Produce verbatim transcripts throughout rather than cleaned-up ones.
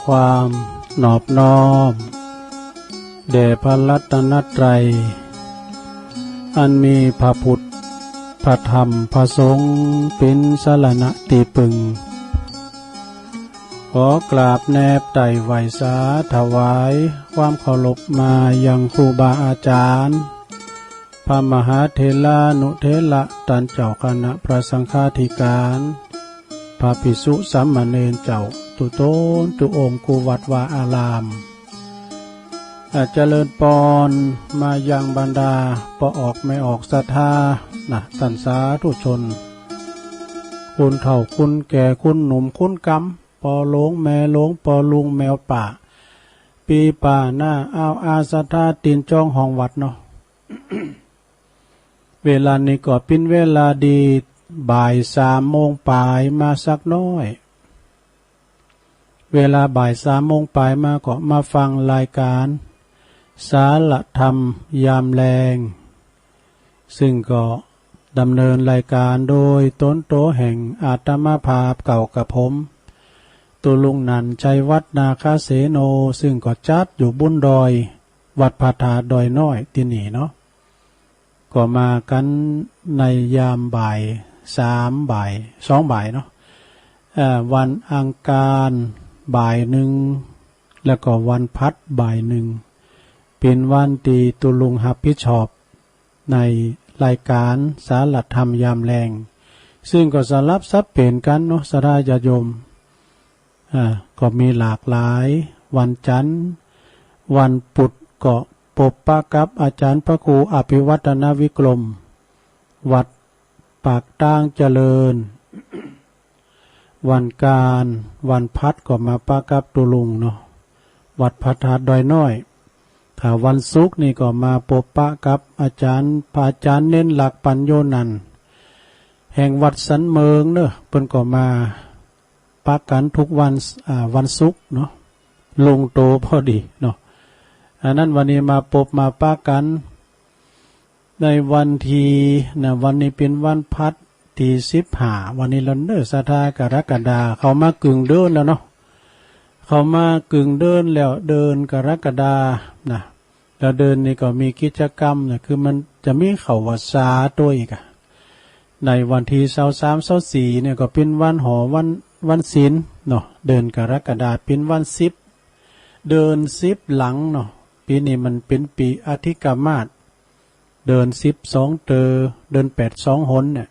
ความนอบน้อมแด่พระรัตนตรัย อันมีพระพุทธ พระธรรม พระสงฆ์ เป๋นสรณะตี้ปึง ขอกราบแนบไต่ไหว้สาถวายความเคารพมายังครูบาอาจ๋ารย์ พระมหาเถรานุเถระ ต้านเจ้าคณะพระสังฆาธิการ พระภิกษุสามเณรเจ้า กู้ต๋นกู้องค์กู้วัดวาอาราม อา เจริญปอนมายังบรรดาป้อออกแม่ออกศรัทธานะ ต้านสาธุชน คุณเฒ่าคุณแก่ คุณหนุ่มคุณกำ ป้อหลวงแม่หลวง ป้อลุงแม่ป้า ปี้ป้าน้าอาวอาศรัทธา ตี๋นจ้องห้องวัดเนาะ เวลานี้ก็เป๋นเวลาดี บ่ายสามโมงป๋ายมาสักน้อย เวลาบ่ายสามโมงป๋ายมาก็มาฟังรายการสารธรรมยามแลง ซึ่งก็ดำเนินรายการโดยต๋นตั๋วแห่งอาตมาภาพเก่ากับผม ตุ๊ลุงนันท์ ชัยวัฒน์ นาคเสโน ซึ่งก็จัดอยู่บุญดอย วัดพระธาตุดอยน้อยตี้นี่เนาะ ก็มากั๋นในยามบ่ายสาม บ่าย สองบ่ายเนาะ เอ่อ วันอังคารบ่ายนึ่ง แล้วก็วันพฤหัสบ่ายนึ่ง เป๋นวันตี้ตุ๊ลุงฮับผิดชอบในรายการสารธรรมยามแลง ซึ่งก็สลับสับเปลี่ยนกั๋นเนาะ ศรัทธาญาติโยม อ่า ก็มีหลากหลาย วันจันทร์ วันพุธก็ปบปะกับอาจ๋ารย์พระครูอภิวัฒนวิกรม วัดปากตางเจริญ วันอังคาร วันพฤหัสก็มาปะกับตุ๊ลุงเนาะ วัดพระธาตุดอยน้อย ถ้าวันศุกร์นี่ก็มาปบปะกับอาจ๋ารย์ พระอาจ๋ารย์เณรหลัก ปัญโญนันท์ แห่งวัดสันเมิงเนาะ เปิ้นก็มา ปะกั๋นทุกวัน อ่า วันศุกร์เนาะ ลงตั๋วพอดีเนาะ อันนั้นวันนี้มาปบมาปะกั๋นในวันตี้ นะ วันนี้เป๋นวันพฤหัสตี้สิบห้า วันนี้แล้วเนาะ ศรัทธากรกฎา เข้ามากึ่งเดือนแล้วเนาะ เข้ามากึ่งเดือนแล้ว เดือนกรกฎานะ แล้วเดือนนี้ก็มีกิจกรรมนะ คือมันจะมีเข้าพรรษาตวยอีกอะ ในวันตี้ซาวสาม ซาวสี่เนี่ยก็เป๋นวันหอ วัน วันศีลเนาะ เดือนกรกฎาเป๋นวันสิบ เดือนสิบหลังเนาะ ปี๋นี้มันเป๋นปี๋อธิกมาส เดือนสิบสองเตื้อ เดือนแปดสองหนเนี่ย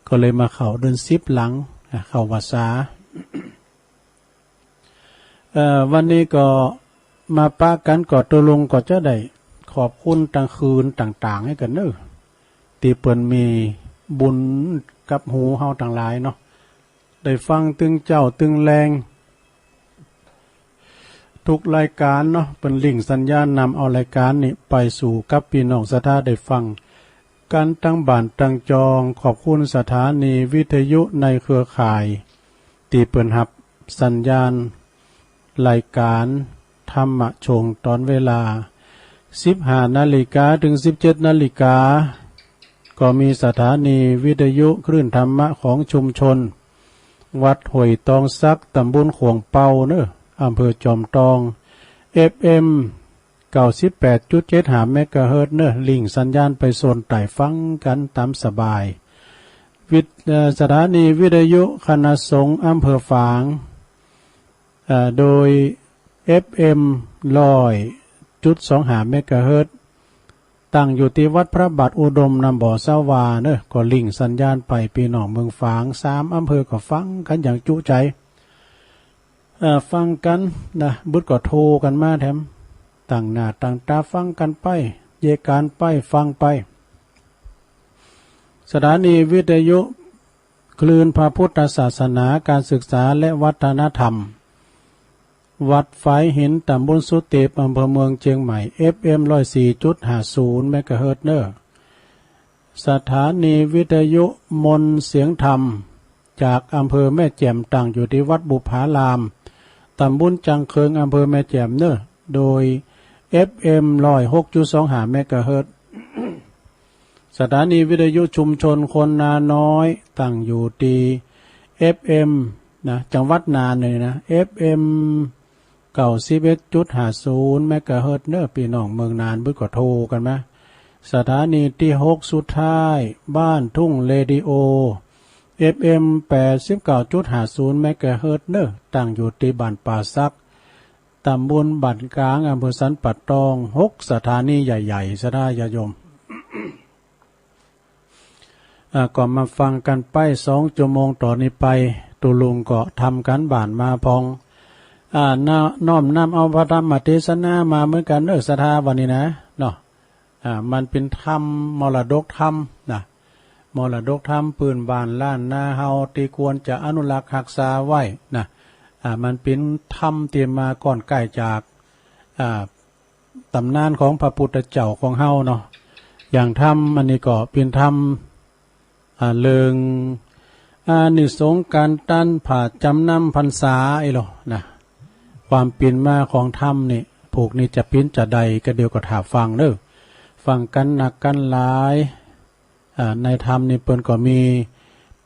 ก็เลยมาเข้าเดือนสิบหลังนะ เข้าพรรษา เอ่อ วันนี้ก็มาปะกั๋น ก็ตุ๊ลุงก็จะได้ขอบคุณตางคืนต่างๆ หื้อกั๋นเนาะ ตี้เปิ้นมีบุญกับฮูเฮาตังหลายเนาะ ได้ฟังตึงเจ๊าตึงแลง ทุกรายการเนาะ เปิ้นลิงก์สัญญาณนำเอารายการนี้ไปสู่กับปี้น้องศรัทธาได้ฟังกั๋นตังบ้านตังจอง ขอบคุณสถานีวิทยุในเครือข่าย ตี้เปิ้นฮับสัญญาณรายการธรรมะช่วงต๋อนเวลาสิบห้านาฬิกาเถิงสิบเจ็ดนาฬิกา ก็มีสถานีวิทยุคลื่นธรรมะของชุมชน วัดห้วยตองสัก ต๋ำบลข่วงเป้าเนาะ อำเภอจอมตอง เอฟเอ็ม เก้าสิบแปดจุดเจ็ดห้าเมกะเฮิรตซ์เนาะ ลิงก์สัญญาณไปโซนใต้ฟังกั๋นต๋ามสบาย วิท- เอ่อ สถานีวิทยุคณะสงฆ์อำเภอฝาง เอ่อ โดย เอฟเอ็ม ร้อยจุดสองห้าเมกะเฮิรตซ์ ตั้งอยู่ตี้วัดพระบาทอุดม น้ำบ่อสาวาเนาะ ก็ลิงก์สัญญาณไป ปี้น้องเมืองฝางสามอำเภอก็ฟังกั๋นอย่างจุใจ๋ เอ่อ ฟังกั๋นนะ บ่าก็โทรกั๋นมาแถม ตั้งหน้าตั้งต๋าฟังกั๋นไป เยะก๋านไป ฟังไป สถานีวิทยุคลื่นพระพุทธศาสนา การศึกษาและวัฒนธรรม วัดฝายหิน ต๋ำบลสุเตป อำเภอเมืองเจียงใหม่ เอฟเอ็ม ร้อยสี่จุดห้าศูนย์เมกะเฮิรตซ์เนาะ สถานีวิทยุมนต์เสียงธรรม จากอำเภอแม่แจ่ม ตั้งอยู่ตี้วัดบุพาราม ต๋ำบลจังเคิง อำเภอแม่แจ่มเนาะ โดย เอฟเอ็ม ร้อยหกจุดสองห้าเมกะเฮิรตซ์ สถานีวิทยุชุมชนคนนาน้อย ตั้งอยู่ตี้ เอฟเอ็ม นะ จังหวัดน่านนี่นะ เอฟเอ็ม เก้าสิบเอ็ดจุดห้าศูนย์เมกะเฮิรตซ์เน่อ ปี้น้องเมืองน่านปุ้นก็โทรกั๋นมา สถานีตี้หกสุดท้าย บ้านทุ่งเรดิโอ เอฟเอ็ม แปดสิบเก้าจุดห้าศูนย์เมกะเฮิรตซ์เน่อ ตั้งอยู่ตี้บ้านป่าสัก ต๋ำบลบ้านก๋าง อำเภอสันป่าตอง หกสถานีใหญ่ๆ ศรัทธาญาติโยม อ่า ก็มาฟังกั๋นไปสองจั่วโมงต่อนี้ไป ตุ๊ลุงก็ทำก๋านบ้านมาพ่อง อ่า น้อมนำเอาพระธรรมเตสนามาเหมือนกั๋นเน่อ ศรัทธา วันนี้นะ เนาะ อ่า มันเป๋นธรรม มรดกธรรมนะ มรดกธรรมปื้นบ้านล้านนาเฮา ตี้ควรจะอนุรักษ์ฮักษาไว้นะ อ่า มันเป๋นธรรมตี้มาก่อนไกลจาก อ่า ต๋ำนานของพระปุทธเจ้าของเฮาเนาะ อย่างธรรมอันนี้ก็เป๋นธรรม อ่า เรื่อง อานิสงส์ก๋านต้านผ้าจ๋ำนำพรรษาอี้ลอนะ ความเป๋นมาของธรรมนี่ ผูกนี้จะเป๋นจาใดก็เดี๋ยวก็ถ้าฟังเน่อ ฟังกั๋นนักกั๋นหลาย อ่า ในธรรมนี่เปิ้นก็มี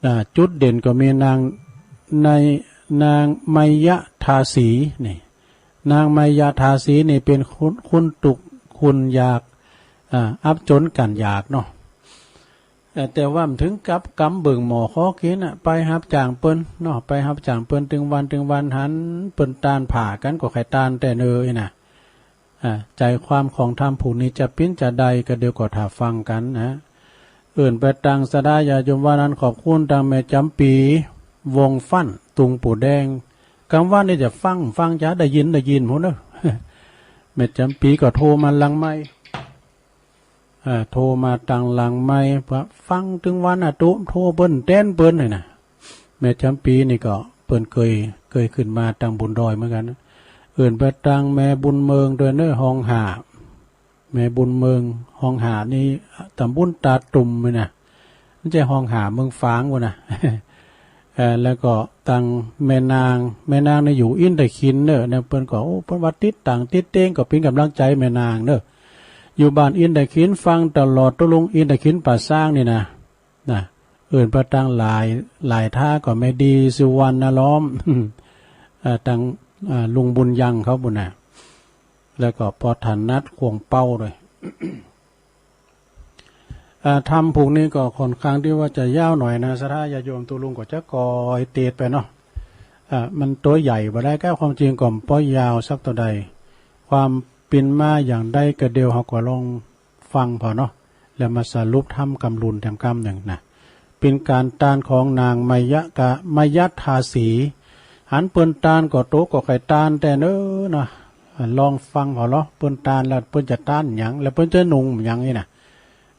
อ่า จุดเด่นก็มีนาง ใน นางไมยทาสีนี่ นางไมยทาสีนี่เป๋นคน คนตุ๊กข์คนยาก อ่า อับจ๋นก๋านยากเนาะ เอ่อ แต่ว่าบ่เถิงกับก๋ำเบิ่งหม้อคอกิ๋นน่ะ ไปฮับจ้างเปิ้นเนาะ ไปฮับจ้างเปิ้นตึงวันตึงวัน หันเปิ้นต้านผ้ากั๋นก็ใค่ต้านแต๊เน่อนะ อ่า ใจ๋ความของธรรมผูกนี้จะเป๋นจาใดก็เดี๋ยวก็ถ้าฟังกั๋นนะ เอิ้นไปตังศรัทธาญาติโยมว่านั้น ขอบคุณตังแม่จ๋ำปี๋ วงฟั่น ตุงปูแดง กลางวันนี่จะฟัง ฟังจะได้ยิน ได้ยินพู้นเน่อ แม่จ๋ำปี๋ก็โทรมาหลังไมค์ อ่า โทรมาตังหลังไมค์ ว่าฟังตึงวันอะ โตโทรเปิ้นแต๊นเปิ้นนี่นะ แม่จ๋ำปี๋นี่ก็เปิ้นเกย เกยขึ้นมาตังบนดอยเหมือนกั๋นนะ เอิ้นไปตังแม่บุญเมิงตวยเน่อ ฮองหา แม่บุญเมิง ฮองหานี่ ต๋ำบลตาตุ่มนี่นะ บ่ใจ้ฮองหาเมืองฝางพู้นนะ เอ่อ แล้วก็ตังแม่นาง แม่นางนี่อยู่อินทขิลเน่อ เนี่ย เปิ้นก็ โอ้ เปิ้นว่าติดตั๋งติดเต๊ง ก็เป๋นก๋ำลังใจ๋แม่นางเน่อ อยู่บ้านอินทขิล ฟังตลอด ตุ๊ลุง อินทขิลป่าซางนี่นะ นะ เอิ้นไปตังหลาย หลายท่าก็แม่ดี สุวรรณล้อม เอ่อ ตัง เอ่อ ลุงบุญยังเขาพู้นนะ แล้วก็ป้อถนัด ข่วงเป้าตวย อ่า ธรรมผูกนี้ก็ค่อนข้างตี้ว่าจะยาวหน่อยนะ ศรัทธาญาติโยม ตุ๊ลุงก็จะก่อยเตสไปเนาะ อ่า มันตั๋วใหญ่บ่ได้ ก็ความจริงก็บ่ยาวสักเต้าใด ความเป๋นมาอย่างใดก็เดี๋ยวเฮาก็ลองฟังผ่อเนาะ แล้วมาสรุปธรรมกำลุนแถมกำนึ่งนะ เป๋นก๋านต้านของนางไมยะกะ ไมยทาสี หันเปิ้นต้านก็โตก็ใค่ต้านแต๊เน่อนะ อ่า ลองฟังผ่อเนาะ เปิ้นต้านแล้วเปิ้นจะต้านหยัง แล้วเปิ้นจะนุ่งหยังนี่นะ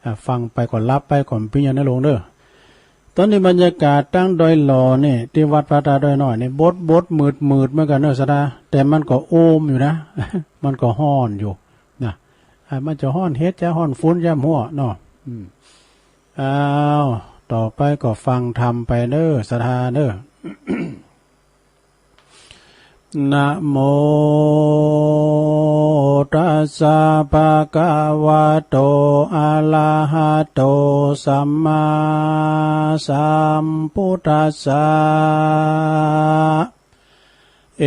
อ่า ฟังไปก็หลับไปก็บ่เป๋นหยังเน่อลุงเน่อ ต๋อนนี้บรรยากาศตังดอยหล่อนี่ ตี้วัดพระธาตุดอยน้อยนี่ บดบดมืดมืดเหมือนกั๋นเน่อศรัทธา แต่มันก็โอมอยู่นะ มันก็ฮ้อนอยู่นะ อ่า มันจะฮ้อนเฮ็ดจะฮ้อนฝนยามหั้วเนาะ อืม อ้าว ต่อไปก็ฟังธรรมไปเน่อศรัทธาเน่อ นะโมตัสสะ ภะคะวะโต อะระหะโต สัมมาสัมพุทธัสสะ เอ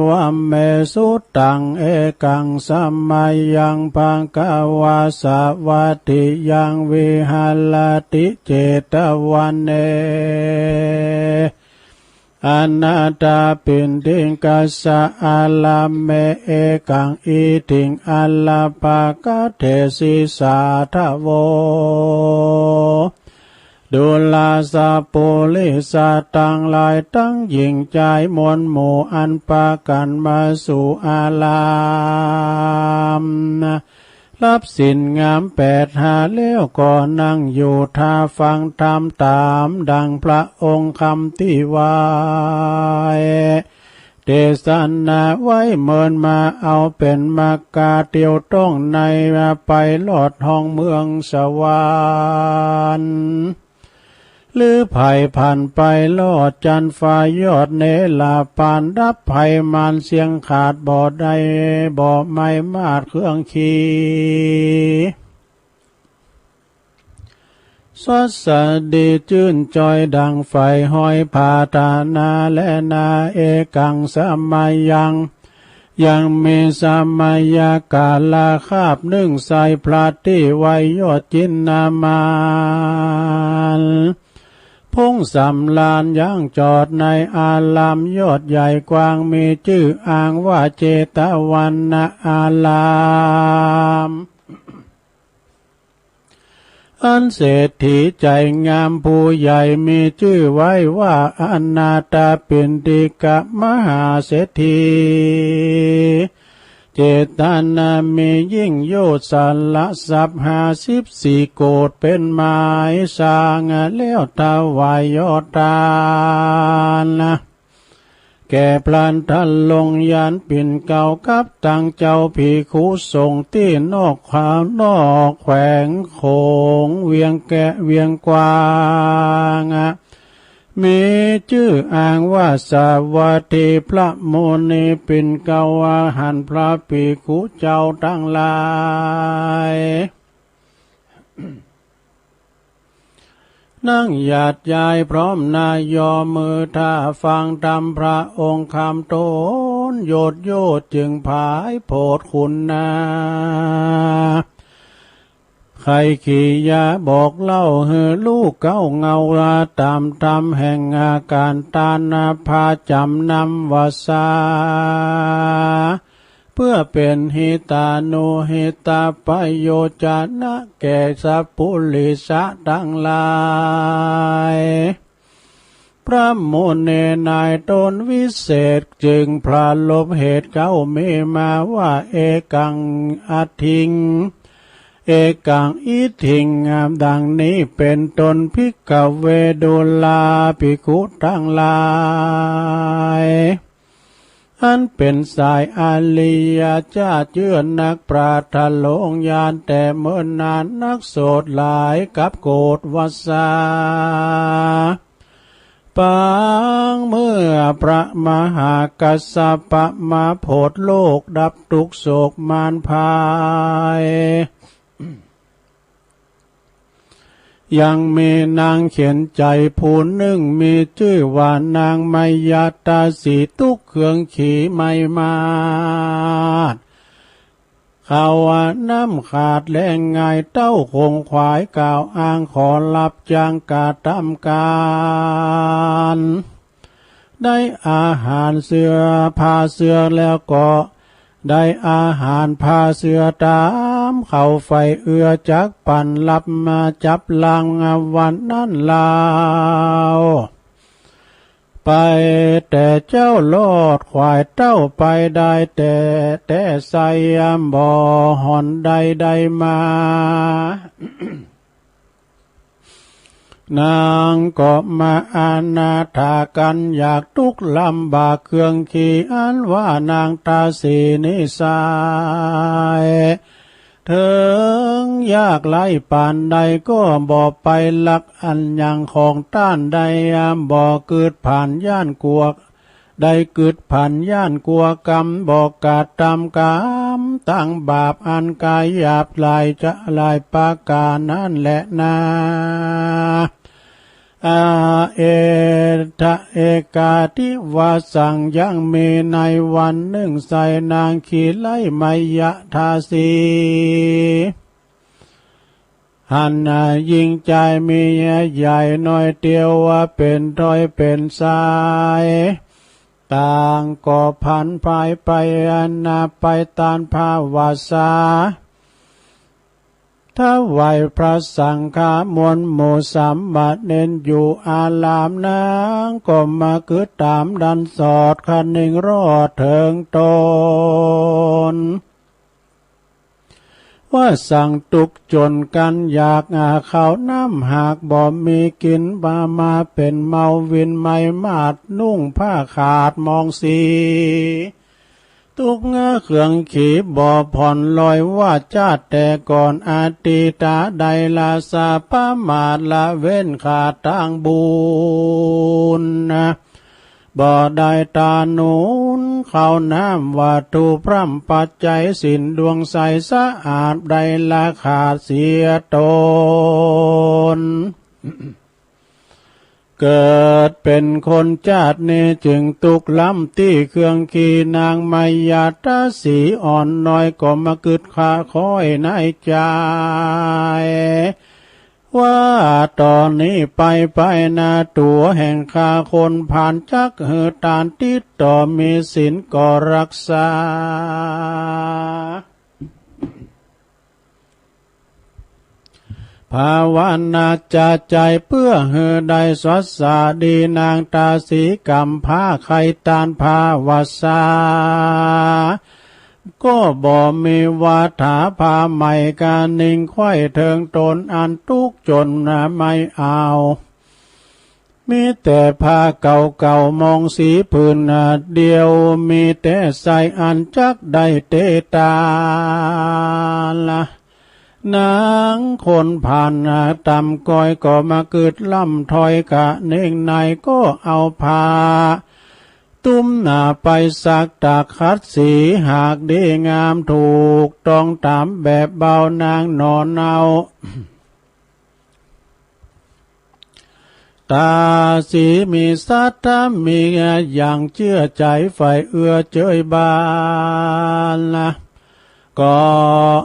วัมเม สุตัง เอกัง สะมะยัง ภะคะวา สะวัตถิยัง วิหะระติ เจตะวะเน อะนาถะปิณฑิกัสสะ อะระเม เอกัง อิทิง อะระปะกะเถสิ สาธะโว ดูราสะปุริสะตังหลายตังญิงจายมวลหมู่อันปากั๋นมาสู่อาราม รับศีลงามแปดห้าแล้วก็นั่งอยู่ท่าฟังธรรมต๋ามดังพระองค์คำตี้วาย เตสนาไว้เมินมาเอาเป๋นมรรคาเตียวต้องในมาไปรอดห้องเมืองสวรรค์ หรือไผผ่านไปลอดจันฟ้ายอดเนรปานดับภัยมารเสี้ยงขาดบ่ได้บ่ไม้มาดเครื่องขี่ สวัสดีจื้นจอยดั่งไฟห้อยผาธนาแลนา เอกังสมยัง ยังมีสมยกาลคาบนึ่ง ใส่พระตี้ไว้ยอดจินนามาน ผงสำราญยังจอดในอารามยอดใหญ่กว้าง มีจื้ออ้างว่าเจตวันอาราม อันเศรษฐีใจ๋งามผู้ใหญ่มีจื้อไว้ว่าอนาถปิณฑิกมหาเศรษฐี เจตนามียิ่งโยชน์สละทรัพย์ห้าสิบสี่โกฏเป๋นหมายสร้าง แล้วถวายยอดตาน แก่พระทะลงยานปิ่นเกล้ากับตังเจ้าภิกขุสงฆ์ตี้นอกขวางนอกแขวงโขงเวียงแกะเวียงกวาง มีจื้ออ้างว่าสวัสดีพระมุนีปิ่นเกล้า ว่าหันพระภิกขุเจ้าตังหลาย นั่งหยาดยายพร้อมหน้ายอมือถ้าฟังธรรมพระองค์คำต้นโยชน์โยชน์จึงผายโผดคุณนา ใค่ขียาบอกเล่าหื้อลูกเก๊าเงาว่าต๋ามธรรมแห่งอาการตานนาพาจ๋ำนำวาสา เปื้อเป๋นหิตานุหิตประโยชนะแก่สัปปุริสะตังหลาย พระมุนีนายต้นวิเศษจึงประลบเหตุเก๊ามีมาว่า เอกังอัตถิง เอกังอิทธิง ดังนี้เป๋นต้น ภิกขเว ดูราภิกขุตังหลาย อันเป๋นสายอริยะเจ้าเจื้อนักปราชญ์ทะลงยานแต่เมินนาน นักโสตหลายกับโกฏวาสา ปางเมื่อพระมหากัสสปะมาโผดโลกดับตุ๊กข์โศกมารภัย ยังมีนางเข็ญใจ๋ผู้นึ่งมีจื้อว่านางมายาตาสี ตุ๊กข์เคืองขีไมมาด เขาว่าน้ำขาดแล้งง่าย เต้าคงขวายกล่าวอ้างขอรับจ้างกระทำก๋าน ได้อาหารเสื้อผ้าเสื้อแล้วก็ ได้อาหารผ้าเสื้อต๋ามเขาไฟเอื้อจักปันรับมาจับลางวันนั้นลาว ไปแต่เจ้าลอดขวายเต้าไปได้แต่ แต่ไส้บ่ห่อนใดๆ มา นางก็มาอนาถากั๋นอยากตุ๊กข์ลำบากเคืองขี อันว่านางตาสีนี้สาย เถิงยากไร้ปานใดก็บ่ไปลักอันหยังของต้านใด บ่กึ๊ดผลาญย้านกั๋ว ได้กึ๊ดผลาญย้านกั๋วกรรม บ่กระทำกรรมตังบาปอันก๋ายหยาบหลายจะหลายประก๋านนั้นแหละนา อาเอทะเอก๋าทิวาสัง ยังมีในวันนึ่งไส้นางขีไลมายาตาสี หันหญิงจายมีใหญ่น้อยเตียวว่าเป๋นถ้อยเป๋นสาย ต่างก็ผันผายไปอันนาไปตานพระวาสา ถวายพระสังฆามวลหมู่สามเณรอยู่อาราม นางก็มากึ๊ดต๋ามดันสอดคะเน่งรอดเถิงต๋น ว่าสังตุ๊กข์จ๋นกั๋นอยากหาข้าวน้ำหากบ่มีกิ๋น มา มาเป๋นเมาวินไมมาด นุ่งผ้าขาดมองสี ตุ๊กข์เคืองขีบ่ผ่อนลอยว่าจาติแต่ก่อนอดีตาใดละสาประมาทละเว้นขาดตางบุญนะ บ่ได้ตาหนุนข้าวน้ำวัตถุพร่ำปัจจัยศีลดวงใสสะอาดได้ละขาดเสียตน เกิดเป๋นคนจาตินี้จึงตุ๊กล้ำตี้เครื่องขี่นางมายาตาสีอ่อนน้อยก็มากึ๊ดคาค้อยในใจ๋ ว่าต่อนี้ไปไปนาตั๋วแห่งข้าคนผ่านจักหื้อตานติดต่อมีศีลก็รักษา ภาวนาจะใจ๋เปื้อหื้อได้สวัสดีนางตาสีก๋ำพร้าใค่ตานภาวสา ก็บ่มีวาถาผ้าใหม่กานิ่งไขว้เถิงตนอันตุ๊กจนไม่เอา มีแต่ผ้าเก่าๆ มองสีผืนเดียว มีแต่ใส่อันจักได้เตตาละ นางคนผ่านต่ำก้อยก็มากึ๊ดล้ำถ้อยกะเน่งในก็เอาผ้า ตุ้มหน้าไปซักตากขัดสีหากดีงามถูกต้องต๋ามแบบเบานางหน่อเนา ตาสีมีศรัทธามีอย่างเจื้อใจ๋ใฝ่เอื้อเจยบานละ ก็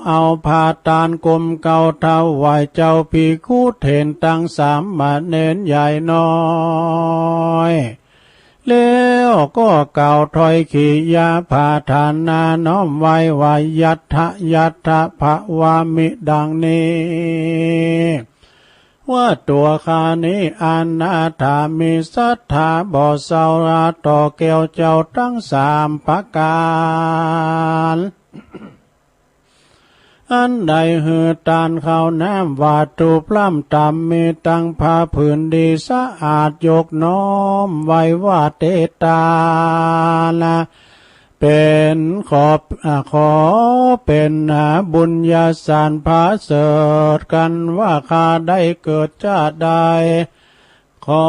เอาผ้าตานกมเกล้าถวายเจ้าภิกขุเถรตังสามเณรใหญ่น้อย แล้วก็กล่าวถ้อยขียาผาทานาน้อมไหว้ว่า ยัตถะ ยัตถะ ภะวามิ ดังนี้ ว่าตั๋วข้านี้อนาถามีศรัทธาบ่เศร้าต่อแก้วเจ้าตังสามประก๋าน อันได้หื้อตานข้าวน้ำวัตถุพร่ำต๋ามมีตังผ้าผืนดีสะอาดยกน้อมไหว้ว่าเตตาละ เป๋นขอ อ่า ขอเป๋น อ่า บุญญาสารผาเสริฐกั๋นว่าข้าได้เกิดจาติใด ขอ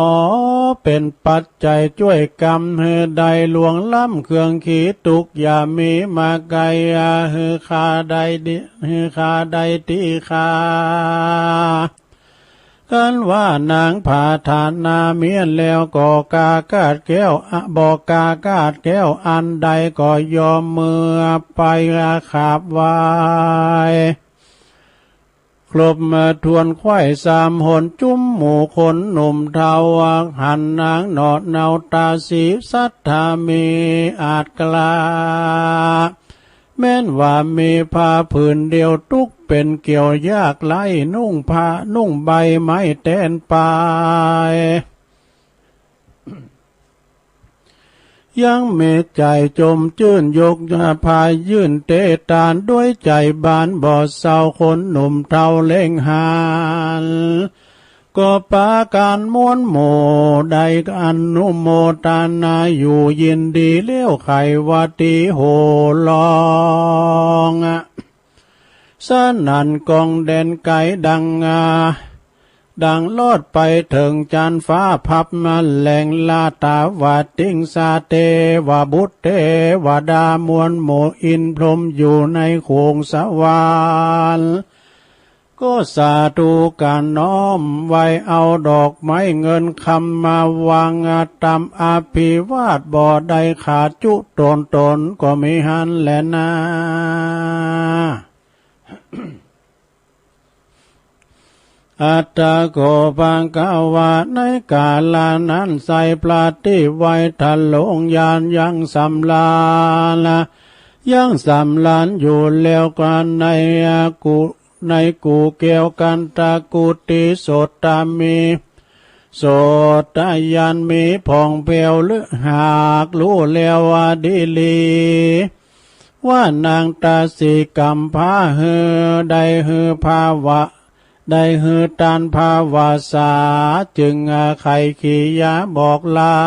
เป๋นปัจจัยจ้วยกำหื้อได้ล่วงล้ำเครื่องขีตุ๊กข์อย่ามีมาใก้ อ่า หื้อข้าได้ดี หื้อข้าได้ตี้ข้า คันว่านางผาทานาเมี้ยนแล้วก็กล้ากาดแก้ว อะ บ่กล้ากาดแก้วอันใดก็ยอมเมือไปกราบไหว้ ครบถ้วนไขว้สามหนจุ้มหมู่คนหนุ่มเฒ่า หันนางหน่อเนาตาสีศรัทธามีอาจกล้า แม้นว่ามีผ้าผืนเดียวตุ๊กเป๋นเกี่ยวยากไร้ นุ่งผ้านุ่งใบไม้แตนไป ยังมีใจ๋จมจื้นยกผ้ายื่นเตตานด้วยใจ๋บานบ่เศร้า คนหนุ่มเฒ่าเล็งหัน ก็ปากั๋นมวลหมู่ได้อนุโมทนาอยู่ยินดี แล้วใค่ว่าตี้โห่ฮ้อง สนั่นก้องแดนไก๋ดัง อ่า ดังลอดไปเถิงจั๊นฟ้าพับมาแหลงลาตาวาติงสาเตวบุตรเตวดามวลหมู่อินทร์พรหมอยู่ในขวงสวรรค์ ก็สาธุก๋านน้อมไหว้เอาดอกไม้เงินคำมาวางตำอภิวาทบ่ได้ขาดจุตนตนก็มีหั้นแลนา อัตถะโข ภควา ในกาละนั้นไซร้พระตี้ไว้ทรงญาณยังสำราญ ยังสำราญอยู่แล้วกั๋นในกุ ในกู่แก้วกันตะกุติโสตมี โสตญาณมีผ่องแผ้วลึกหากฮู้แล้วว่าดีหลี ว่านางตาสีก๋ำพร้าหื้อ ได้หื้อภาวะ ได้หื้อตานภาวสา จึงใค่ขียาบอกเล่า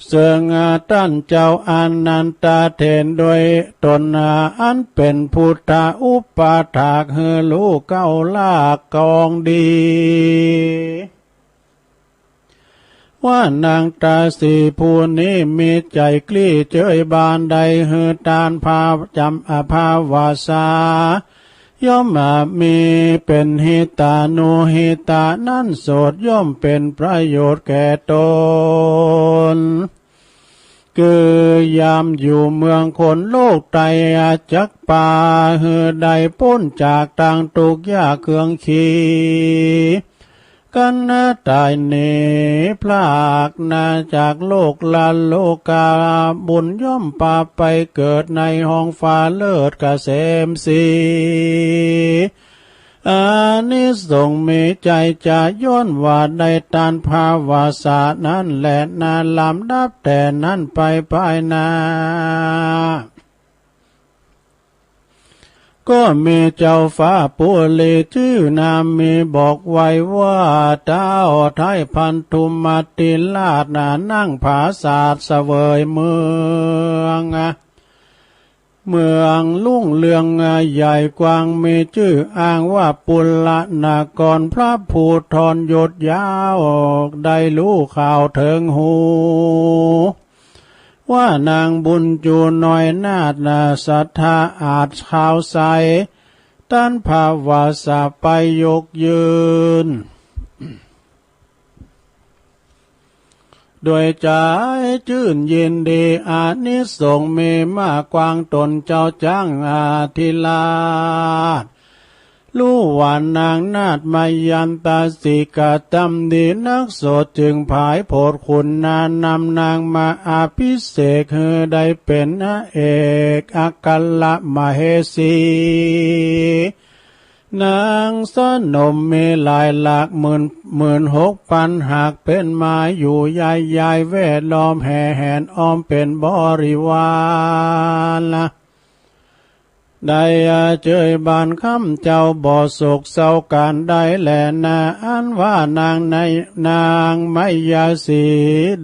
เซิ่งต้านเจ้าอานันทะเถรด้วยต๋นอันเป๋นพุทธอุปถากหื้อฮู้เก๊าลากกองดี ว่านางตาสีผู้นี้มีใจ๋กลี้เจยบาน ได้หื้อตานภา จำ อภาวาสา ย่อมมีเป๋นหิตานุหิตา นั้นโสตย่อมเป๋นประโยชน์แก่ต๋น คือยามอยู่เมืองคนโลกไตร จักปาหื้อได้ป๊นจากตางตุ๊กข์ยากเคืองขี กั๋นต๋ายหนีพรากนาจากโลกละโลกา บุญย่อมปาไปเกิดในห้องฟ้าเลิศเกษมศรี อานิสงส์มีใจ๋จะย้อนว่าได้ตานภาวาสานั้นแลนา ลำดับแต่นั้นไปภายหน้า ก็มีเจ้าฟ้าปุรีจื้อนามมีบอกไว้ว่า เต๊าไท้พันธุมัตติราชนานั่งผาสาทเสวยเมือง เมืองรุ่งเรืองใหญ่กว้าง มีจื้ออ้างว่าปุระนคร พระผู้ทรยศยาวได้ฮู้ข่าวเถิงหู ว่านางบุญจูน้อยนาถนาศรัทธาอาจขาวใส ตานภาวาสาไปยกยืน โดยใจ๋จื้นยินดี อานิสงส์มีมากกว้าง ต๋นเจ้าจั้งอธิราช ฮู้ว่านางนาถมยันตาสีกระตำดีนัก โสตจึงผายโผดขุนนานำนางมาอภิเษกหื้อได้เป๋นเอกอัครมเหสี นางสนมมีหลายหลากหมื่น หมื่นหกปัน หากเป๋นมาอยู่ยายยายแวดล้อมแห่แหนอ้อมเป๋นบริวาร ได้เจยบานคำเจ้าบ่โศกเศร้าก๋านใดแลนา อันว่านางใน นางมเหสี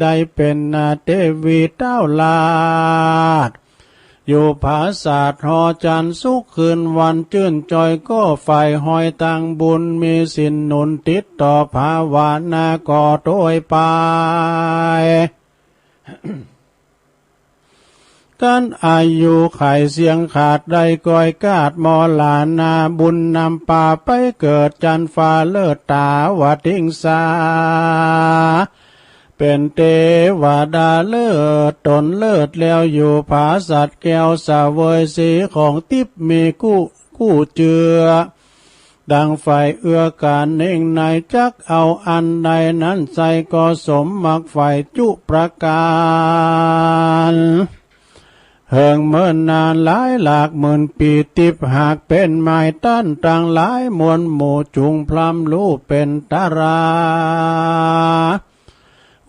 ได้เป๋นเตวีเต๊าราช อยู่ผาสาทหอจันทร์ สุขคืนวันจื้นจอย ก็ใฝ่ฮอยตางบุญ มีศีลหนุนติดต่อภาวนาก็โตยไป กั๋นอายุขัยเสี้ยงขาดได้ก้อยกาดมรณา บุญนำปาไปเกิดจันทร์ฟ้าเลิศตาวติงสา เป๋นเตวดาเลิศต๋นเลิศแล้ว อยู่ผาสาทแก้วเสวยสีของติ๊บ มีกู้ กู้เจื้อ ดังใฝ่เอื้อก๋านเน่งใน จักเอาอันใดนั้นใส่ก็สมมักใฝ่จุประก๋าน เหิงเมินนานหลายหลากหมื่นปี๋ ติ๊บหากเป๋นไม้ต้านตังหลายมวลหมู่ จุ่งพร่ำฮู้เป๋นตรา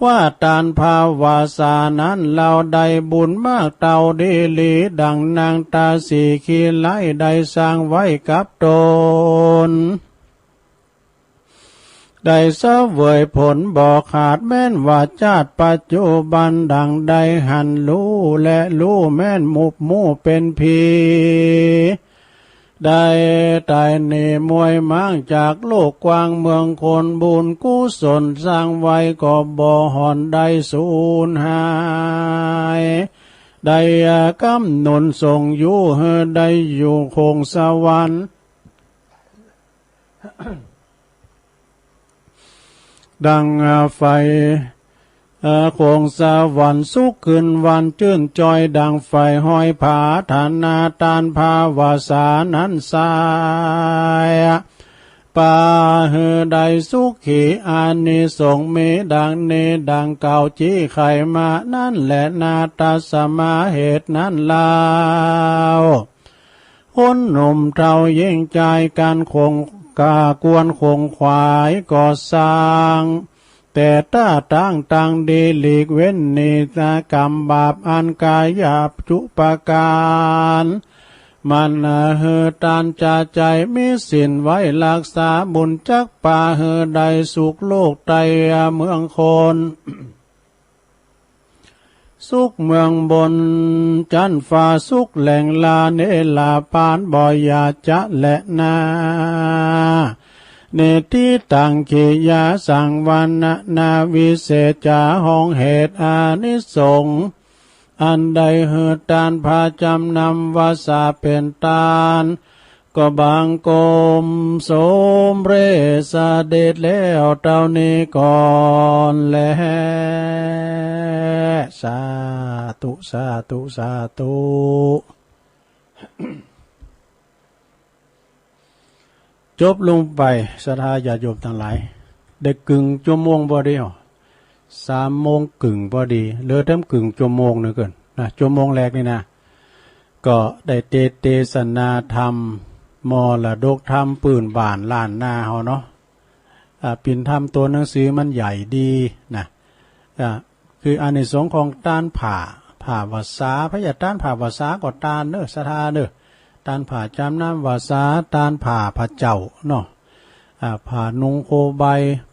ว่าตานภาวาสานั้น เฮาได้บุญมากเต้าดีหลี ดังนางตาสีขี้ไร้ได้สร้างไว้กับต๋น ได้เสวยผลบ่ขาด แม้นว่าจาติปัจจุบัน ดังได้หันฮู้และฮู้แม้นมุบมู่เป๋นผี ได้ต๋ายหนีมวยม้างจากโลกกว้างเมืองคน บุญกุศลสร้างไว้ก็บ่ห่อนได้สูญหาย ได้กำหนุนส่งอยู่หื้อได้อยู่คงสวรรค์ ดังไฟ เอ่อ คงสวรรค์สุขคืนวันจื้นจอย ดังใฝ่ฮอยผาธนาตานภาวาสานั้นไซร้ ปาหื้อได้สุขี อานิสงส์มีดังนี้ ดังกล่าวจี้ไขมานั้นแลนา ตัสมาเหตุนั้นเล่า คนหนุ่มเฒ่ายิ่งจาย ก๋านขงก๋าควรขงขวายก็สร้าง แต่ต้าตั้งตังดีหลีกเว้นนิยกรรมบาปอันก๋าหยาบจุประก๋าน หมั่นหื้อตานจะใจ๋ มีศีลไว้รักษาบุญ จักปาหื้อได้สุขโลกไตรเมืองคน สุขเมืองบนจั๊นฟ้า สุขแหล่งลาเนราปานบ่อย่าจะแลนา นิฏฐิตัง กิริยาสังวรณนาวิเศษจา ห้องเหตุอานิสงส์ อันได้หื้อตานผ้าจำนำวาสาเป๋นตาน ก็บังคมสมเร็จเสด็จแล้วเต้านี้ก่อนแล สาธุ สาธุ สาธุ จบลงไป ศรัทธาญาติโยมตังหลาย ได้กึ่งจั๊วโมงพอดี สามโมงกึ่งพอดี เหลือแต้มกึ่งจั๊วโมงนึ่งก่อนนะ จั๊วโมงแรกนี่นะ ก็ได้เตสน์เตสนาธรรม มรดกธรรมปื้นบ้านล้านนาเฮาเนาะ อ่า ปิ่นธรรมตั๋วหนังสือมันใหญ่ดีนะ อ่า คืออานิสงส์ของตานผ้า ผ้าวาสา พระยาตานผ้าวาสาก็ตานเน้อ ศรัทธาเน้อ ตานผ้าจำนำวาสา ตานผ้าพระเจ้าเนาะ อ่า ผ้านุ่งโคใบ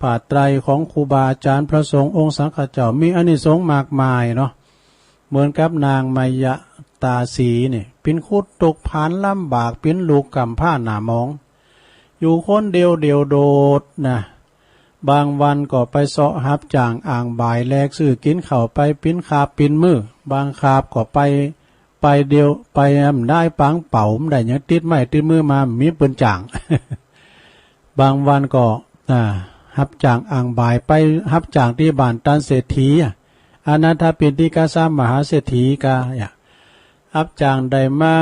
ผ้าไตรของครูบาอาจารย์พระสงฆ์องค์สังฆเจ้า มีอานิสงส์มากมายเนาะ เหมือนกับนางมายาตาสีนี่ เป๋นคนตกผานลำบาก เป๋นลูกกำพร้าหน้าหมอง อยู่คนเดียวเดี่ยวโดดนะ บางวันก็ไปเซาะฮับจ้างอ่างบ่ายแลกซื้อกิ๋นข้าวไป เป๋นคาบเป๋นมื้อ บางคาบก็ไป ไปเดียว ไปบ่ได้ปางเป๋า บ่ได้หยังติดไม้ติดมือมา บ่มีเปิ้นจ้าง บางวันก็ อ่า ฮับจ้างอ่างบ่าย ไปฮับจ้างตี้บ้านตานเศรษฐีอะ อนาถปิณฑิกะสามหาเศรษฐีกา เนี่ย ฮับจ้างได้มา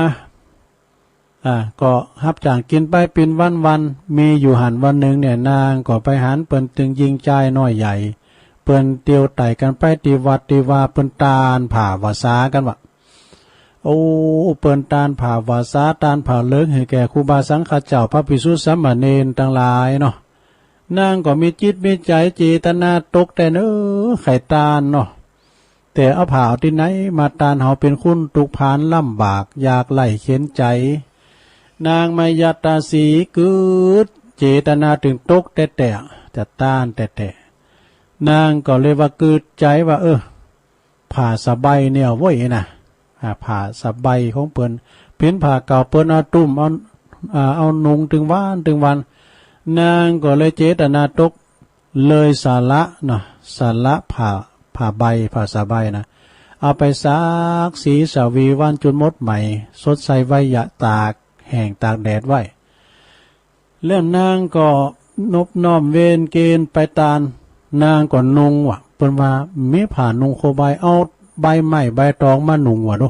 อ่า ก็ฮับจ้างกิ๋นไปเป๋นวันๆ มีอยู่หั้นวันนึ่งเนี่ย นางก็ไปหันเปิ้นตึงยิงจ่ายน้อยใหญ่ เปิ้นเตียวไต่กั๋นไปตี้วัดตี้วา เปิ้นตานผ้าวาสากั๋นว่า โอ้ เปิ้นตานผ้าวาสา ตานผ้าเหลืองหื้อแก่ครูบาสังฆเจ้า พระภิกษุสามเณรตังหลายเนาะ นางก็มีจิตมีใจ๋เจตนาตกแต่เน้อ ใค่ตานเนาะ แต่เอาผ้าเอาตี้ไหนมาตาน เฮาเป๋นคนตกผานลำบาก ยากไร้เข็ญใจ๋ นางมายาตาสีกึ๊ดเจตนาตึงตกแต๊ๆ จะตานแต๊ๆ นางก็เลยว่า กึ๊ดใจ๋ว่า เออ ผ้าสะใบเนี่ยเว้ยนะ อ่า ผ้าสะใบของเปิ้น เป๋นผ้าเก่า เปิ้นเอาตุ้ม เอา อ่า เอานุ่งตึงวันตึงวัน นางก็เลยเจตนาตก เลยสละเนาะ สละผ้า ผ้าใบ ผ้าสะใบนะ เอาไปซักสีสะหวีวันจุ่นหมดใหม่ สดใสไว้ อย่าตากแห้งตากแดดไว้ แล้วนางก็นบน้อมเวนเกณฑ์ไปตาน นางก็นุ่งว่า เปิ้นว่ามีผ้านุ่งโคใบ เอาใบไม้ใบตองมานุ่งว่าดู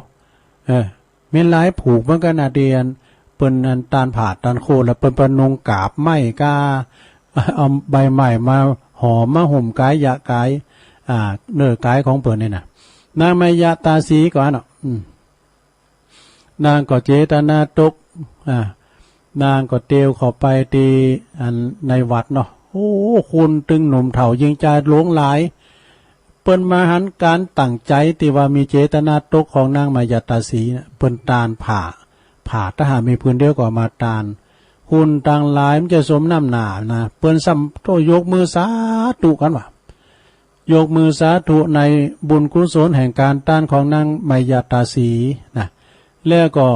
เออ มีหลายผูกเหมือนกั๋นนะ ตี้อันเปิ้นอันตานผ้าตานโค แล้วเปิ้นไปนุ่งกาบไม้กา เอาใบไม้มาห่อมาห่มก๋าย ยะก๋าย อ่า เนื้อก๋ายของเปิ้นนี่นะ นางมายาตาสีก่อนเนาะ อืม นางก็เจตนาตก อ่า นางก็เตียวเข้าไปตี้อันในวัดเนาะ โอ้ คนตึงหนุ่มเฒ่ายิงจ่ายหลวงหลาย เปิ้นมาหันก๋านตั้งใจ๋ตี้ว่ามีเจตนาตกของนางมายาตาสีนะ เปิ้นตานผ้า ผ้าถ้าหากมีผืนเดียวก็เอามาตาน คนตังหลายมันจะสมน้ำหน้านะ เปิ้นซ้ำโต้ยกมือสาธุกั๋นว่า ยกมือสาธุในบุญกุศลแห่งก๋านตานของนางมายาตาสีนะ แล้วก็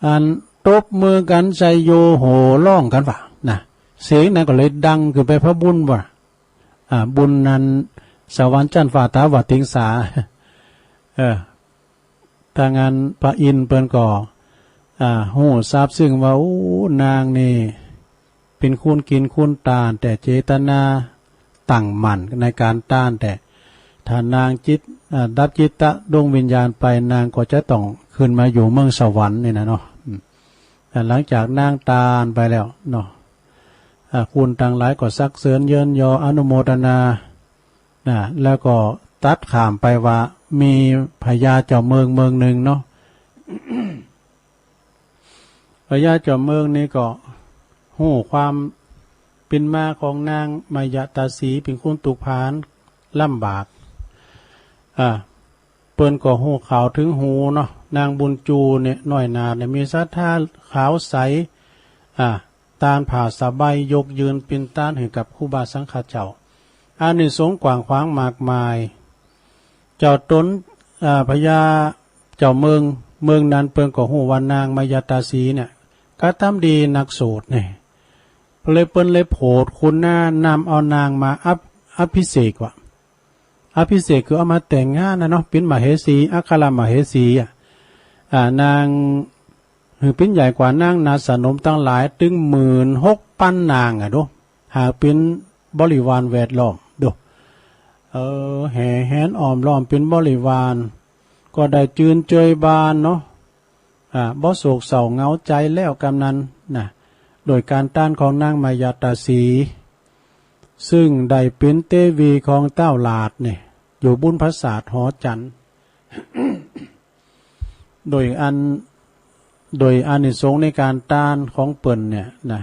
อันตบมือกั๋น ชัยโยโห่ฮ้องกั๋นว่านะ เสียงนั้นก็เลยดังขึ้นไปเผาบุญว่า อ่า บุญนั้นสวรรค์จั้นฟ้าต๋าวัดติงสา เออ ถ้างั้นพระอินทร์เปิ้นก็ อ่า ฮู้ซาบซึ้งว่า โอ้ นางนี่เป๋นคนกิ๋นคนตาน แต่เจตนาตั้งมั่นในก๋านตาน แต่ถ้านางจิต อ่า ดับจิตตะดวงวิญญาณไป นางก็จะต้องขึ้นมาอยู่เมืองสวรรค์นี่นะเนาะ อืม อ่า หลังจากนางตานไปแล้วเนาะ อ่า คนตังหลายก็สรรเสริญเยินยออนุโมทนา นะ แล้วก็ตัดข้ามไปว่ามีพญาเจ้าเมืองเมืองนึ่งเนาะ พญาเจ้าเมืองนี่ก็ฮู้ความเป๋นมาของนางมายาตาสี เป๋นคนตกผานลำบาก อ่า เปิ้นก็ฮู้ข่าวเถิงหูเนาะ นางบุญจูเนี่ยน้อยนาดเนี่ยมีศรัทธาขาวใส อ่า ตานผ้าสะใบยกยืนเป๋นตานหื้อกับครูบาสังฆเจ้า อานิสงส์กว้างขวางมากมาย เจ้าต๋น อ่า พญาเจ้าเมือง เมืองนั้นเปิ้นก็ฮู้ว่านางมายาตาสีเนี่ย กระตำดีนักโสดเนี่ย เลยเปิ้นเลยโผดคุณนา นำเอานางมาอัพ อภิเษกว่ะ อภิเษกคือเอามาแต่งงานนะเนาะ เป๋นมเหสี อัครมเหสีอะ อ่า นาง หื้อเป๋นใหญ่กว่านางนาสนมตังหลาย ตึงหมื่นหกปันนางอะดู หากเป๋นบริวารแวดล้อมดู เออ แห่แหนอ้อมล้อมเป๋นบริวาร ก็ได้จืนเจยบานเนาะ อ่า บ่โศกเศร้าเหงาใจ๋แล้วกำนั้นนะ โดยก๋านต้านของนางมายาตาสี ซึ่งได้เป๋นเตวีของต้าวหลาดเนี่ย อยู่บุญปราสาทหอจันทร์ โดยอัน โดยอานิสงส์ในก๋านต้านของเปิ้นเนี่ยนะ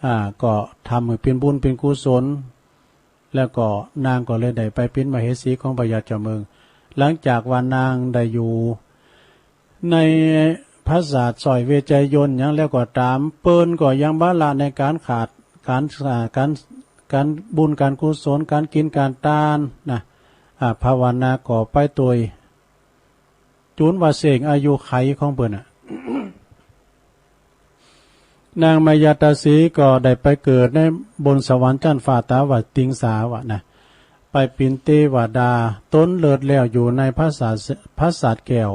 อ่า ก็ทำหื้อเป๋นบุญเป๋นกุศล แล้วก็นางก็เลยได้ไปเป๋นมเหสีของพญาเจ้าเมือง หลังจากว่านางได้อยู่ในปราสาทสร้อยเวชยนต์หยังแล้วก็ต๋าม เปิ้นก็ยังบ่ละในก๋านขาด ก๋าน อ่า ก๋าน ก๋านบุญก๋านกุศล ก๋านกิ๋นก๋านต้านนะ อ่า ภาวนาก็ไปโตย จู๋นว่าเส้งอายุขัยของเปิ้นน่ะ นางมายาตาสีก็ได้ไปเกิดในบนสวรรค์จั๊นฟ้าต๋าว่าติงสาว่ะนะ ไปเป๋นเตวดา ต๋นเลิศแล้วอยู่ในปราสาท ปราสาทแก้ว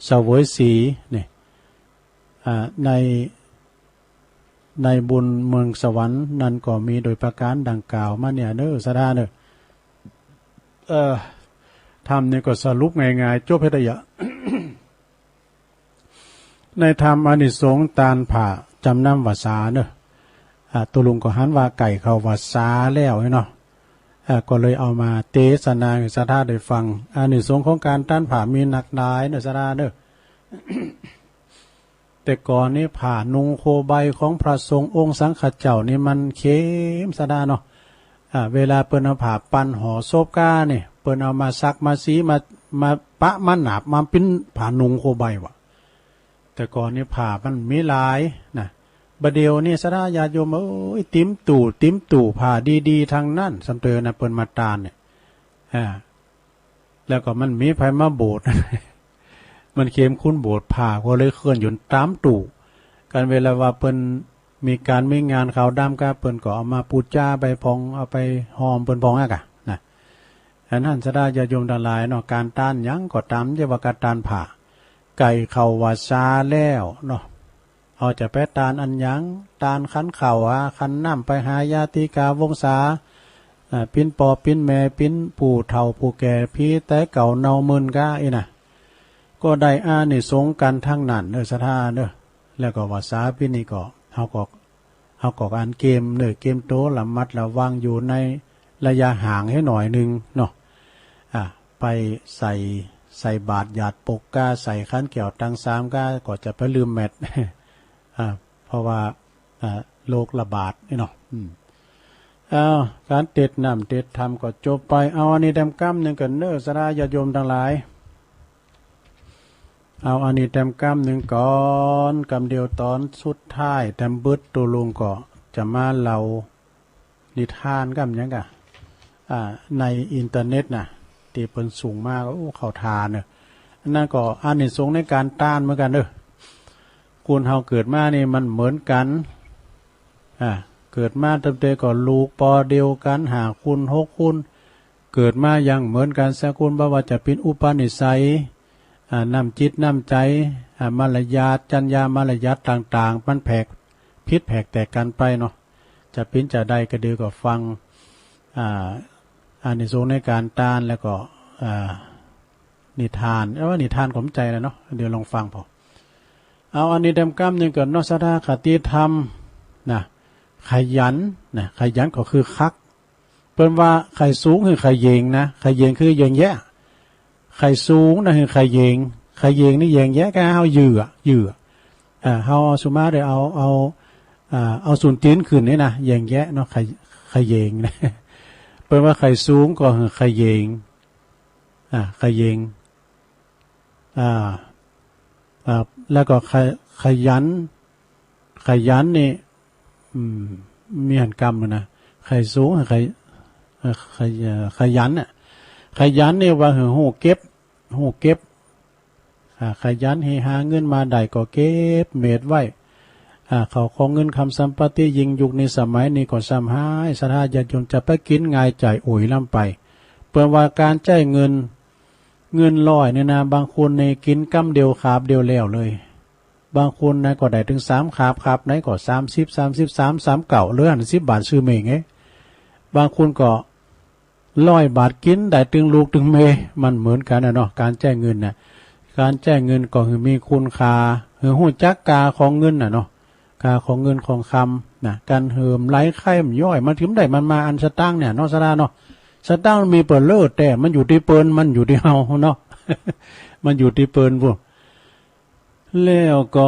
เสวยสีนี่ อ่า ใน ในบุญเมืองสวรรค์นั้นก็มีโดยประก๋านดังกล่าวมาเนี่ยเน้อ ศรัทธาเน้อ เอ่อ ธรรมนี่ก็สรุปง่ายๆ จบหื้อได้เยียะ ในธรรมอานิสงส์ตานผ้าจ๋ำนำวัสสาเน้อ อ่า ตกลงก็หันว่าใก้เข้าวัสสาแล้วเนาะ อ่า ก็เลยเอามาเตสนาหื้อศรัทธาได้ฟัง อานิสงส์ของก๋านตานผ้ามีนักหลายเน้อ ศรัทธาเน้อ แต่ก่อนนี้ผ้านุ่งโคใบของพระสงฆ์องค์สังฆเจ้านี่มันเข้ม ศรัทธาเนาะ อ่า เวลาเปิ้นเอาผ้าปันห่อศพก้านี่ เปิ้นเอามาสักมาสีมา มาปะมาหนาบมาเป๋นผ้านุ่งโคใบว่ะ แต่ก่อนนี้ผ้ามันมีหลายนะ บ่าเดี่ยวนี้ศรัทธาญาติโยมเอ้ย ติ๋มตู้๋ ติ๋มตู้๋ ผ้าดีๆ ตังนั้น สำเตอนะ เปิ้นมาตานเนี่ย อ่า แล้วก็มันมีใผมาโบสถ์ มันเข้มข้นโบสถ์ ผ้าก็เลยเคลื่อนอยู่ต๋ามตู้๋ กันเวลาว่าเปิ้นมีก๋านมีงานขาวดำก้า เปิ้นก็เอามาปู๋จาไปพ่อง เอาไปห่อมเปิ้นพ่องอะกะนะ อันนั้นศรัทธาญาติโยมตังหลายเนาะ ก๋านตานหยังก็ต๋าม เยียะว่าก๋านตานผ้า ใก้เข้าวัสสาแล้วเนาะ เฮาจะไปตานอันหยัง ตานขันข้าวหาขันน้ำไปหาญาติกาวงศา อ่า เป๋นป้อเป๋นแม่ เป๋นผู้เฒ่าผู้แก่ ผีต๋ายเก่าเน่ามึนก้าอี้นะ ก็ได้อานิสงส์กั๋นตังนั้นเน้อ ศรัทธาเน้อ แล้วก็วัสสาปี๋นี้ก็ เฮาก็ เฮาก็อันเกียมเน้อ เกียมโต ระมัดระวังอยู่ในระยะห่างหื้อหน่อยนึ่งเนาะ อ่า ไปใส่ ใส่บาตรหยาดปกก้า ใส่ขันแก้วตังสามก้า ก็จะไปลืมแมด อ่า เพราะว่า อ่า โรคระบาดนี่เนาะ อืม อ้าว ก๋านเตสน์น้ำเตสน์ธรรมก็จบไป เอาอันนี้แตมกำนึ่งก่อนเน้อ ศรัทธาญาติโยมตังหลาย เอาอันนี้แตมกำนึ่งก่อน กำเดียวต๋อนสุดท้าย แตมบึด ตกลงก็จะมาเล่านิทานกำหยังกะ อ่า ในอินเทอร์เน็ตนะ ตี้เปิ้นส่งมา โอ้ เข้าท่าเน้อ อันนั้นก็อานิสงส์ในก๋านตานเหมือนกั๋นเน้อ คนเฮาเกิดมานี่มันเหมือนกั๋น อ่า เกิดมาตั้งแต่ก็ลูกปอเดียวกั๋น ห้าคน หกคน เกิดมาอย่างเหมือนกั๋นสักคน บ่ว่าจะเป๋นอุปนิสัย อ่า น้ำจิตน้ำใจ๋ อ่า มารยาท จรรยามารยาทต่างๆ มันแผก ผิดแผกแตกกั๋นไปเนาะ จะเป๋นจะใดก็เดี๋ยวก็ฟัง อ่า อานิสงส์ในก๋านตาน แล้วก็ อ่า นิทาน เอ้า นิทานก็บ่ใจ้แล้วเนาะ เดี๋ยวลองฟังผ่อ เอาอันนี้แตมกำนึ่งก่อนเนาะ ศรัทธาคติธรรมนะ ขยันนะ ขยันก็คือคัก เปิ้นว่าใค่สูงหื้อใค่เหย่งนะ ใค่เหย่งคือแหย่งแยะ ใค่สูงนะหื้อใค่เหย่ง ใค่เหย่งนี่แหย่งแยะ ก็เฮายื้ออะ ยื้ออะ อ่า เฮาเอาสุมาเด้อ เอา เอา อ่า เอาส้นตี๋นขึ้นนี่นะ แหย่งแยะเนาะ ใค่ ใค่เหย่งนะ เปิ้นว่าใค่สูงก็หื้อใค่เหย่ง อ่า ใค่เหย่ง อ่า อ่า แล้วก็ขะ ขยัน ขยันนี่ อืม มีหันกำนะ ใค่สูง ใค่ เอ่อ ใค่ เอ่อ ขยันน่ะ ขยันนี่ว่าหื้อฮู้เก็บ ฮู้เก็บ อ่า ขยันหื้อหาเงินมาได้ก็เก็บเม็ดไว้ อ่า ข้าวของเงินคำสัมปติยิ่งยุคนี้สมัยนี้ก็ซ้ำฮ้าย ศรัทธาญาติโยมจะไปกิ๋นง่ายใจ๋อุ๋ยล้ำไป เปิ้นว่าก๋านใจ๊เงิน เงินร้อยนี่นะ บางคนนี่กิ๋นกำเดียวขาบเดียวแล้วเลย บางคนนะก็ได้ตึงสามขาบ ขาบไหนก็สามสิบ สามสิบสาม สามเก้า เหลือหั้นสิบบาทซื้อเมงเอ๊ะ บางคนก็ ร้อยบาทกิ๋นได้ตึงลูกตึงเม มันเหมือนกั๋นน่ะเนาะ ก๋านใจ๊เงินน่ะ ก๋านใจ๊เงินก็หื้อมีคุณค่า หื้อฮู้จักก๋าของเงินน่ะเนาะ ก๋าของเงินของคำน่ะ กั๋นหื้อมันไหลใค่มันย้อย มันถึงได้มันมาอันสตางค์เนี่ยเนาะ ศรัทธาเนาะ สตางค์มันมีเปิ้นเล่อ แต่มันอยู่ตี้เปิ้น มันอยู่ตี้เฮาเนาะ มันอยู่ตี้เปิ้นพุ้น แล้วก็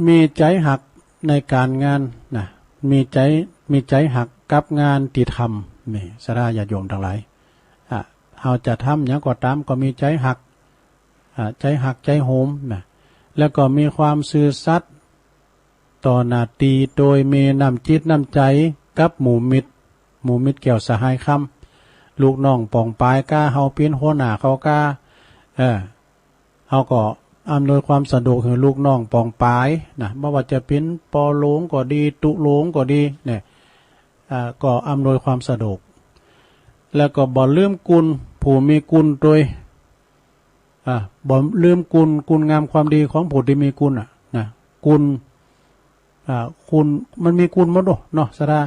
มีใจ๋ฮักในก๋านงานน่ะ มีใจ๋ มีใจ๋ฮักกับงานตี้ทำ นี่ ศรัทธาญาติโยมตังหลาย อ่ะ เฮาจะทำหยังก็ต๋ามก็มีใจ๋ฮัก อ่ะ ใจ๋ฮักใจ๋โหมน่ะ แล้วก็มีความซื่อสัตย์ต่อหน้าตี้ โดยมีน้ำจิตน้ำใจ๋กับหมู่มิตร หมู่มิตรแก้วสหายคำ ลูกน้องป๋องป๋ายก้า เฮาเป๋นหัวหน้าเขาก้า เออ เฮาก็อำนวยความสะดวกหื้อลูกน้องป๋องป๋ายน่ะ บ่ว่าจะเป๋นปอหลวงก็ดี ตุ๊หลวงก็ดีเนี่ย อ่า ก็อำนวยความสะดวก แล้วก็บ่ลืมกุณผู้มีกุณตวย อ่า บ่ลืมกุณ กุณงามความดีของผู้ตี้มีกุณน่ะ นะ กุณ อ่า กุณ มันมีกุณหมดเนาะ ศรัทธา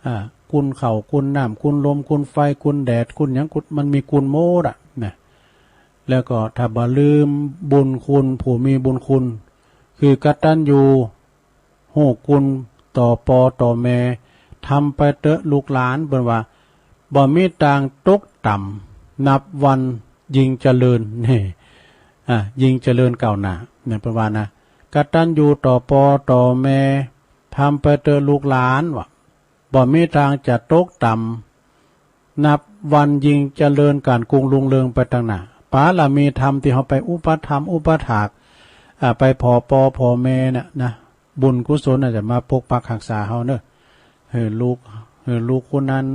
อ่า กุณข้าว กุณน้ำ กุณลม กุณไฟ กุณแดด กุณหยัง กุณ มันมีกุณหมดอะ นะ แล้วก็ถ้าบ่ลืมบุญคุณผู้มีบุญคุณ คือกตัญญู ฮู้คุณต่อปอต่อแม่ ทำไปเต๊อะลูกหลาน เปิ้นว่า บ่มีตางตกต่ำ นับวันยิ่งเจริญ นี่ อ่า ยิ่งเจริญก้าวหน้า เนี่ย เปิ้นว่านะ กตัญญูต่อปอต่อแม่ ทำไปเต๊อะลูกหลาน ว่า บ่มีตางจะตกต่ำ นับวันยิ่งเจริญก้าวกุ่งรุ่งเรืองไปตังหน้า บารมีธรรมตี้เฮาไปอุปถัมภ์อุปถาก อ่า ไปผ่อปอผ่อแม่น่ะนะ บุญกุศลน่ะจะมาปกปักฮักษาเฮาเนาะ หื้อลูก หื้อลูกคนนั้น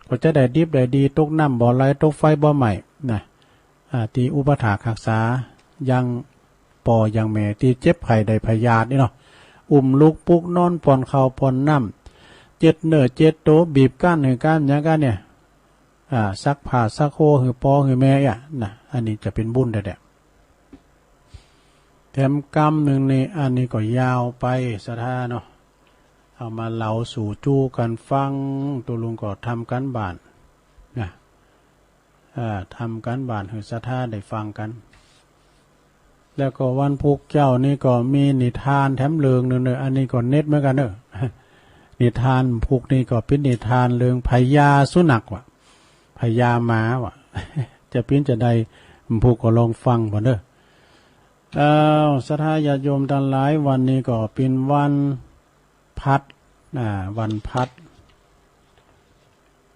ก็จะได้ดิบได้ดี ตกน้ำบ่ไหล ตกไฟบ่ไหม้ นะ อ่า ตี้อุปถากฮักษา ยังปอยังแม่ ตี้เจ็บไข้ได้พยาธินี่เนาะ อุ้มลูกปลุกนอน ป้อนข้าวป้อนน้ำ เจ็ดเนื้อเจ็ดตั๋ว บีบก้านหื้อก้านหยังก้านเนี่ย อ่า ซักผ้าซักโฮหื้อปอหื้อแม่อะนะ อันนี้จะเป๋นบุญแต๊ๆ แถมกำนึ่งนี่ อันนี้ก็ยาวไป ศรัทธาเนาะ เอามาเล่าสู่จู้กั๋นฟัง ตุ๊ลุงก็ทำก๋านบ้านนะ อ่า ทำก๋านบ้านหื้อศรัทธาได้ฟังกั๋น แล้วก็วันพุธเจ๊านี่ก็มีนิทานแถมเรื่องนึ่งเนาะ อันนี้ก็เด็ดเหมือนกั๋นเนาะ นิทานพุธนี่ก็เป๋นนิทานเรื่องพญาสุนัขว่ะ พญาหมาว่ะ จะเป๋นจาใด พุธก็ลองฟังก่อนเนาะ อ้าว ศรัทธาญาติโยมตังหลาย วันนี้ก็เป๋นวัน พัด อ่า วันพัด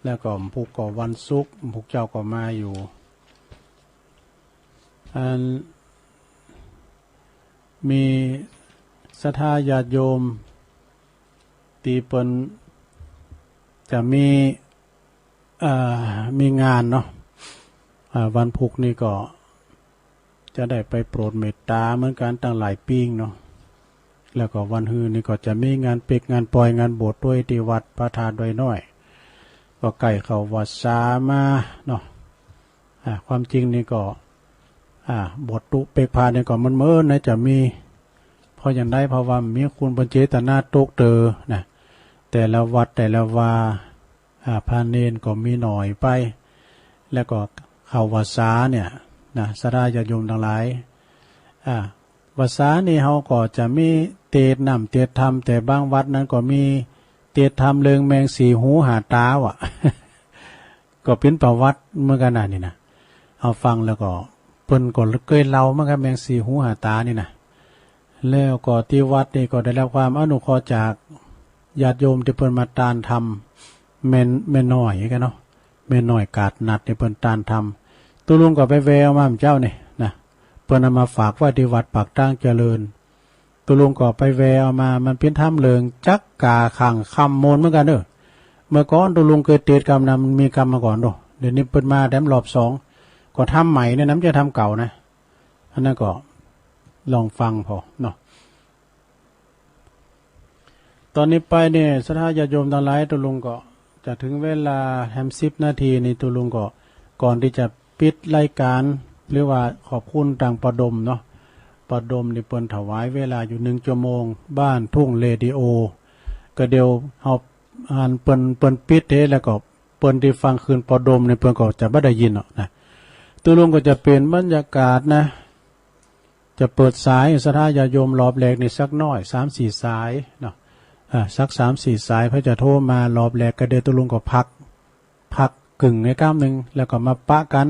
แล้วก็พุธก็วันศุกร์ พุธเจ๊าก็มาอยู่ อัน มีศรัทธาญาติโยม ตี้เปิ้นจะมี อ่า มีงานเนาะ อ่า วันพุธนี่ก็ จะได้ไปโปรดเมตต๋าเหมือนกั๋นตังหลายปิ้งเนาะ แล้วก็วันฮือนี่ก็จะมีงานเป๊กงานปอยงานบวชตวยตี้วัดพระธาตุดอยน้อย ก็ใก้เข้าวัสสามาเนาะ อ่า ความจริงนี่ก็ อ่า บวชตุ๊เป๊กพระนี่ก็มันเมินนะจะมี เพราะหยังใด เพราะว่ามีคุณเปิ้นเจตนาตกเต๋อนะ แต่ละวัดแต่ละวา อ่า พระเณรก็มีหน้อยไป แล้วก็เข้าวัสสาเนี่ยนะ ศรัทธาญาติโยมตังหลาย อ่า วัสสานี่เฮาก็จะมีเตสน์น้ำเตสน์ธรรม แต่บางวัดนั้นก็มีเตสน์ธรรมเรื่องแมงสี่หูห้าต๋าว่ะ ก็เป๋นประวัติเหมือนกั๋นนะนี่นะ เอาฟังแล้วก็เปิ้นก็เกยเล่าเหมือนกั๋น แมงสี่หูห้าต๋านี่นะ แล้วก็ตี้วัดนี่ก็ได้รับความอนุเคราะห์จากญาติโยมตี้เปิ้นมาตานธรรม แม่ แม่น้อยกั๋นเนาะ แม่น้อยกาดนัดนี่เปิ้นตานธรรม ตุ๊ลุงก็ไปแวะเอามาเมื่อเจ๊านี่นะ เปิ้นเอามาฝากไว้ตี้วัดปากตางเจริญ ตุ๊ลุงก็ไปแวะเอามา มันเป๋นธรรมเรื่องจักก๋าขั่งคำมูลเหมือนกั๋นเนาะ เมื่อก่อนตุ๊ลุงเกยเตสน์กำนะ มันมีกำมาก่อนเนาะ เดี๋ยวนี้เปิ้นมาแถมรอบสอง ก็ธรรมใหม่เนี่ยนะ บ่ใจ้ธรรมเก่านะ อันนั้นก็ลองฟังผ่อเนาะ ต๋อนนี้ไปเนี่ย ศรัทธาญาติโยมตังหลาย ตุ๊ลุงก็จะเถิงเวลาแหมสิบนาทีนี่ ตุ๊ลุงก็ ก่อนตี้จะปิดรายก๋าน หรือว่าขอบคุณตางป้อดมเนาะ ป้อดมนี่เปิ้นถวายเวลาอยู่หนึ่งชั่วโมง บ้านทุ่งเรดิโอ ก็เดี๋ยวเฮา อันเปิ้น เปิ้นปิดเด้ แล้วก็เปิ้นได้ฟังคืนป้อดมนี่ เปิ้นก็จะบ่ได้ยินเนาะนะ ตุ๊ลุงก็จะเป๋นบรรยากาศนะ จะเปิดสายศรัทธาญาติโยมรอบแรกนี่สักหน้อย สามสี่สายเนาะ อ่า สักสามสี่สาย เปิ้นจะโทรมารอบแรก ก็เดี๋ยวตุ๊ลุงก็พัก พักกึ่งในก้ำนึ่ง แล้วก็มาปะกั๋น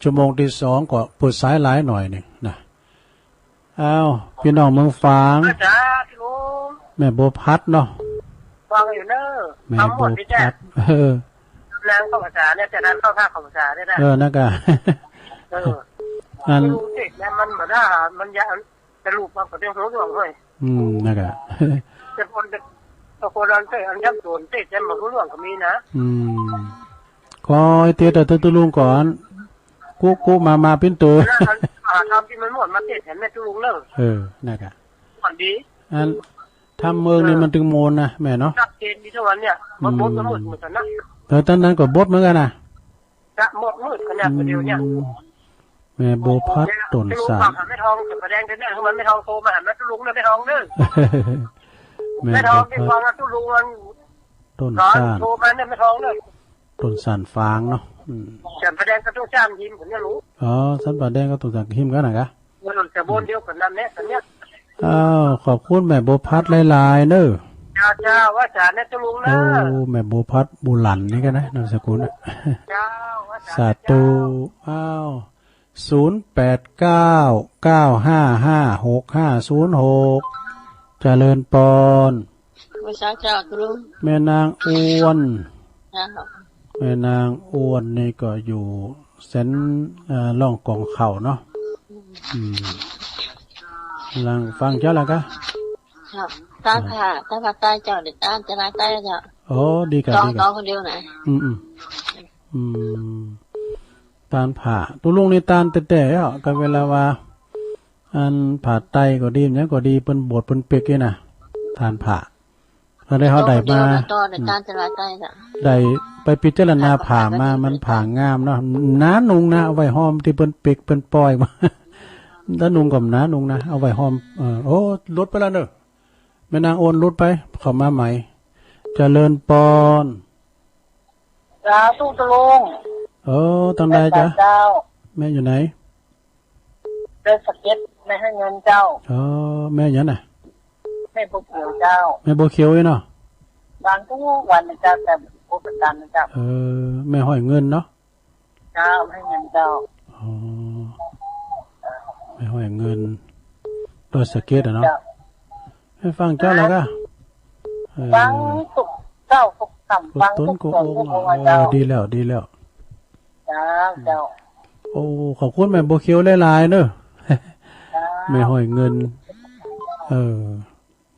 ชั่วโมงตี้สองก็เปิดสายหลายหน่อยนึ่งนะ อ้าว ปี้น้องเมืองฝาง อาจ๋ารย์ แม่บัวผัดเนาะ ฟังอยู่เน่อ แม่บัวผัด เออ นางเข้าภาษาเนี่ย แต่นางเข้าท่าเข้าภาษาเนี่ยนะ เออ นั่นก็ เออ อัน มันเด็กนะ มันบ่ได้ มันอยาก แต่ลูกมันก็เต็มหัวเรื่องเฮ้ย อืม นั่นก็ แต่คน แต่คนอันเตะ อันย้ำโดนเตะ แต่มันรู้เรื่องก็มีนะ อืม ขอหื้อเตะแต่ตุ๊ลุงก่อน กุ๊กกุ๊กมามาปิ้นเตอ แล้วอัน อ่า ทำตี้มันหมดมาเตะแถมแม่ตุ๊ลุงเน่อ เออ นั่นก็ ก่อนดี อัน ทำเมืองนี่ เออ มันตึงโมนนะแม่เนาะ ชัดเจนดีเท่าวันเนี่ย มันบดมันหมดเหมือนกั๋นนะ อืม แต่ต๋อนนั้นก็บดเหมือนกั๋นนะ จะหมดมืดขนาดเดียวเนี่ย อืม แม่บัวผัด ต้นสาน แม่ทอง แสดงแต่เนี่ย คือมันแม่ทองโทรมาหาแม่ตุ๊ลุงเนี่ย แม่ทองเน่อ แม่บัวผัด แม่ทองตี้ฟังนะ ตุ๊ลุงมัน ต้นสาน โทรมาเนี่ย แม่ทองเน่อ ต้นสานฝางเนาะ อืม สันป่าแดงกับต้นสานหิมผมเนี่ยรู้ อ๋อ สันป่าแดงกับต้นสานหิมกั๋นนะกะ เออ แต่บนเดียวกั๋นนั่นแหละ อันเนี้ย อ้าว ขอบคุณแม่บัวผัดหลายๆ เน่อ เจ้า เจ้า ว่าจ๋ารย์เนี่ยตุ๊ลุงเน่อ โอ้ แม่บัวผัด บุหลันนี่กั๋นนะ นามสกุลน่ะ เจ้า ว่าจ๋ารย์ สาธุ เจ้า อ้าว ศูนย์แปดเก้า เก้าห้าห้า หกห้าศูนย์หก เจริญปอน ไหว้สาเจ้าตุ๊ลุง แม่นางอ้วน เจ้า แม่นางอ้วนนี่ก็อยู่แสน เอ่อ ร่องก๋องข้าวเนาะ อืม หลังฟังเจ้าแล้วกะ เจ้า ตานผ่า ตานผ่าไตเจ้า เดี๋ยวตานจะมาไตเจ้า อ๋อ ดีกะ สอง ดีกะ สองคนเดียวนะ อืม อืม อืม ตานผ่า ตุ๊ลุงนี่ตานแต๊ๆ อ่ะ ก็เวลาว่า อันผ่าไตก็ดี หยังก็ดี เปิ้นบวชเปิ้นเปกนี่นะ ตานผ่า ก็ได้เฮาได้มา ต่อเดียวนะ ต่อเดียว อืม ตานจะมาไตจ้ะ ได้ไปพิจารณาผ่ามา มันผ่างามเนาะ หนานุ่งนะ เอาไว้ห้อมตี้เปิ้นเปกเปิ้นปอยมา หนานุ่งก็หนานุ่งนะ เอาไว้ห้อม เออ โอ้ หลุดไปแล้วเน่อ แม่นางอ้วนหลุดไป เข้ามาใหม่ เจริญปอน สาธุตุ๊ลุง เออ ตังใดจ๊ะ เจ้า แม่อยู่ไหน ดอยสะเก็ด แม่ห้วยเงินเจ้า เออ แม่หยังน่ะ แม่บัวเขียวเจ้า แม่บัวเขียวนี่เนาะ ฟังทุกวันนะเจ้า แต่บ่ประจำนะเจ้า เออ แม่ห้วยเงินเนาะ เจ้า แม่ห้วยเงินเจ้า อ๋อ แม่ห้วยเงิน ดอยสะเก็ดอะเนาะ เจ้า หื้อฟังเจ้าแล้วกะ เออ ฟังตุ๊กเจ้าตุ๊กค่ำ ฟังตุ๊กต๋นตุ๊กองค์ ตุ๊กองค์ เออ เจ้า ดีแล้ว ดีแล้ว เจ้า เจ้า โอ้ ขอบคุณแม่บัวเขียวหลายๆ เน่อ เจ้า แม่ห้วยเงิน เออ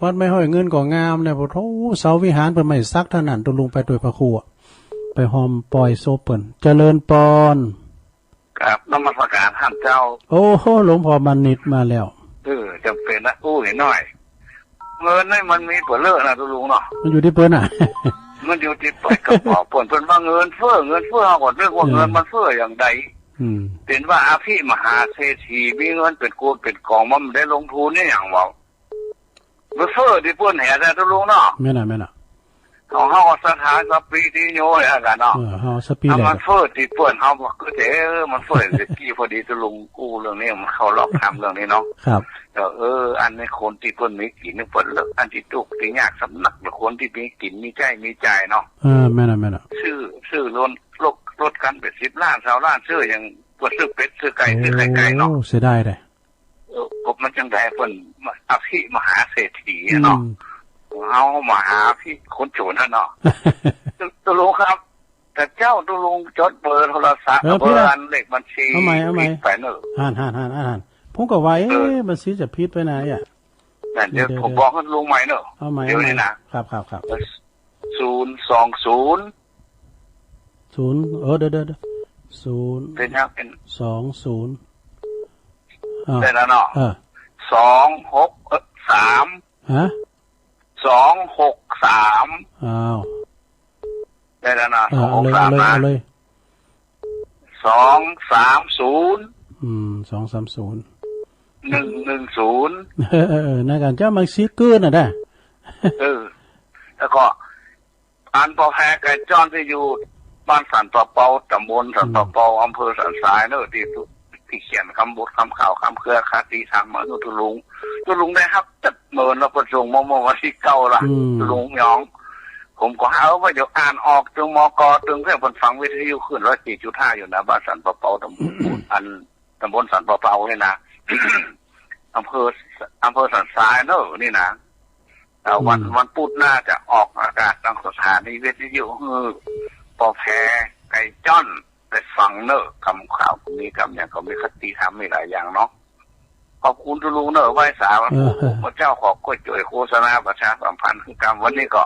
วัดแม่ห้วยเงินก็งามเนี่ย โอ้โธ่ เสาวิหารเปิ้นใหม่สักเต้านั้น ตุ๊ลุงไปตวยพระครูอะ ไปห้อมปอยศพเปิ้น เจริญปอน กราบนมัสการต้านเจ้า โอ้โห หลวงพ่อมานิตมาแล้ว เออ จ๋ำเป๋นนะ อู้หน้อย เงินนี่มันมีเป๋อเล่อนะตุ๊ลุงเนาะ มันอยู่ตี้เปิ้นน่ะ มันอยู่ตี้เปิ้นกระเป๋าเปิ้น เปิ้นว่าเงินเฟ้อ เงินเฟ้อ เฮาก็นึกว่า เออ เงินมันเฟ้ออย่างใด อืม เป๋นว่าอภิมหาเศรษฐี มีเงินเป๋นโกดเป๋นก๋อง มันได้ลงทุนนี่หยังวะ มันเฟ้อตี้เปิ้นแหละตุ๊ลุงเนาะ แม่นน่ะ แม่นน่ะ ของเฮาก็ศรัทธาสปีติโยเลยอะกะเนาะ เออ เฮาสปี ถ้า แหละ มันเฟ้อตี้เปิ้น เฮาก็คือแต่ เออ มันเฟ้อตี้กี้ พอดีตุ๊ลุงอู้เรื่องนี้ มันเข้ารอบธรรมเรื่องนี้เนาะ ครับ เออ เออ อันนี้คนตี้เปิ้นมีกิ๋นนี่เปิ้นเลิก อันตี้ตุ๊กตี้ยากสำนัก หรือคนตี้มีกิ๋นมีใจ๊มีจ่ายเนาะ เออ แม่นน่ะ แม่นน่ะ ซื้อ ซื้อรถ รถ รถคันเป๋นสิบล้าน ซาวล้าน ซื้อหยัง เปิ้นซื้อเป็ด ซื้อไก่ ซื้อไข่ไก่เนาะ โอ้ เสียดายเลย เออ ก็มันจังใดเปิ้นอภิมหาเศรษฐีอะเนาะ อืม เฮามหาอภิ คนจนน่ะเนาะ ตุ๊ลุงครับ แต่เจ้าตุ๊ลุงจดเบอร์โทรศัพท์ เออ เบอร์ พี่ละ อันเลขบัญชี เอาใหม่ เอาใหม่ ไปเนอะ หัน หัน หัน หัน หัน ผมก็ว่า เอ๊ะ เออ บัญชีจะผิดไปไหนอะ นั่นเดี๋ยว เดี๋ยว ผมบอกให้ลุงใหม่เนอะ เอาใหม่ เดี๋ยวนี้นะ เอาใหม่ ครับ ครับ ครับ ศูนย์สองศูนย์ ศูนย์ เออ เดี๋ยว เดี๋ยว เดี๋ยว ศูนย์ เป็นยัง เป็น สองศูนย์ อ่า ได้แล้วเนาะ เออ สองหก เอ่อ สาม ฮะ สองหกสาม อ้าว ได้แล้วนะ อ่า สองหกสาม เอาเลย นะ เอาเลย เอาเลย สองสามศูนย์ อืม สองสามศูนย์ หนึ่งหนึ่งศูนย์ เออ เออ เออ นะ ก๋านเจ้ามักซี้กื้นน่ะนะ เออ แล้วก็ อันปอแพไก่จ้อนตี้อยู่บ้านสันป่าเปา ต๋ำบลสันป่าเปา อืม อำเภอสันทรายเนอะ ตี้ตุ๊ ตี้เขียนกำบทกำข่าวกำเครือคติธรรมมา ตุ๊ลุง ตุ๊ลุงได้ฮับจักเมินแล้ว เปิ้นส่งมาเมื่อวันตี้เก้าละ อืม ตุ๊ลุงหยอง ผมก็หาว่าเดี๋ยวอ่านออก ตึง มก ตึง เพื่อเปิ้นฟังวิทยุคลื่นร้อยสี่จุดห้าอยู่นะ บ้านสันป่าเปา ต๋ำบล อืม อัน ต๋ำบลสันป่าเปานี่นะ อำเภอ อำเภอสันทรายเนอะ นี่นะ เอ่อ วัน อืม วันพุธหน้าจะออกอากาศตางสถานีวิทยุหื้อปอแพไก่จ้อนได้ฟังเนอะ กำข่าวก็มี กำหยังก็มี คติธรรมมีหลายอย่างเนาะ ขอบคุณตุ๊ลุงเนอะ ไหว้สาวันพุธ เออ พระเจ้าขอก้วยจ๋วยโฆษณาประชาสัมพันธ์ คือกำวันนี้ก็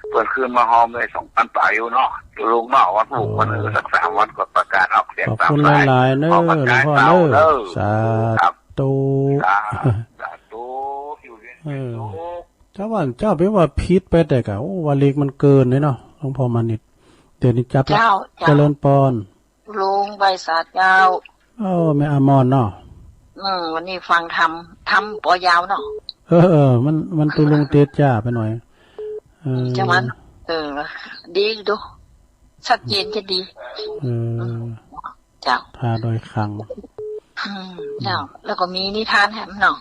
เปิ้นคืนมาฮอมได้สองปันป๋ายอยู่เนาะ ตุ๊ลุงเนาะ วันพุธ อ๋อ วันอื่นสักสามวันก็ประกาศออกเสียง ขอบคุณ ตามสาย หลายๆ เนอะ ขอประกาศ หลวงพ่อ เต้า เนอะ เนอะ สาธุ ครับ สา สาธุ อยู่เย็น เออ เป็นสุข เจ้าว่า เจ้าไปว่าผิดไปแต่กะ โอ้ ว่าเลขมันเกินเลยเนาะ หลวงพ่อมานิด เดี๋ยวนี้จับละ เจ้า เจ้า เจริญปอน ลุงไหว้สาเจ้า โอ้ แม่อมรเนาะ อืม วันนี้ฟังธรรม ธรรมปอยาวเนาะ เออ เออ มัน มันตุ๊ลุงเตจจ้าไปหน่อย เออ เจ้ามัน เออ ดีดู ชัดเจนจะดี เออ เจ้า พาโดยคลัง อืม เจ้า แล้วก็มีนิทานแถมเนาะ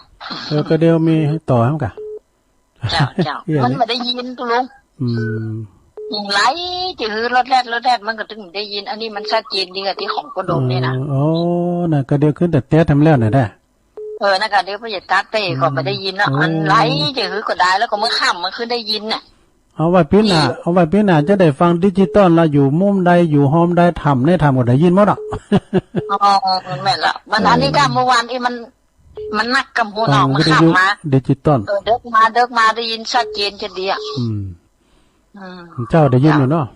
เออ ก็เดี๋ยวมีต่อแถมกะ เจ้า เจ้า เอี้ย มันบ่ได้ยินตุ๊ลุง อืม ยิ่งไล่จะหื้อรถแล่น รถแล่น มันก็ตึงได้ยิน อันนี้มันชัดเจนดีกว่าตี้ของโกดมนี่นะ เออ อ๋อ นั่นก็เดี๋ยวขึ้นแต่เตสแถมแล้วน่ะนะ เออ นั่นก็เดี๋ยวพ่อใหญ่ตั๊กเต้ก็บ่ได้ยินเนาะ อืม อันไล่จะหื้อก็ได้ แล้วก็เมื่อค่ำมันขึ้นได้ยินน่ะ เอาไว้ปี๋หน้า นี่ เอาไว้ปี๋หน้าจะได้ฟังดิจิตอลละ อยู่มุมใด อยู่ฮอมใด ถ้ำในถ้ำก็ได้ยินหมดอ่ะ อ๋อ แม่นละ มัน เออ อันนี้ก็เมื่อวานนี้มัน มันนักกำหัวหนอง เออ มันขับมา วิทยุดิจิตอล เออ เดิกมา เดิกมาได้ยินชัดเจนจะดีอ่ะ อืม อืม เจ้าได้ยินอยู่เนาะ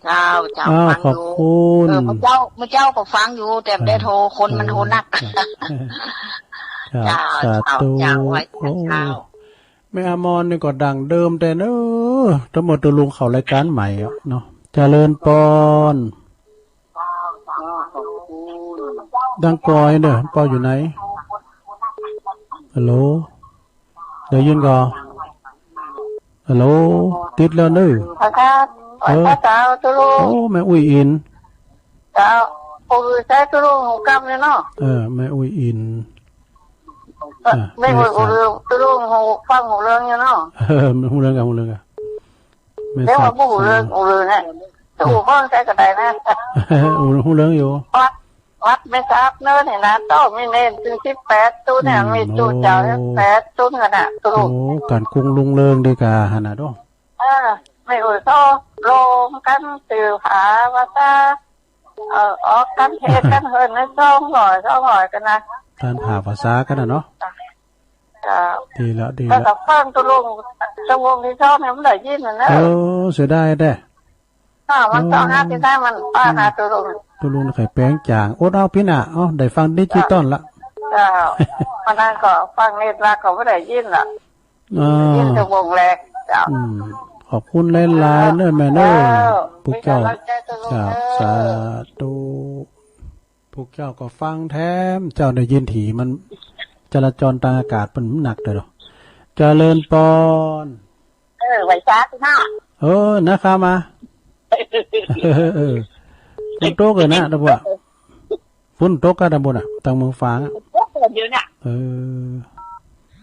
เจ้า เจ้า อ้าว ฟังอยู่ ขอบคุณ เออ เมื่อเจ้า เมื่อเจ้าก็ฟังอยู่ แต่บ่ได้โทร คนมันโทรนัก เออ เจ้า เจ้า สาธุ เจ้า ไหว้เจ้า โอ้ แม่อมรนี่ก็ดั้งเดิมแต่เนอะ ตำรวจตุ๊ลุงเข้ารายการใหม่อะเนาะ เจริญปอน ดังกอยเด้อ ปออยู่ไหน ฮัลโหล ได้ยินก่อ ฮัลโหล ติดแล้วเนอะ ครับ เออ เจ้าตุ๊ลุง โอ้ แม่อุ้ยอิน เจ้า โอ้ ใจ้ตุ๊ลุงหูกำเนี่ยเนาะ เออ แม่อุ้ยอิน เออ อ่ะ แม่อุ้ย แม่สาว ตุ๊ลุงหูฟังหูเรื่องเนี่ยเนาะ เออ หูเรื่องกะ หูเรื่องกะ แม่สาว แต่ว่าบ่ฮู้เรื่อง ฮู้เรื่องนะ แต่ฮู้ฟังใจ้ก็ได้นะ ฮู้ ฮู้เรื่องอยู่ วัด วัดแม่สาบเนินนี่นะ โตมีเณรถึงสิบแปดตุ๊เนี่ย อืม มีตุ๊เจ้า โอ้ แปดตุ๊กันน่ะ ตุ๊ โอ้ ก๋านกรุ้งรุ่งเริงดีก่าหั่นน่ะโต เออ แม่อุ้ยก็ลงกั๋น สื่อภาษา เออ ออกกั๋นเทศน์กั๋นเฮิ่นในสองร้อย สองร้อยกั๋นนะ ต้านผ่าภาษากั๋นน่ะเนาะ เจ้า ดีละ ดีละ แล้วก็ฟังตุ๊ลุง ชั่วโมงตี้สองเนี่ยมันได้ยินน่ะนะ เออ เสียดายแต๊ อ้าว มันต้องหาตี้ได้มันป้านะ ตุ๊ลุง ตุ๊ลุงไข่แปงจ๋าง อดเอาปี๋หน้า เอา ได้ฟังดิจิตอลละ เจ้า วันนั้นก็ฟังเน็ตละก็บ่ได้ยินละ อ่า ยินแต่วงแรก เจ้า อืม ขอบคุณหลายๆ เน้อแม่เน้อ เจ้า ผู้เจ้า มีกำลังใจ๋ตุ๊ลุง เจ้า เด้อ สาธุ ผู้เจ้าก็ฟังแถม เจ้าได้ยินถี่มัน จราจรตางอากาศมันหนักเลยเหรอ เจริญปอน เออ ไหว้สาธุนะ เออ นะครับมา เออ เออ ฝนตกเลยนะ ตะบัว ฝนตกกะตะบนอ่ะ ตางเมืองฝางอ่ะ ตกเดี๋ยวเนี่ย เออ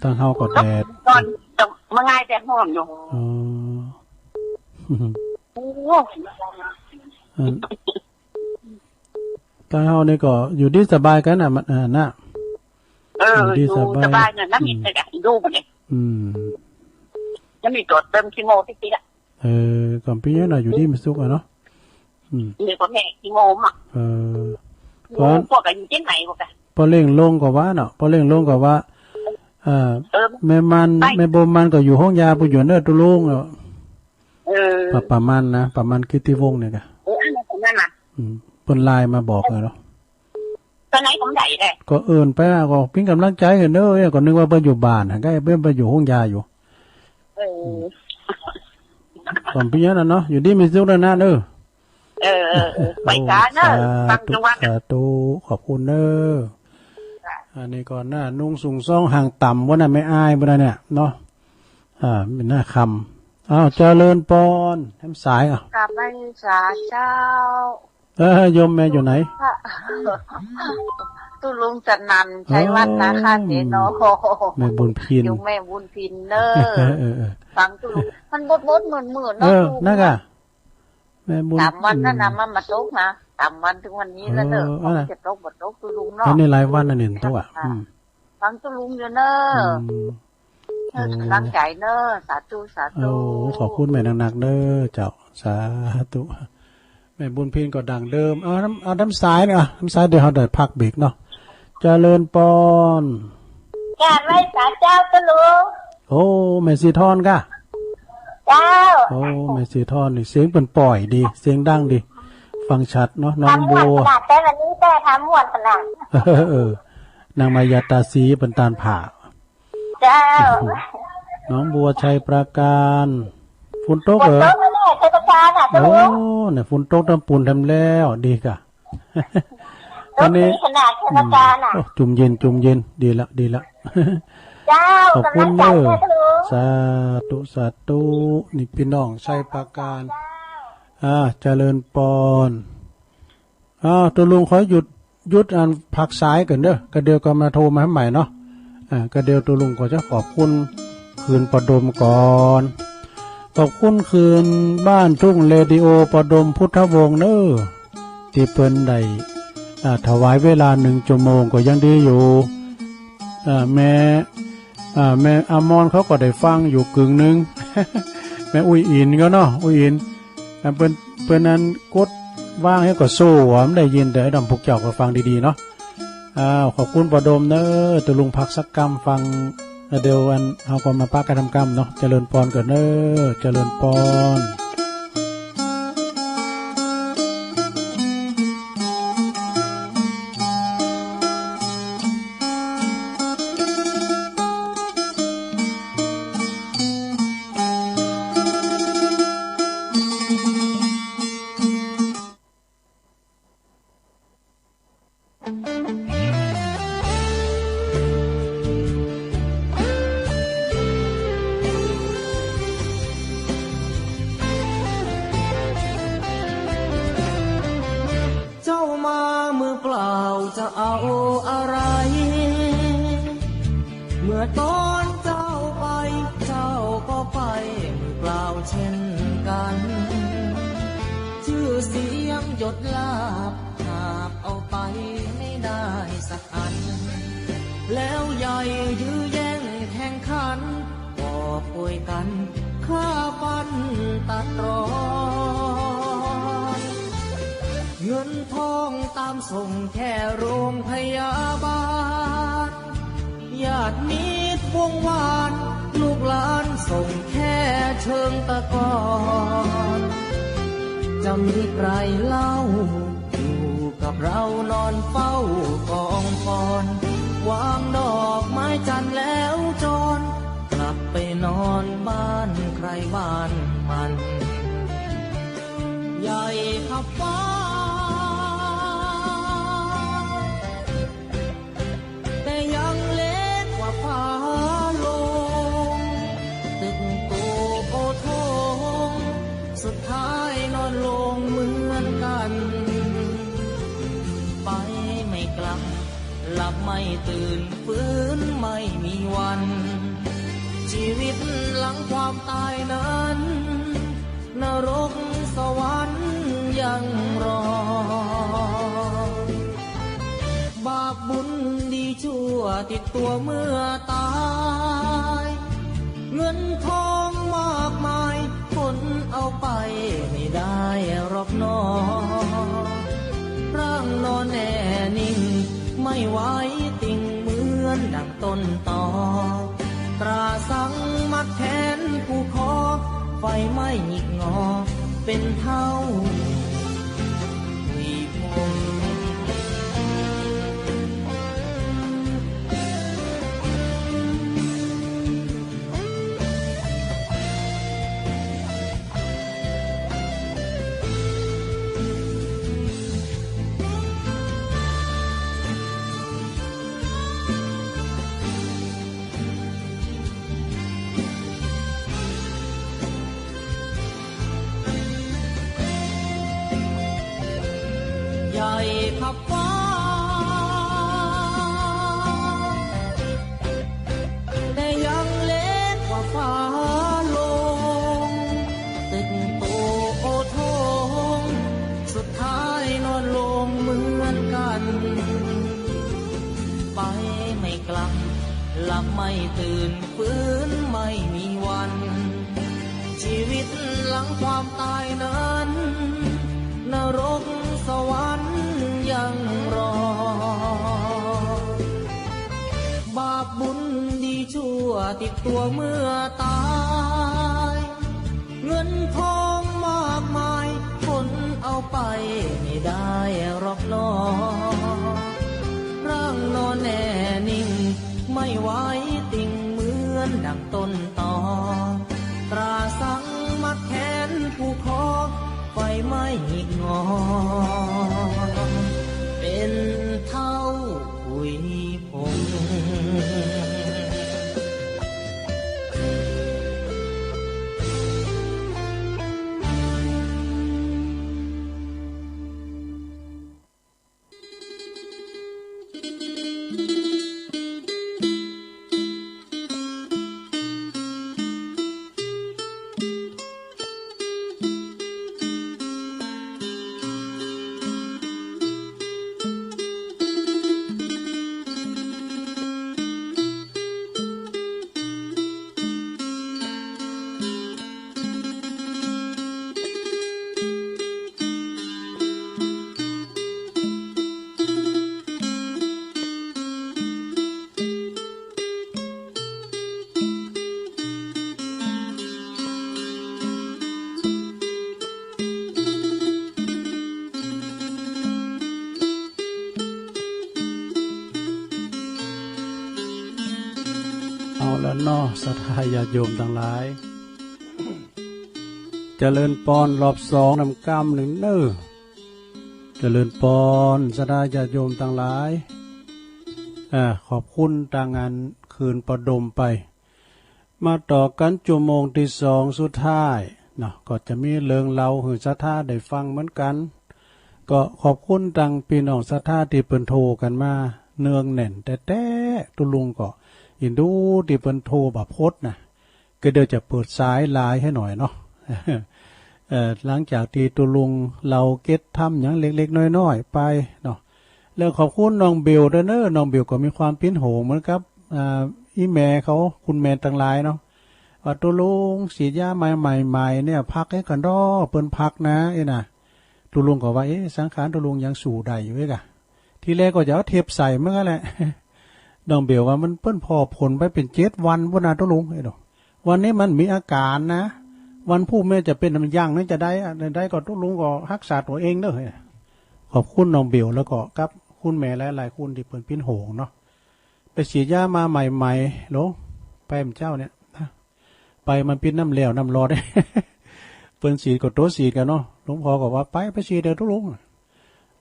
ตางเฮาก็แดด ตอน ตอนเมื่อไงแต่ฮ้อนอยู่ อ๋อ โอ้ อัน ตางเฮานี่ก็อยู่ดีสบายกั๋นน่ะ มัน อ่า น่ะ เออ อยู่ดีสบาย อยู่สบายเนี่ย นั่นนี่ อืม แต่ก็อยู่เนี่ย อืม ยังมีตั๋วเติมขี้โมติดๆ อ่ะ เออ ก็ปี้เนาะ อยู่ดีมีสุขอะเนาะ อืม เดี๋ยวก็แม่ขี้โมอ่ะ เออ โอ้ พอ พวกก็อยู่ตี้ไหนพวกอะ ปอเล่งลงก็ว่าเนาะ ปอเล่งลงก็ว่า เอ่อ เออ แม่มัน ไป แม่บ่มมันก็อยู่ห้องยา ไปอยู่เนิดตุลุงเนาะ เออ ป้า ป้ามันนะ ป้ามันกิตติวงศ์เนี่ยกะ เออ อันนั้น อันนั้นน่ะ อืม เปิ้นไลน์มาบอกเลยเนาะ ตอนไหนผมได้เลย ก็เอิ้นไปอะ ก็เป๋นก๋ำลังใจ๋หื้อเน้อ ก็นึกว่าเปิ้นอยู่บ้าน ก็เปิ้นไปอยู่ห้องยาอยู่ เออ อืม ความเพียรน่ะเนาะ อยู่ดีมีสุขเด้อนะเด้อ เออ เออ เออ ไปกาเนอะ โอ้ สาธุ ฟังทุกวัน สาธุ ขอบคุณเนอะ อันนี้ก็หน้านุ่งสูงส่องห่างต่ำวะน่ะ แม่อ้ายบ่าน่ะเนี่ยเนาะ อ่า มีหน้าคำ อ้าว เจริญปอน แหมสาย อ้าว กราบไหว้สาเจ้า เออ โยมแม่อยู่ไหน ค่ะ ตุ๊ลุงสนั่น ชัยวัฒน์ นาคาเสโน โอ้ แม่บุญพิน โยมแม่บุญพินเนอะ เออ เออ เออ ฟังตุ๊ลุง มันบดๆ มืดๆ เนาะ เออ ตุ๊ลุง นั่นกะ แม่บุญ สามวันนั่นน่ะ อืม มันมาตกนะ สามวันถึงวันนี้แล้วเนอะ เออ เอาล่ะ จะตกบ่ตกตุ๊ลุงเนาะ อันนี้หลายวันน่ะเนี่ย ตกอ่ะ ค่ะ อืม ฟังตุ๊ลุงอยู่เนอะ อืม เออ โอ้ กำลังใจ๋เนอะ สาธุ สาธุ โอ้ ขอบคุณแม่นักๆ เด้อเจ้า สาธุ แม่บุญพินก็ดังเดิม เอาแหม เอาแหมสายเนี่ย เอาแหมสาย เดี๋ยวเฮาได้พักเบรกเนาะ เจริญปอน กราบไหว้สาเจ้าตุ๊ลุง โอ้ แม่สีทอนกะ เจ้า โอ้ แม่สีทอนนี่เสียงเปิ้นป้อยดี เสียงดังดี ฟังชัดเนาะ น้องบัว ทำม่วนขนาด แต่วันนี้แต่ทำม่วนขนาด เออ นางมายาตาสีเปิ้นตานผ่า เจ้า น้องบัว ชัยปราการ ฝนตกเหรอ ฝนตกแล้วเนี่ย ชัยปราการอ่ะ โอ้ ตุ๊ลุง เนี่ย ฝนตกแถมปูนแถมแล้ว ดีกะ ตอนนี้ ตกดีขนาด ชัยปราการอ่ะ อืม โอ้ จุ่มเย็น จุ่มเย็น ดีละ ดีละ เจ้า ขอบคุณเนอะ กำลังใจ๋เนอะตุ๊ลุง สาธุ สาธุ นี่ปี้น้องชัยปราการ เจ้า อ่า เจริญปอน อ้าว ตุ๊ลุงขอหยุด หยุดอันพักสายก่อนเด้อ ก็เดี๋ยวก็มาโทรมาใหม่เนาะ อ่า ก็เดี๋ยวตุ๊ลุงก็จะขอบคุณคืนป้อดมก่อน ขอบคุณคืนบ้านทุ่งเรดิโอป้อดมพุทธวงศ์เนอะ ตี้เปิ้นได้ อ่า ถวายเวลาหนึ่งชั่วโมงก็ยังดีอยู่ อ่า แม่ อ่า แม่อมรเขาก็ได้ฟังอยู่กึ่งหนึ่ง แม่อุ้ยอินก็เนาะ อุ้ยอิน อ่า เปิ้น เปิ้นนั้นกดวางหื้อก็โซ่อะ บ่ได้ยิน แต่ไอ้ดำพวกเจ้าก็ฟังดีๆ เนาะ อ้าว ขอบคุณป้อดมเนอะ ตุ๊ลุงพักสักกำฟัง แล้วเดี๋ยวอัน เฮาก็มาปะกั๋นตำกำเนาะ เจริญปอนก่อนเนอะ เจริญปอน เจ้ามามือเปล่าจะเอาอะไร เมื่อตอนเจ้าไป เจ้าก็ไปมือเปล่าเช่นกัน ชื่อเสียงยศลาภหาบเอาไปไม่ได้สักอัน แล้วใหญ่ยื้อแย่งแข่งขัน กอบโกยกั๋นฆ่าฟันตัดตรอน เงินทองต๋ามส่งแค่โรงพยาบาล ญาติมิตรวงวาน ลูกหลานส่งแค่เชิงตะกอน จะมีใครเล่า อยู่กับเรานอนเฝ้ากองฟอน วางดอกไม้จันทร์แล้วจร กลับไปนอนบ้านใครบ้านมัน ใหญ่ขับฟ้า แต่ยังเล็กกว่าฟ้าลง ตึกโตโอโถง สุดท้ายนอนโลงเหมือนกัน ไปไม่กลับ หลับไม่ตื่น ฟื้นไม่มีวัน ชีวิตหลังความตายนั้น นรกสวรรค์ยังรอ บาปบุญดีชั่วติดตัวเมื่อตาย เงินทองมากมาย คนเอาไปไม่ได้หรอกหนอ ร่างนอนแน่นิ่ง ไม่ไหวติ่งเหมือนดังต้นตอ ตราสังมัดแขนผูกคอ ไฟไหม้หงิกงอเป็นเท่าทวีปง ขับฟ้า แต่ยังเล็กกว่าฟ้าลง ตึกโตโอโถง สุดท้ายนอนลงเหมือนกัน ไปไม่กลับ หลับไม่ตื่น ฟื้นไม่มีวัน ชีวิตหลังความตายนั้น นรกสวรรค์ยังรอ บาปบุญดีชั่วติดตัวเมื่อตาย เงินทองมากมาย คนเอาไปไม่ได้หรอกหนอ ร่างนอนแน่นิ่ง ไม่ไหวติ่งเหมือนดังต้นตอ ตราสังมัดแขนผูกคอ ไฟไหม้หงิกงอ เป็นเท่าผุยผง เอาละเนาะ ศรัทธาญาติโยมตังหลาย เจริญปอนรอบสองนำกำนึ่งเน้อ เจริญปอนศรัทธาญาติโยมตังหลาย อ่า ขอบคุณตังอันคืนประดมไป มาต่อกั๋นจั่วโมงตี้สองสุดท้ายเนาะ ก็จะมีเรื่องเล่าหื้อศรัทธาได้ฟังเหมือนกั๋น ก็ขอบคุณตังปี้น้องศรัทธาตี้เปิ้นโทรกั๋นมาเนืองแน่นแต๊ๆ ตุ๊ลุงก็อินดูตี้เปิ้นโทรบ่ปดนะ ก็เดี๋ยวจะเปิดสายหลายหื้อหน่อยเนาะ เอ่อ หลังจากตี้ตุ๊ลุงเล่าเกร็ดธรรมหยังเล็กๆ น้อยๆ ไปเนาะ แล้วขอบคุณน้องเบลด้วยเน้อ น้องเบลก็มีความปิ๊นโหงเหมือนกับ อ่า อี่แม่เขา คุณแม่ตังหลายเนาะ ว่าตุ๊ลุงฉีดยามาใหม่ๆ เนี่ย พักหื้อก่อนเต๊อะ เปิ้นพักนะ เอ้ยนะ ตุ๊ลุงก็ว่า เอ๊ะ สังขารตุ๊ลุงยังสู้ได้อยู่เอ๊ะกะ ทีแรกก็จะเอาเทปใส่เหมือนกั๋นแหละ น้องเบลว่ามันเปิ้นผ่อผลไปเป๋นเจ็ดวันปู้นนะตุ๊ลุง เอ้ยเนาะ วันนี้มันมีอาก๋านนะ วันพูดแม่จะเป๋นอะหยังนี่จะได้อะ ได้ก็ตุ๊ลุงก็ฮักษาตั๋วเองเน้อ ขอบคุณน้องเบลแล้วก็กับคุณแม่หลายๆ คนตี้เปิ้นปิ๊นโหงเนาะ ไปฉีดยามาใหม่ๆ หลวง ไปเมื่อเจ๊าเนี่ยนะ ไปมันปิ๊นน้ำแหลวน้ำหลอด เปิ้นฉีดก็ตั๋วฉีดกั๋นเนาะ หลวงพ่อก็ว่าไป ไปฉีดเต๊อะตุ๊ลุง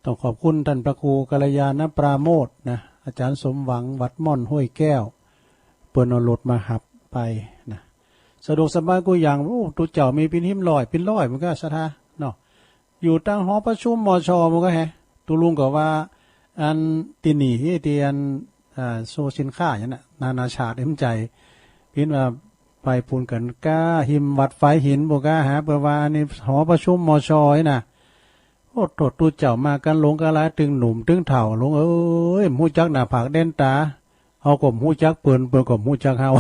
ต้องขอบคุณต้านพระครูกัลยาณปราโมทย์นะ อาจ๋ารย์สมหวัง วัดม่อนห้วยแก้ว เปิ้นเอารถมาฮับไปนะ สะดวกสบายกู้อย่าง โอ้ ตุ๊เจ้ามีปิ๊นหิ้มลอย ปิ๊นลอย มันก็ศรัทธาเนาะ อยู่ตังหอประชุม มช มันก็แฮะ ตุ๊ลุงก็ว่า อันตี้นี่ ตี้อัน อ่า โชว์สินค้าหยังน่ะ นานาชาติ เอ็มใจ๋ ปิ๊นว่าไปปูนกั๋นก้า หิ้มวัดฝายหิน บ่ก้าหา เปิ้นว่าอันนี้หอประชุม มช นี่นะ โอ้ โตตุ๊เจ้ามากั๋นหลงกั๋นหลาย ตึงหนุ่มตึงเฒ่า หลวงเอ้ย บ่ฮู้จักหน้าผากแดนต๋า เฮาก็บ่ฮู้จักเปิ้น เปิ้นก็บ่ฮู้จักเฮา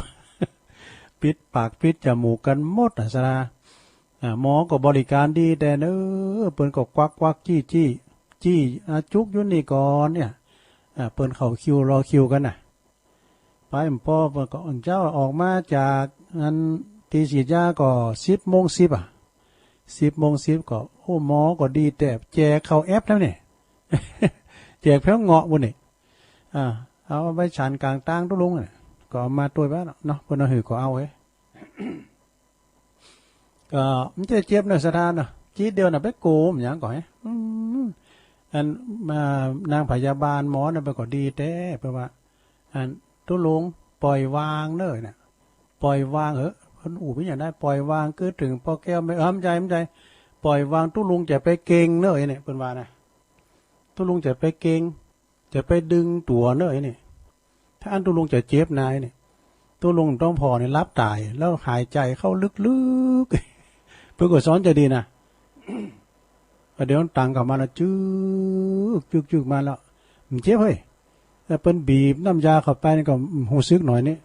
ปิดปากปิดจมูกกั๋นหมดอะศรัทธา อ่า หมอก็บริการดีแต๊เน้อ เปิ้นก็กวักกวักจี้จี้ จี้ อ่า จุกอยู่นี่ก่อนเนี่ย อ่า เปิ้นเข้าคิวรอคิวกั๋นน่ะ ไป ปอเปิ้นก็ เจ้าออกมาจากอันตี้ฉีดยาก็สิบโมงสิบอะ สิบโมงสิบก็ โอ้ หมอก็ดีแต๊ แจกเข้าแอปแล้วเนี่ย แจกแผวเงาะปู้นนี่ อ่า เอาไปฉันก๋างตางตุ๊ลุงน่ะ ก็เอามาตวยไว้เนาะ เปิ้นเอาหื้อก็เอาเอ้ย ก็มันจะเจ็บเนาะศรัทธาเนาะ จี๊ดเดียวน่ะ ไปโกมหยังก่อ อืม อัน อ่า นางพยาบาลหมอน่ะ เปิ้นก็ดีแต๊ เปิ้นว่า อัน ตุ๊ลุง ปล่อยวางเน้อน่ะ ปล่อยวางเหอะ เปิ้นอู้มีหยังได้ ปล่อยวาง กึ๊ดถึงป้อแก้วแม่ เออ บ่ใจ้ บ่ใจ้ ปล่อยวาง ตุ๊ลุงจะไปเก่งเน้อเนี่ย เปิ้นว่านะ ตุ๊ลุงจะไปเกร็ง จะไปดึงตั๋วเน่อไอ้นี่ ถ้าอั้นตุ๊ลุงจะเจ็บนาไอ้นี่ ตุ๊ลุงต้องผ่อนี่หลับต๋าย แล้วหายใจ๋เข้าลึกๆ เปิ้นก็สอนจะดีนะ ประเดี๋ยวตังเข้ามาแล้ว จึ๊ก จึ๊ก จึ๊ก มาแล้ว มันเจ็บเฮ้ย แต่เปิ้นบีบน้ำยาเข้าไปนี่ก็ฮู้สึกหน่อยนี่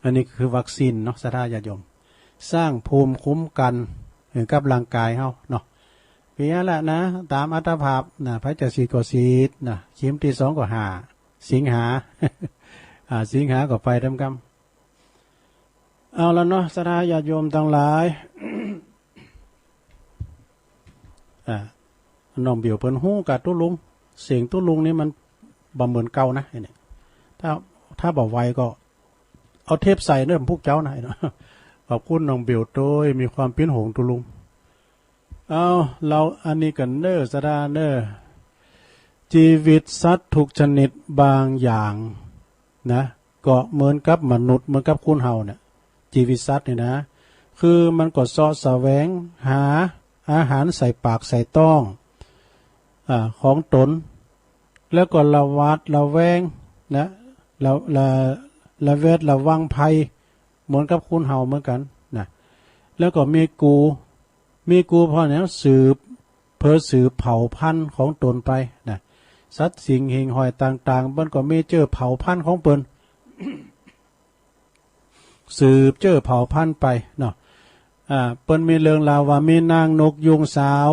อันนี้คือวัคซีนเนาะ ศรัทธาญาติโยม สร้างภูมิคุ้มกันให้กับร่างกายเฮาเนาะ เปียงละนะ ต๋ามอัตภาพนะ ไผจะฉีดก็ฉีดนะ เข็มตี้สองก็ห้าสิงหา ห้าสิงหาก็ไปต๋ามกำ เอาละเนาะ ศรัทธาญาติโยมตังหลาย อ่า น้องเบลเปิ้นฮู้กาตุ๊ลุง เสียงตุ๊ลุงนี่มันบ่เหมือนเก่านะไอ้นี่ ถ้า ถ้าบ่ไหวก็เอาเทปใส่เน่อพวกเจ้านะไอ้เนาะ ขอบคุณน้องเบลโตย มีความเป๋นห่วงตุ๊ลุง เอา เฮาอันนี้กั๋นเน่อ ศรัทธาเน่อ จีวิตสัตว์ทุกชนิดบางอย่างนะ ก็เหมือนกับมนุษย์ เหมือนกับคนเฮาเนี่ย จีวิตสัตว์นี่นะ คือมันก็เซาะแสวงหาอาหารใส่ปากใส่ต๊อง อ่า ของตน แล้วก็ระหวาดระแวงนะ ระ ระ ระแวดระวังภัย เหมือนกับคนเฮาเหมือนกั๋นนะ แล้วก็มีกู มีกูเพราะหยัง สืบ เพื่อสืบเผ่าพันธุ์ของตนไปนะ สัตว์สิ่งหิ่งห้อยต่างๆ มันก็มีเจ้อเผ่าพันธุ์ของเปิ้น สืบเจ้อเผ่าพันธุ์ไปเนาะ อ่า เปิ้นมีเรื่องราวว่ามีนางนกยูงสาว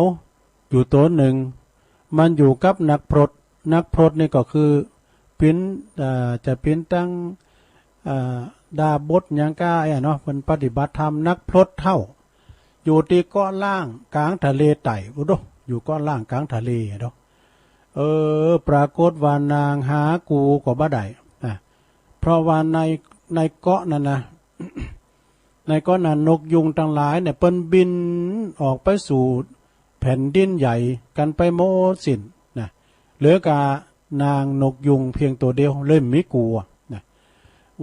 อยู่ตั๋วนึ่ง มันอยู่กับนักพรต นักพรตนี่ก็คือเป๋น เอ่อ จะเป๋นตัง เอ่อ ดาบทหยังก้าไอ้เนาะ เปิ้นปฏิบัติธรรม นักพรตเฒ่า อยู่ตี้เกาะล้างก๋างทะเลใต้ โอ้โห อยู่เกาะล้างก๋างทะเลเนาะ เออ ปรากฏว่านางหากูก็บ่ได้ อ่ะ เพราะว่าใน ในเกาะนั้นนะ ในเกาะนั้น นกยูงตังหลายเนี่ย เปิ้นบินออกไปสู่แผ่นดินใหญ่กั๋นไปหมดสิ้นนะ เหลือกานางนกยูงเพียงตั๋วเดียว เลยบ่มีกูนะ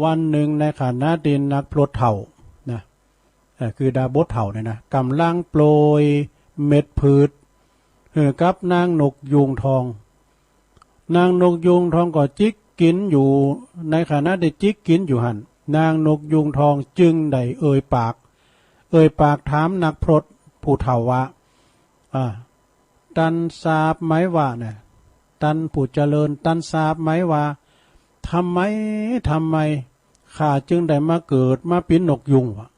วันนึ่งในขณะตี้นักพรตเฒ่านะ เอ่อ คือดาบทเฒ่าเนี่ยนะ ก่ำลังโปรยเม็ดพืชหื้อกับนางนกยูงทอง นางนกยูงทองก็จิกกิ๋นอยู่ ในขณะตี้จิกกิ๋นอยู่หั้น นางนกยูงทองจึงได้เอ่ยปาก เอ่ยปากถามนักพรตผู้เฒ่าว่า อ่า ต้านทราบไหมว่าเนี่ย ต้านผู้เจริญ ต้านทราบไหมว่า ทำไม ทำไมข้าจึงได้มาเกิดมาเป๋นนกยูงวะ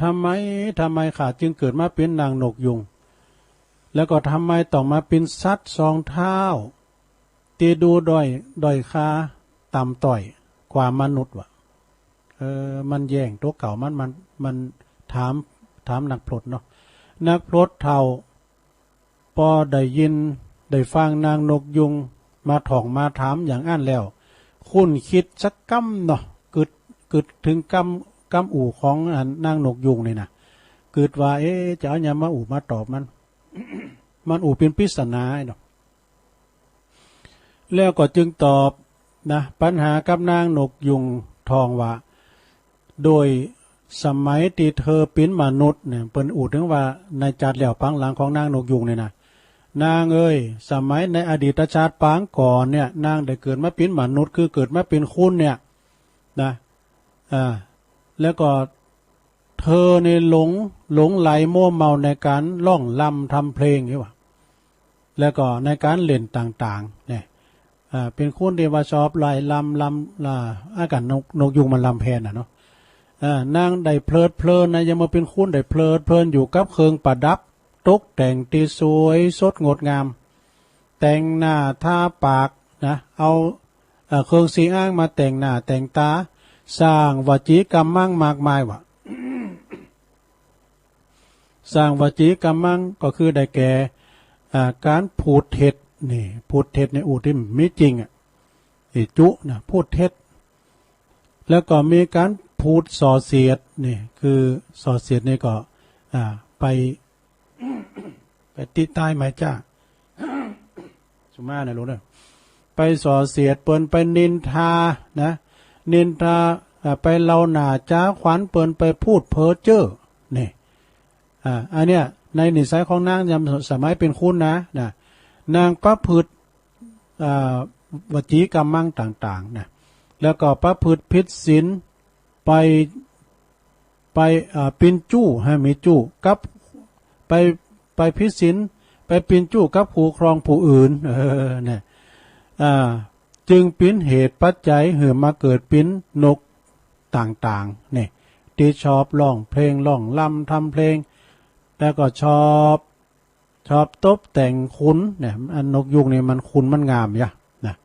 ทำไม ทำไมข้าจึงเกิดมาเป๋นนางนกยูง แล้วก็ทำไมต้องมาเป๋นสัตว์สองเท้า ตี้ดูด้อย ด้อยค่า ต่ำต้อยกว่ามนุษย์วะ เออ มันแย้งตั๋วเก่ามัน มัน มันถาม ถามนักพรตเนาะ นักพรตเฒ่า ปอได้ยินได้ฟังนางนกยูงมาถ่องมาถามอย่างอั้นแล้ว คุ้นกึ๊ดสักกำเนาะ กึ๊ด กึ๊ดเถิงกำ กำอู้ของอันนางนกยูงนี่นะ กึ๊ดว่า เอ๊ะ จะเอาหยังมาอู้มาตอบมัน มันอู้เป๋นปริศนาเนาะ แล้วก็จึงตอบนะ ปัญหากับนางนกยูงทองว่า โดยสมัยตี้เธอเป๋นมนุษย์เนี่ย เปิ้นอู้เถิงว่าในจาติแล้วปางหลังของนางนกยูงเนี่ยนะ นางเอ๋ย สมัยในอดีตชาติปางก่อนเนี่ย นางได้เกิดมาเป๋นมนุษย์ คือเกิดมาเป๋นคนเนี่ยนะ อ่า แล้วก็เธอเนี่ยหลง หลงใหลมัวเมาในก๋านร้องรำทำเพลงนี่หว่า แล้วก็ในก๋านเล่นต่างๆ เนี่ย อ่า เป๋นคนตี้ว่าชอบไล่รำ รำ อ่า อาก๋านนก นกยูงมันรำแผนน่ะเนาะ อ่า นางได้เพลิดเพลินนะ ยังมาเป๋นคนได้เพลิดเพลินอยู่กับเครื่องประดับ ตกแต่งตี้สวยสดงดงาม แต่งหน้าทาปากนะ เอา เอ่อ เครื่องสีอ้างมาแต่งหน้าแต่งต๋า สร้างวจีกรรมังมากมายวะ สร้างวจีกรรมังก็คือได้แก่ อ่า ก๋านพูดเท็จ นี่ พูดเท็จในอู้ตี้บ่มีจริงอะ ไอ้จุนะ พูดเท็จ แล้วก็มีก๋านพูดส่อเสียด นี่ คือส่อเสียดนี่ก็ อ่า ไป ไปติใต้หมายจ้า สุมานะลูกเด้อ ไปส่อเสียดเปิ้น ไปนินทานะ นินทา อ่า ไปเล่าหน้าจ๊าขวัญเปิ้น ไปพูดเพ้อเจ้อ นี่ อ่า อันเนี้ย ในนิสัยของนางยามสมัยเป๋นขุนนะ นะ นางประพฤติ อ่า วจีกรรมังต่างๆ นะ แล้วก็ประพฤติผิดศีล ไป ไป อ่า ปิ้นจู้ หื้อมีจู้กับ ไป ไปผิดศีล ไปปิ้นจู้กับคู่ครองผู้อื่น เออ เนี่ย อ่า จึงเป๋นเหตุปัจจัยหื้อมาเกิดเป๋นนกต่างๆ เนี่ย ตี้ชอบฮ้องเพลงฮ้องรำทำเพลง แล้วก็ชอบ ชอบตบแต่งขุนเนี่ย อันนกยูงนี่มันขุนมันงามยะนะ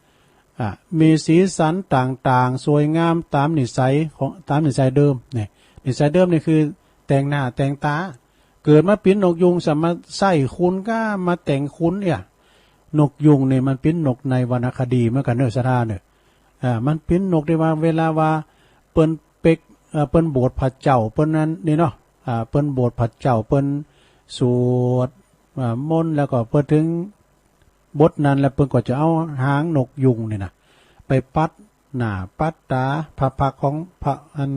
อ่า มีสีสันต่างๆ สวยงามต๋ามนิสัยของ ต๋ามนิสัยเดิมเนี่ย นิสัยเดิมนี่คือแต่งหน้าแต่งต๋า เกิดมาเป๋นนกยูงสามารถใส่ขุนก้ามาแต่งขุนเนี่ย นกยูงนี่มันเป๋นนกในวรรณคดีเหมือนกั๋นเน่อ ศรัทธาเน่อ อ่า มันเป๋นนกตี้ว่าเวลาว่าเปิ้นเป๊ก เอ่อ เปิ้นโบสถ์พระเจ้าเปิ้นนั้นนี่เนาะ อ่า เปิ้นโบสถ์พระเจ้าเปิ้นสวด อ่า มนต์แล้วก็เปิ้นถึงบทนั้นแล้วเปิ้นก็จะเอาหางนกยูงนี่นะไปปัดหน้าปัดต๋าพระพักตร์ของพระอัน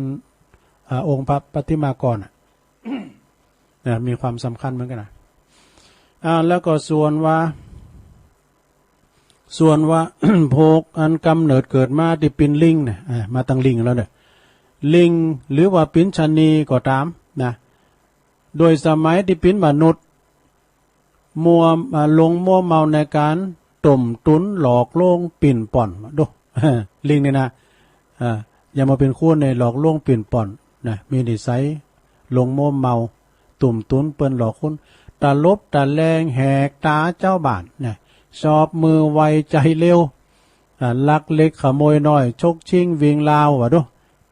อ่า องค์พระปฏิมากรน่ะ นะ มีความสำคัญเหมือนกั๋นนะ อ่า แล้วก็ส่วนว่า ส่วนว่า พวกอันกำเนิดเกิดมาตี้เป๋นลิงเนี่ย อ่า มาตังลิงแล้วเนี่ย ลิงหรือว่าเป๋นชะนีก็ต๋ามนะ โดยสมัยตี้เป๋นมนุษย์ มัว อ่า หลงมัวเมาในก๋านต้มตุ๋นหลอกลวงปิ้นป้อน ดู ลิงนี่นะ อ่า ยังบ่เป๋นขุนเนี่ยหลอกลวงปิ้นป้อนนะ มีนิสัยหลงมัวเมา ต้มตุ๋นเปิ้นหลอกคน ตลบตะแลงแหกต๋าจาวบ้านนะ ชอบมือไวใจ๋เร็ว อ่า ลักเล็กขโมยน้อย ฉกชิงวิ่งราว ว่าดู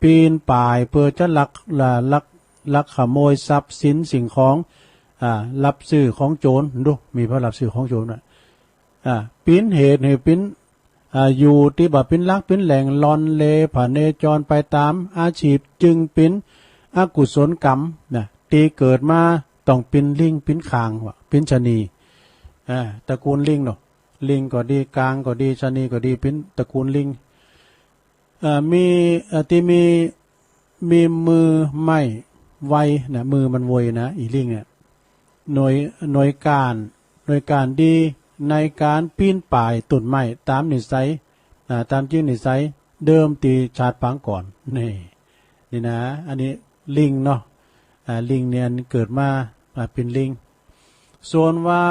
ปีนป่ายเปื้อจะลัก อ่า ลัก ลักขโมยทรัพย์สินสิ่งของ อ่า ลับซื้อของโจร ดู มีพระลับซื้อของโจรน่ะ อ่า เป๋นเหตุหื้อเป๋น อ่า อยู่ตี้บ่าเป๋นหลักเป๋นแหล่ง ล่อนเล่พเนจรไปต๋ามอาชีพ จึงเป๋นอกุศลกรรมนะ ตี้เกิดมาต้องเป๋นลิงเป๋นข่างว่า เป๋นชะนี อ่า ตระกูลลิงเนาะ ลิงก็ดี กางก็ดี ชะนีก็ดี เป๋นตระกูลลิง เอ่อ มี เอ่อ ตี้มี มีมือไวนะ มือมันไวนะ อี่ลิงเนี่ย หน่วย หน่วยก้าน หน่วยก้านดีในก๋านปีนป่ายต้นไม้ต๋ามนิสัย อ่า ต๋ามจิตนิสัยเดิมตี้ชาติปางก่อน นี่ นี่นะ อันนี้ลิงเนาะ อ่า ลิงเนี่ยเกิดมา อ่า เป๋นลิง ส่วนว่า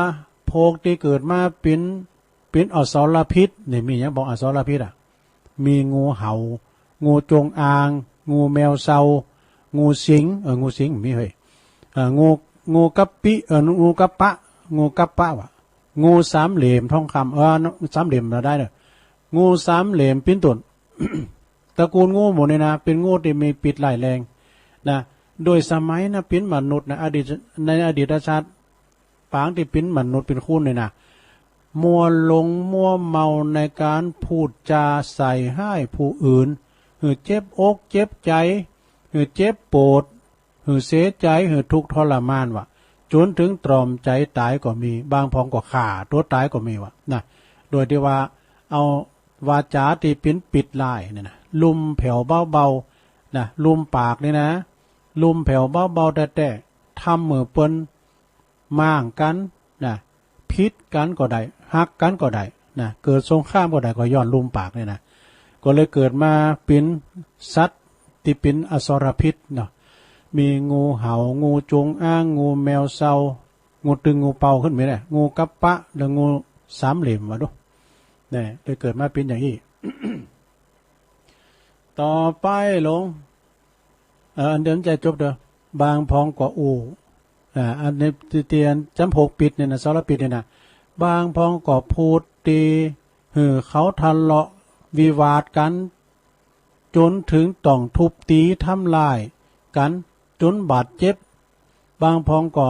พวกตี้เกิดมาเป๋น เป๋นอสรพิษนี่ มีหยังบ่อสรพิษอ่ะ มีงูเหา งูจงอาง งูแมวเซา งูสิง เออ งูสิงมีเฮ้ย เออ งู งูกะปิ เออ งูกะปะ งูกะปะว่ะ งูสามเหล่ยมทองคำ เออ สามเหล่ยมเฮาได้เน่อ งูสามเหล่ยมเป๋นต้น ตระกูลงูหมู่นี่นะ เป๋นงูตี้มีปิษร้ายแรงนะ โดยสมัยนะเป๋นมนุษย์นะ อดีต ในอดีตชาติ ปางตี้เป๋นมนุษย์เป๋นคนนี่นะ มัวหลงมัวเมาในก๋านพูดจาใส่ฮ้ายผู้อื่น หื้อเจ็บอกเจ็บใจ๋ หื้อเจ็บปวด หื้อเสียใจ๋ หื้อทุกข์ทรมานว่ะ จนเถิงตรอมใจ๋ต๋ายก็มี บางพองก็ฆ่าตั๋วต๋ายก็มีว่ะนะ โดยตี้ว่าเอาวาจาตี้เป๋นปิษร้ายเนี่ยนะ ลุ่มแผ่วเบาๆ นะ ลุ่มปากนี่นะ ลุ่มแผ่วเบาๆ แต๊ๆ ทำหื้อเปิ้น ม้างกั๋นนะ ผิดกั๋นก็ได้ ฮักกั๋นก็ได้นะ เกิดสงครามก็ได้ ก็ย้อนลุ่มปากเนี่ยนะ ก็เลยเกิดมาเป๋นสัตว์ตี้เป๋นอสรพิษเนาะ มีงูเหา งูจงอาง งูแมวเซา งูตึง งูเปาขึ้นมาเนี่ย งูกะปะ แล้วงูสามเหล่ยม ว่าดู เนี่ย เลยเกิดมาเป๋นอย่างอี้ ต่อไปหลวง เอ่อ อันเดียวจะจบเด้อ บางพองก็อู้ อ่า อันนี้ตี้เตียนจ๋ำพวกปิดเนี่ยนะ สรพิษเนี่ยนะ บางพองก็พูดตี้หื้อเขาทะเลาะวิวาทกั๋น จ๋นเถิงต้องทุบตี๋ทำร้ายกั๋น จ๋นบาดเจ็บ บางพองก็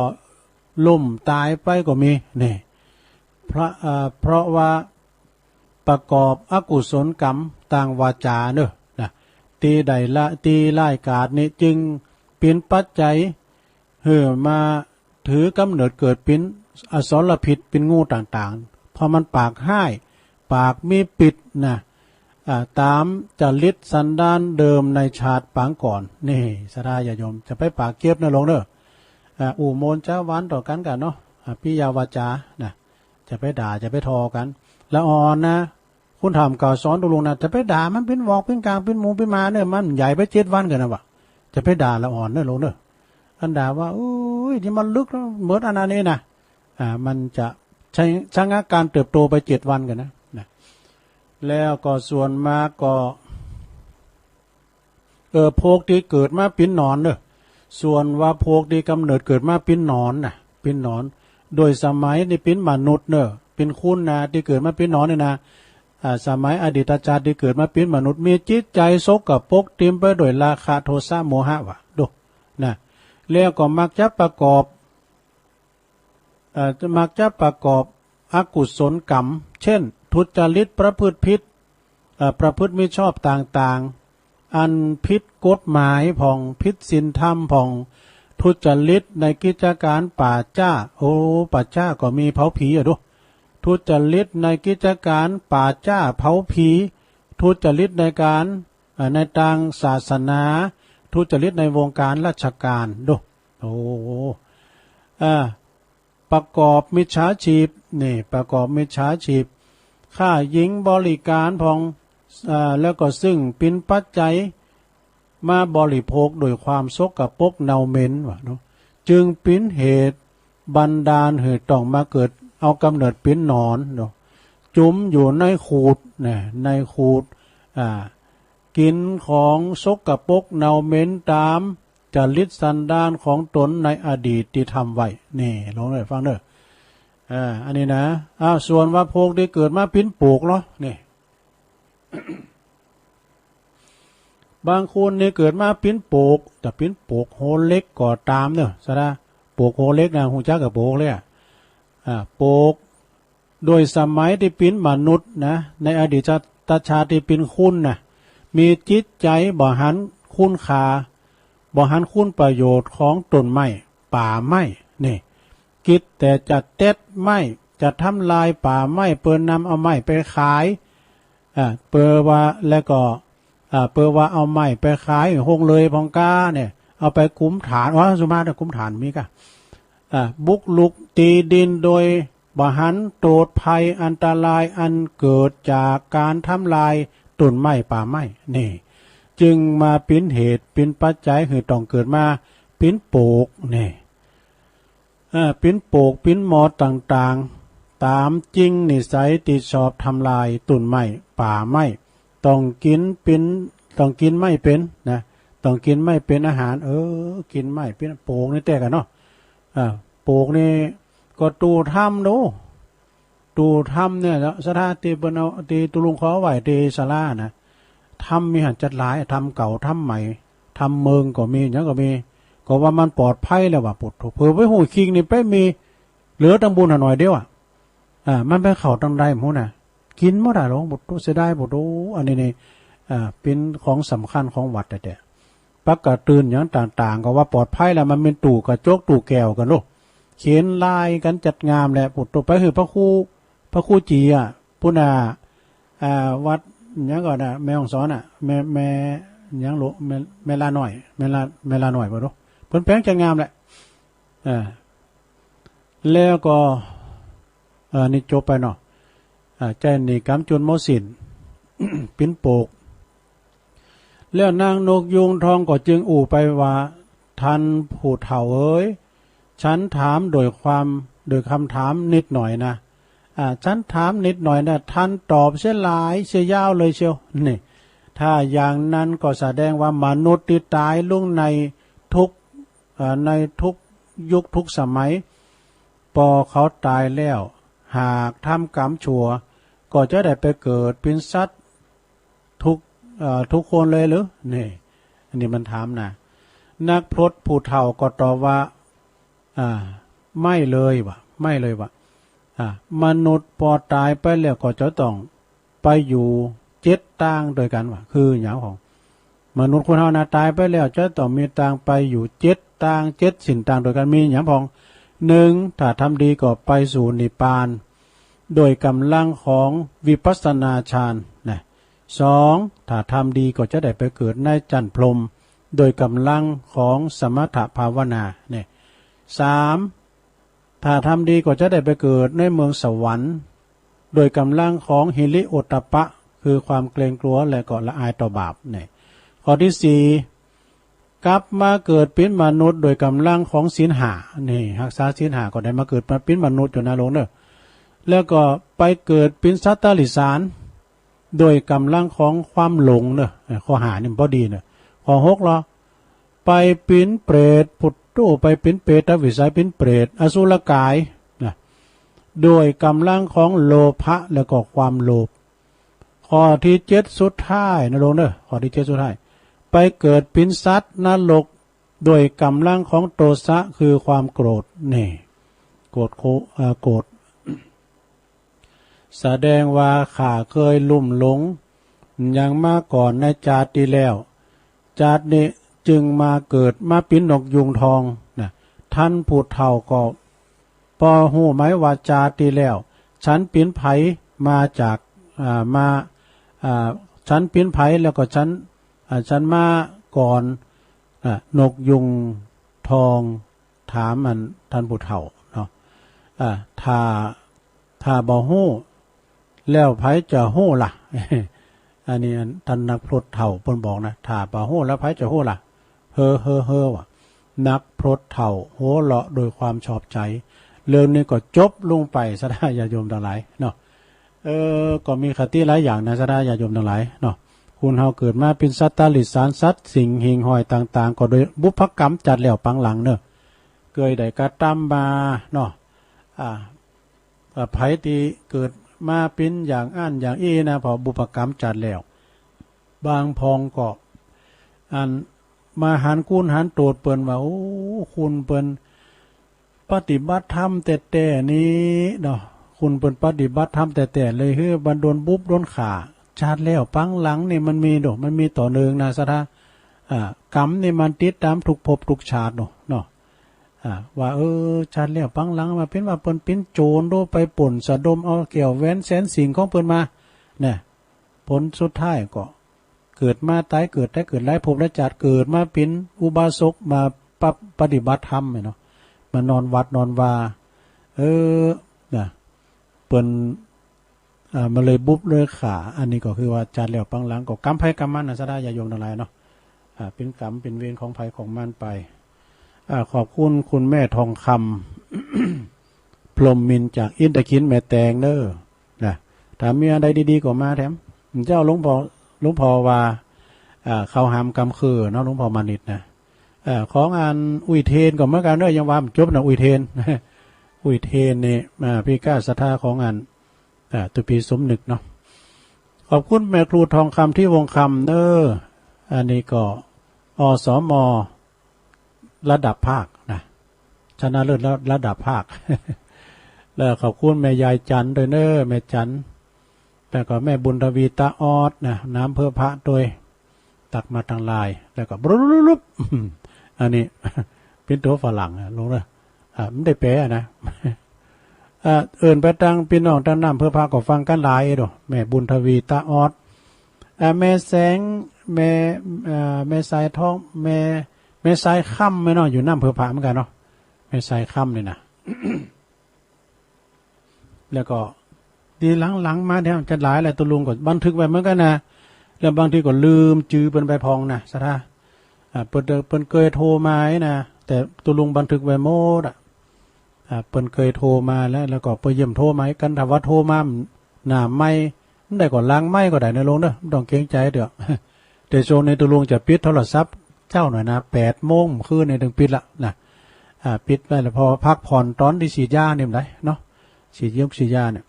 ล้มต๋ายไปก็มี นี่ เพราะ เอ่อ เพราะว่า ประกอบอกุศลกรรมตางวาจาเน่อนะ ตี้ได้ละ ตี้ร้ายกาจนี่จึงเป๋นปัจจัยหื้อมาถือกำเนิดเกิดเป๋นอสรพิษ เป๋นงูต่างๆ เพราะมันปากฮ้าย ปากมีปิษนะ อ่า ต๋ามจริตสันดานเดิมในชาติปางก่อน นี่ ศรัทธาญาติโยม จะไปปากเก็บนะหลวงเน่อ อ่า อู้มนต์จาวันต่อกั๋นก่ะเนาะ อ่า ปิยาวาจา นะ จะไปด่า จะไปทอกั๋น ละอ่อนนะ คุณธรรมเก่าสอนตุ๊ลุงนะ จะไปด่ามันเป๋นหวอกเป๋นก๋าง เป๋นหมูเป๋นหมาเน่อ มันใหญ่ไปเจ็ดวันก่อนนะวะ จะไปด่าละอ่อนเน่อลุงเน่อ อันด่าว่า โอ้ย นี่มันลึกแล้ว เหมือนอันนั้นนี่นะ อ่า มันจะชะ ชะงักการเติบโตไปเจ็ดวันก่อนนะ นะ แล้วก็ส่วนมากก็ เออ พวกตี้เกิดมาเป๋นหนอนเน่อ ส่วนว่าพวกตี้ก๋ำเนิดเกิดมาเป๋นหนอนน่ะ เป๋นหนอน โดยสมัยตี้เป๋นมนุษย์เน่อ เป๋นคนนะ ตี้เกิดมาเป๋นหนอนนี่นะ อ่า สมัยอดีตชาติตี้เกิดมาเป๋นมนุษย์ มีจิตใจ๋สกปรกเต๋มไปด้วยราคะ โทสะ โมหะ วะ ดู นะ แล้วก็มักจะประกอบ เอ่อ มักจะประกอบอกุศลกรรม เช่น ทุจริต ประพฤติผิด เอ่อ ประพฤติมิชอบต่างๆ อันผิดกฎหมายพ่อง ผิดศีลธรรมพ่อง ทุจริตในกิจการป่าจ๊า โอ้ ป่าจ๊าก็มีเผาผีอะดู ทุจริตในกิจการป่าจ๊าเผาผี ทุจริตในการ อ่า ในตางศาสนา ทุจริตในวงการราชการ ดู โอ้ อ่า ประกอบมิจฉาชีพ นี่ ประกอบมิจฉาชีพ ฆ่าหญิงบริการพ่อง อ่า แล้วก็ซึ่งเป๋นปัจจัยมาบริโภคโดยความสกปรกเน่าเหม็น วะเนาะ จึงเป๋นเหตุบันดาลหื้อต้องมาเกิด เอาก๋ำเนิดเป๋นหนอนเนาะ จุมอยู่ในขูด นะ ในขูด อ่า กิ๋นของสกปรกเน่าเหม็นต๋ามจริตสันดานของต๋นในอดีตตี้ทำไว้ นี่ ลองได้ฟังเน่อ อ่า อันนี้นะ อ้าว ส่วนว่าพวกตี้เกิดมาเป๋นปวกเนาะ นี่ บางคนนี่เกิดมาเป๋นปวก จะเป๋นปวกหัวเหล็กก็ต๋ามเน่อ สะดา ปวกหัวเหล็กนะ ฮู้จักก่อปวกหัวเหล็กอะ อ่า ปวก โดยสมัยตี้เป๋นมนุษย์นะ ในอดีตชาติตี้เป๋นคนนะ มีจิตใจ๋บ่หันคุณค่า บ่หันคุณประโยชน์ของต้นไม้ ป่าไม้ นี่ กึ๊ดแต่จะเด็ดไม้ จะทำลายป่าไม้ เปื้อนำเอาไม้ไปขาย อ่า เปื้อว่า แล้วก็ อ่า เปื้อว่าเอาไม้ไปขายโฮงเลยพ่องก้าเนี่ย เอาไปกุมฐาน อ๋อ สุมาเน่อ กุมฐานมีก่ะ อ่า บุกรุกตี้ดินโดยบ่หันโต้ษภัยอันตรายอันเกิดจากก๋านทำลายต้นไม้ป่าไม้ นี่ จึงมาเป๋นเหตุเป๋นปัจจัยหื้อต้องเกิดมาเป๋นปวก นี่ อ่า เป๋นปวกเป๋นมอดต่างๆ ต๋ามจิ่งนิสัยตี้ชอบทำลายต้นไม้ป่าไม้ ต้องกิ๋นเป๋น ต้องกิ๋นไม้เป๋นนะ ต้องกิ๋นไม้เป๋นอาหาร เออ กิ๋นไม้เป๋นปวกนี่แต๊ก่ะเนาะ อ่า ปวกนี่ก็ตู้ธรรมดู ตู้ธรรมเนี่ยเนาะ สถานตี้เปิ้นเอา ตี้ตุ๊ลุงเขาเอาไว้ตี้ศาลานะ ธรรมมีหั้นจัดหลาย ธรรมเก่า ธรรมใหม่ ธรรมเมิงก็มี หยังก็มี ก็ว่ามันปลอดภัยแล้ววะ ปุโธ เผื่อไปฮู้คิงนี่ไปมี เหลือตังบุญหาหน่อยเดียวอะ อ่า มันไปเข้าตังใดบ่ฮู้นะ กิ๋นหมดอะ หลวงปุโธ เสียดายปุโธ อันนี้นี่ อ่า เป๋นของสำคัญของวัดแต๊ๆ ปะก๋าตื่นหยังต่างๆ ก็ว่าปลอดภัยแล้ว มันเป๋นตู้กระจกตู้แก้วกั๋นโลด เขียนลายกั๋นจัดงามแหละ ปุโธ ไปหื้อพระครู พระครูจีอะ ปุ้นน่ะ อ่า วัดหยังก่อนะ แม่ฮ่องสอนอะ แม่ แม่หยังโล แม่ แม่ลาน้อย แม่ลา แม่ลาน้อยปุโธ เปิ้นแป๋งจัดงามแหละ อ่า แล้วก็ เอ่อ นี่จบไปเนาะ อ่า ใจ๊หนี้ก๋รรมจุนหมดสิ้น เป๋นปวก แล้วนางนกยูงทองก็จึงอู้ไปว่า ท่านผู้เฒ่าเอ๋ย ฉันถามโดยความ โดยคำถามนิดหน่อยนะ อ่า ฉันถามนิดหน่อยนะ ท่านตอบเสียหลายเสียยาวเลยเชียว นี่ ถ้าอย่างนั้นก็แสดงว่ามนุษย์ตี้ต๋ายลงในทุก เอ่อ ในทุกยุคทุกสมัย ปอเขาต๋ายแล้ว หากทำก๋รรมชั่ว ก็จะได้ไปเกิดเป๋นสัตว์ทุก เอ่อ ทุกคนเลยหรือ นี่ อันนี้มันถามนะ นักพรตผู้เฒ่าก็ตอบว่า อ่า ไม่เลยวะ ไม่เลยวะ อ่า มนุษย์ปอต๋ายไปแล้วก็จะต้องไปอยู่เจ็ดตางตวยกั๋นวะ คือหยังของ มนุษย์คนเฮานะ ต๋ายไปแล้วจะต้องมีตางไปอยู่เจ็ดตาง เจ็ดสินตางตวยกั๋น มีหยังพ่อง นึ่ง ถ้าทำดีก็ไปสู่นิพพาน โดยก๋ำลังของวิปัสสนาฌานนะ สอง ถ้าทำดีก็จะได้ไปเกิดในจั้นพรหม โดยก๋ำลังของสมถภาวนาเนี่ย สาม ถ้าทำดีก็จะได้ไปเกิดในเมืองสวรรค์ โดยก๋ำลังของฮิริโอตตัปปะ คือความเกรงกลัวและก็ละอายต่อบาปเนี่ย ข้อตี้สี่ กลับมาเกิดเป๋นมนุษย์โดยก๋ำลังของศีลห้า นี่ ฮักษาศีลห้าก็ได้มาเกิดมาเป๋นมนุษย์อยู่นะโลมเนอะ แล้วก็ไปเกิดเป๋นสัตว์ติรัจฉาน โดยก๋ำลังของความหลงเนอะ เออ ข้อห้านี่มันบ่ดีเนอะ ข้อหกละ ไปเป๋นเปรต ปุตโต ไปเป๋นเปรตวิสัย เป๋นเปรต อสุรกายนะ โดยก๋ำลังของโลภะและก็ความโลภ ข้อตี้เจ็ดสุดท้ายนะโลมเนอะ ข้อตี้เจ็ดสุดท้าย ไปเกิดเป๋นสัตว์นรก โดยก๋ำลังของโทสะ คือความโกรธ นี่ โกรธโค เอ่อ โกรธ แสดงว่าข้าเคยลุ่มหลงอย่างมาก่อนในจาติตี้แล้ว จาตินี้จึงมาเกิดมาเป๋นนกยูงทองนะ ท่านผู้เฒ่าก็ปอฮู้ไหมว่าจาติตี้แล้ว ฉันเป๋นใผมาจาก อ่า มา อ่า ฉันเป๋นใผแล้วก็ฉัน อ่า ฉันมาก่อน อ่า นกยูงทองถามอันท่านผู้เฒ่าเนาะ อ่า ถ้า ถ้าบ่ฮู้ แล้วใผจะฮู้ล่ะ อันนี้อันท่านนักพรตเฒ่าเปิ้นบอกนะ ถ้าบ่ฮู้แล้วใผจะฮู้ล่ะ เฮ้อเฮ้อเฮ้อว่ะ นักพรตเฒ่าหัวเราะโดยความชอบใจ เรื่องนี้ก็จบลงไป ศรัทธาญาติโยมตังหลายเนาะ เออ ก็มีคติหลายอย่างนะ ศรัทธาญาติโยมตังหลายเนาะ คนเฮาเกิดมาเป๋นสัตว์ติรัจฉาน สัตว์สิ่งหิ่งห้อยต่างๆ ก็โดยบุพกรรมจัดแล้วปางหลังเนอะ เกยได้กระตำมาเนาะ อ่า อ่า ใผตี้เกิดมาเป๋นอย่างอั้นอย่างอี้นะ เพราะบุพกรรมจัดแล้ว บางพองก็ อันมาหันคุณหันโตดเปิ้นว่า โอ้ คุณเปิ้นปฏิบัติธรรมแต๊ๆ นี้เนาะ คุณเปิ้นปฏิบัติธรรมแต๊ๆ เลยหื้อบ่โดนบุบโดนฆ่า จาติแล้วปางหลังนี่มันมีเนาะ มันมีต่อเนื่องนะ ศรัทธา อ่า กรรมนี่มันติดต๋ามทุกภพทุกชาติเนาะ เนาะ อ่า ว่า เออ จาติแล้วปางหลังมาเป๋นว่าเปิ้นเป๋นโจรโด ไปปล้นสะดมเอาแก้วแหวนแสนสิ่งของเปิ้นมา เนี่ย ผลสุดท้ายก็เกิดมาต๋ายเกิด ต๋ายเกิดหลายภพหลายจาติ เกิดมาเป๋นอุบาสก มาปะ ปฏิบัติธรรมเนี่ยเนาะ มานอนวัดนอนวา เออ นะ เปิ้น อ่า มาเลยบุบเลยฆ่า อันนี้ก็คือว่าจาติแล้วปางหลังก็กรรมใผกรรมมันนะ ศรัทธาญาติโยมตังหลายเนาะ อ่า เป๋นกรรมเป๋นเวรของใผของมันไป อ่า ขอบคุณคุณแม่ทองคำ พรหมมินทร์จากอินทขิล แม่แตงเด้อ นะ ถ้ามีอันใดดีๆ ก็มาแถม เจ้าหลวงพ่อ หลวงพ่อว่า อ่า เขาหามกำคือเนาะ หลวงพ่อมานิตนะ เอ่อ ของอันอุยเทนก็เหมือนกั๋นเนอะ ยังว่าบ่จบนะ อุยเทน อุยเทนนี่ อ่า พี่ก้าศรัทธาของอัน อ่า ตุปีสมนึกเนาะ ขอบคุณแม่ครูทองคำ ที่วงคำเนอะ อันนี้ก็ อสม ระดับภาคนะ ชนะเลิศระ ระดับภาค แล้วขอบคุณแม่ยายจันทร์ด้วยเนอะ แม่จันทร์ แล้วก็แม่บุญทวีตาออดนะ นายอำเภอพระตวย ตักมาตังหลาย แล้วก็บรุบรุบรุบ อันนี้ เป๋นตั๋วฝรั่งอะ ลงเนอะ อ่า มันได้แปลอะนะ อ่า เอิ้นไปตังปี้น้องตังนายอำเภอพระก็ฟังกั๋นหลายเด้อ แม่บุญทวีตาออด อ่า แม่แสง แม่ อ่า แม่สายทอง แม่ แม่สายคำ แม่น้องอยู่นายอำเภอพระเหมือนกั๋นเนาะ แม่สายคำนี่นะ แล้วก็ทีหลังๆ มาเนี่ยจะหลายแหละ ตุ๊ลุงก็บันทึกไว้เหมือนกั๋นนะ แล้วบางทีก็ลืมจื้อเปิ้นไปพองนะ ศรัทธา อ่า เปิ้น เปิ้นเกยโทรมานะ แต่ตุ๊ลุงบันทึกไว้หมดอะ อ่า เปิ้นเกยโทรมาแล้ว แล้วก็เปิ้นเยี่ยมโทรมากั๋น ถ้าว่าโทรมาหน้าไมค์ มันได้ก็หลังไมค์ก็ได้นะลุงเนอะ บ่ต้องเกรงใจ๋เตื้อ แต่ช่วงนี้ตุ๊ลุงจะปิดโทรศัพท์เจ๊าหน่อยนะ แปดโมงคืนนี่ต้องปิดละนะ อ่า ปิดไว้แล้ว เพราะว่าพักผ่อนต๋อนตี้ฉีดยานี่มันได้เนาะ ฉีดยงฉีดยาเนี่ย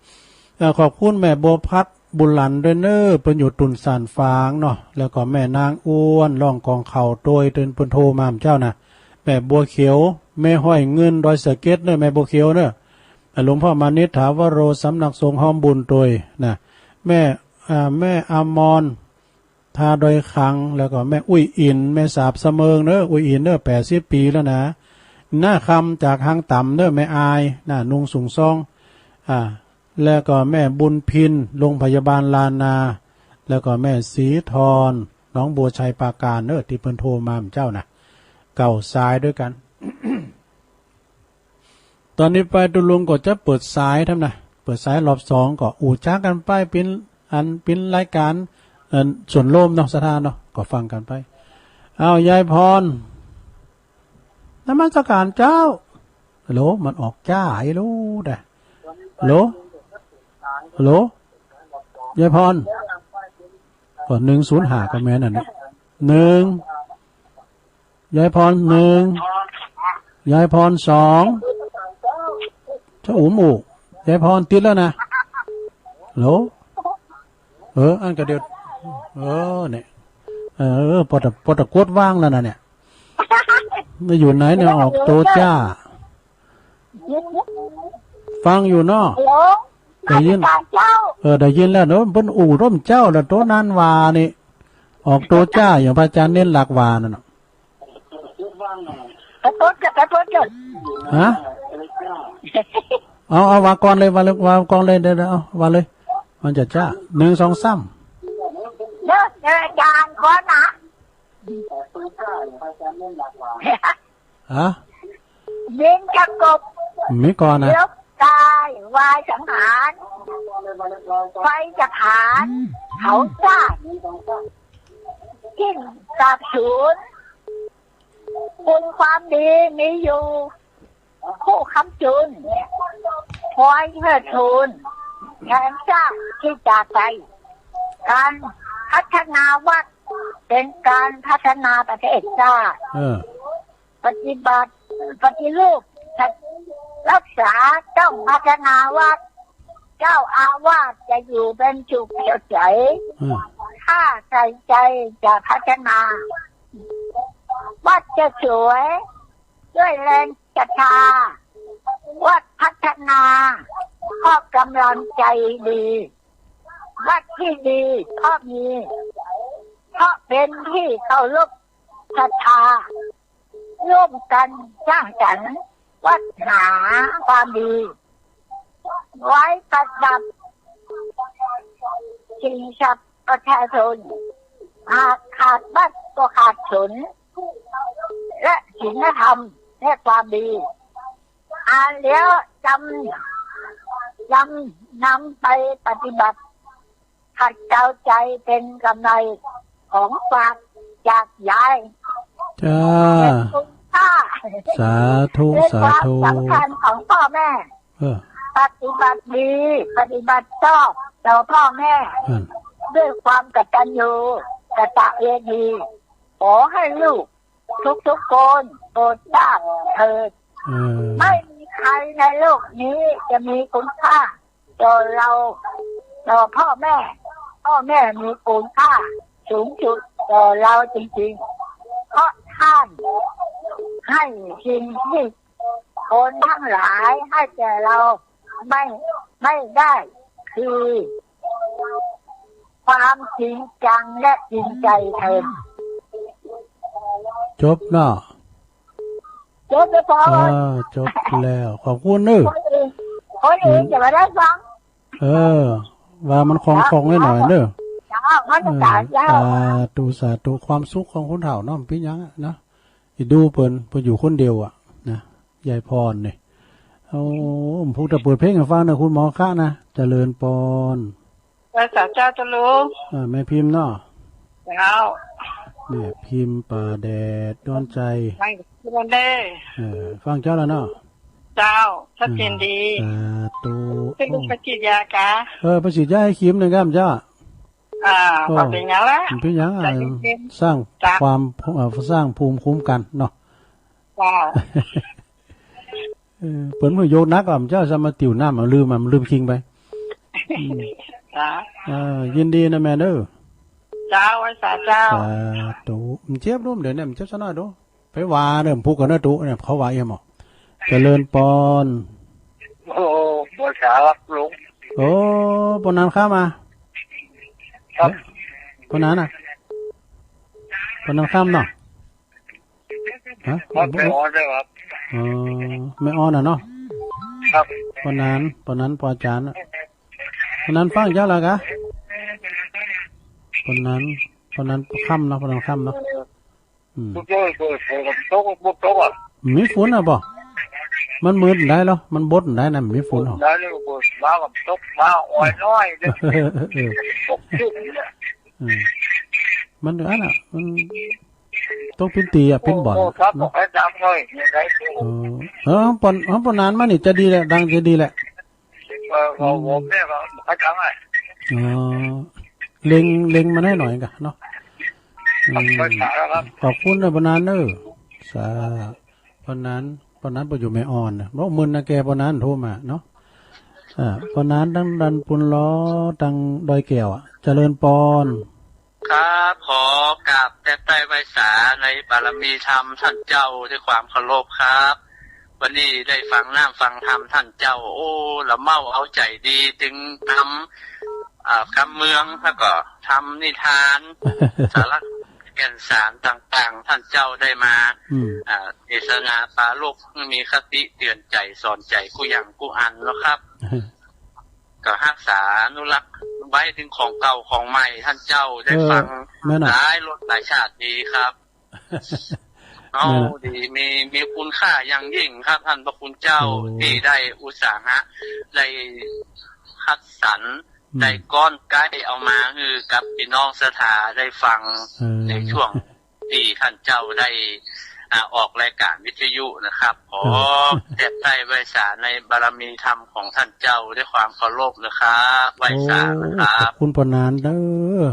เอ่อ ขอบคุณแม่บัวพัดบุญหลันด้วยเนอะ เปิ้นอยู่ตุ่นซ่านฝางเนาะ แล้วก็แม่นางอ้วน ร้องกองข้าวตวย เปิ้นโทรมาเจ๊านะ แม่บัวเขียว แม่ห้อยเงิน ดอยสะเก็ดเนอะ แม่บัวเขียวเนอะ อ่า หลวงพ่อมานิต ถาวโร สำนักสงฆ์ฮ้อมบุญตวยนะ แม่ อ่า แม่อมร ท่าดอยขัง แล้วก็แม่อุ้ยอิน แม่สาบสะเมิงเนอะ อุ้ยอินเนอะ แปดสิบปี๋แล้วนะ น้าคำจากฮังต่ำเนอะ แม่อายนะ นุ่งสูงซอง อ่า แล้วก็แม่บุญพิน โรงพยาบาลลานา แล้วก็แม่ศรีทร หนองบัวไชยปราการเนอะ ตี้เปิ้นโทรมาเจ๊านะ เก้าสายด้วยกั๋น ต๋อนนี้ไปตุ๊ลุงก็จะเปิดสายทำนะ เปิดสายรอบสองก็อู้จ๋ากั๋นไป เป๋นอันเป๋นรายก๋าน เอ่อ ส่วนร่วมเนาะ ศรัทธาเนาะ ก็ฟังกั๋นไป อ้าว ยายพร นมัสก๋านเจ้า ฮัลโหล มันออกจ้า ฮัลโหล ได้ ฮัลโหล ฮัลโหล ยายพร ก็หนึ่งศูนย์ห้าก็แม่นอันนี้ หนึ่ง ยายพรหนึ่ง ยายพรสอง เจ้าอุ๋มอุ ยายพรติดแล้วนะ ฮัลโหล เออ อันก็เดี๋ยว เออ เนี่ย เออ ปอตะ ปอตะกดว่างแล้วนะเนี่ย มันอยู่ไหนเนี่ย ออกโตจ้า ฟังอยู่เนาะ ฮัลโหล ได้ยิน นมัสก๋านเจ้า เออ ได้ยินแล้วเนาะ เปิ้นอู้ร่วมเจ้าแล้ว โตนั้นว่านี่ ออกโตจ้า อย่างพระอาจารย์เน้นหลักว่านั่นน่ะ ไปเปิดเถอะ ไปเปิดเถอะ ฮะ เอา เอา ว่าก่อนเลย ว่าเลย ว่าก่อนเลย เดี๋ยว เดี๋ยว เอา ว่าเลย มันจะจ้า หนึ่ง สอง สาม เด้อ เด้อ อาจ๋ารย์ก่อนนะ ฮะ เย็นสงบ มีก่อนนะ ลบกายวายสังขาร ไฟจะผลาญ เผาซาก สิ้นซากสูญ คุณความดีมีอยู่ คู่ค้ำจุน คอยเทิดทูน แทนซากที่จากไป การพัฒนาวัด เป๋นการพัฒนาประเทศชาติ เออ ปฏิบัติ ปฏิรูป รักษา ต้องพัฒนาวัด เจ้าอาวาสจะอยู่เป๋นสุขสดใส อืม ถ้าใส่ใจจะพัฒนา วัดจะสวย ด้วยแรงศรัทธา วัดพัฒนา เพราะกำลังใจดี วัดที่ดี เพราะมี เพราะเป๋นที่เคารพศรัทธา ร่วมกันสร้างสรรค์ วัดหาความดี ไว้ประดับ ชิงทรัพย์ประชาชน หากขาดวัดก็ขาดสน และศีลธรรมและความดี อ่านแล้วจำ จำนำไปปฏิบัติ ขัดเกลาใจเป๋นกำไร ของฝากจากยาย จ้า เป๋นคุณค่า สาธุ ในความ สาธุ สำคัญของพ่อแม่ เออ ปฏิบัติดี ปฏิบัติชอบต่อพ่อแม่ อืม ด้วยความกตัญญูกตเวที ขอให้ลูกทุกๆคนโปรดทราบเถิด เออ ไม่มีใครในโลกนี้จะมีคุณค่า ต่อเรา ต่อพ่อแม่ พ่อแม่มีคุณค่าสูงสุดต่อเราจริงๆ เพราะท่านให้สิ่งที่คนทั้งหลายให้แก่เราไม่ ไม่ได้ คือความจริงจังและจริงใจเถิด จบเนาะ จบแล้วพ่อ อ่า จบแล้ว ขอบคุณเนอะ คนอื่น คนอื่นจะมาได้ฟัง เออ ว่ามันคล่องๆ หน่อยๆ เนอะ เจ้า เออ เจ้า สาธุ สาธุ ความสุขของคนเฒ่าเนาะ มันเป๋นหยังอะนะ อีดูเปิ้น เปิ้นอยู่คนเดียวอะนะ ยายพรนี่ โอ้ ผมพูดแต่เปิดเพลงให้ฟังนะ คุณหมอคะนะ เจริญปอน ไหว้สาเจ้าเจ้าลุง อ่า แม่พิมพ์เนาะ เจ้า แม่พิมพ์ป่าแดดดอนใจ ฟังทุกวันเด้อ เออ ฟังเจ้าแล้วเนาะ เจ้า ชัดเจนดี อ่า สาธุ เป็นลูกไปฉีดยากะ เออ ไปฉีดยาให้คิมหนึ่งครับเจ้า อ่า โอ้ บ่เป๋นหยังละ มันเป๋นหยังอะ ใจเย็นๆ สร้าง จ้ะ ความ เอ่อ สร้างภูมิคุ้มกันเนาะ จ้า เออ เปิ้นบ่ยกหนักอะ เจ้าจะมาติวน้ำ มันลืมอะ มันลืมคิงไป อืม จ้า เออ ยินดีนะแม่เด้อ เจ้า ไหว้สาเจ้า สาธุ มันเจ็บดู เดี๋ยวนี้มันเจ็บสักหน่อยดู ไปว่าเด้อ ผูกกันเด้อตุ๊เนี่ย เขาว่าเอี่ยมอ่ะ เจริญปอน โอ้ บ่สาครับลุง โอ้ ปอนนั้นข้ามมา ครับ ปอนนั้นน่ะ ปอนนั้นข้ามเนาะ ฮะ ครับ แม่ออนด้วยครับ อ๋อ แม่ออนน่ะเนาะ ครับ ปอนนั้น ปอนนั้น ปออาจ๋ารย์น่ะ ปอนนั้นฟังเจ้าแล้วกะ ปอนนั้น ปอนนั้นค่ำเนาะ ปอนนั้นค่ำเนาะ อืม ตก ตก ตก ตก ตกอ่ะ มีฝนอ่ะบ่ มันมืดได้เหรอ มันบดได้นะ มันมีฝนเหรอ ได้เลย บดมากับตกมาอ่อยน้อยเด้อ เออ ตกจุดเนี่ย เออ มันอันน่ะ มันตกปิ้นตี๋อะ ปิ้นบ่อน โอ้ ครับ เนาะ บอกให้ดังหน่อย ยังไง เออ เออ ปอน เออ ปอนนานมานี่จะดีแหละ ดังจะดีแหละ เออ ของผมเนี่ยก็ให้ดังอ่ะ อ๋อ เล็ง เล็งมาให้หน่อยกะเนาะ อืม ขอบคุณครับ ขอบคุณนะปอนนานเนอะ สา ปอนนาน ปอนนานไปอยู่แม่อ่อนนะ บอกมึนนะแกปอนนานโทรมาเนาะ อ่า ปอนนานตังดานปูนล้อ ตังดอยแก้วอะ เจริญปอน ครับ ขอกราบแทบใต้ไหว้สาในบารมีธรรมต้านเจ้าด้วยความเคารพครับ วันนี้ได้ฟังน้ำฟังธรรมต้านเจ้า โอ้ ละเม้าเอาใจ๋ดี ตึงนำ อ่า กำเมือง แล้วก็ทำนิทาน สาระแก่นสารต่างๆ ต้านเจ้าได้มา อืม อ่า เทศนาปรารภ มีคติเตือนใจ๋สอนใจ๋กู้อย่างกู้อันเนาะครับ ก็ฮักษาอนุรักษ์ไว้เถิงของเก่าของใหม่ ต้านเจ้าได้ฟัง เออ แม่นน่ะ หลายรสหลายชาติดีครับ เอา แม่นน่ะ ดี มี มีคุณค่าอย่างยิ่งครับ ต้านพระคุณเจ้า โอ้ ตี้ได้อุตสาหะ ได้คัดสรร อืม ได้ก้อนไก๊เอามาหื้อกับปี้น้องศรัทธาได้ฟัง เออ ในช่วงตี้ต้านเจ้าได้ อ่า ออกรายการวิทยุนะครับ ขอ เออ แทบใต้ไหว้สาในบารมีธรรมของต้านเจ้าด้วยความเคารพนะครับ ไหว้สานะครับ โอ้ ขอบคุณปอนนานเด้อ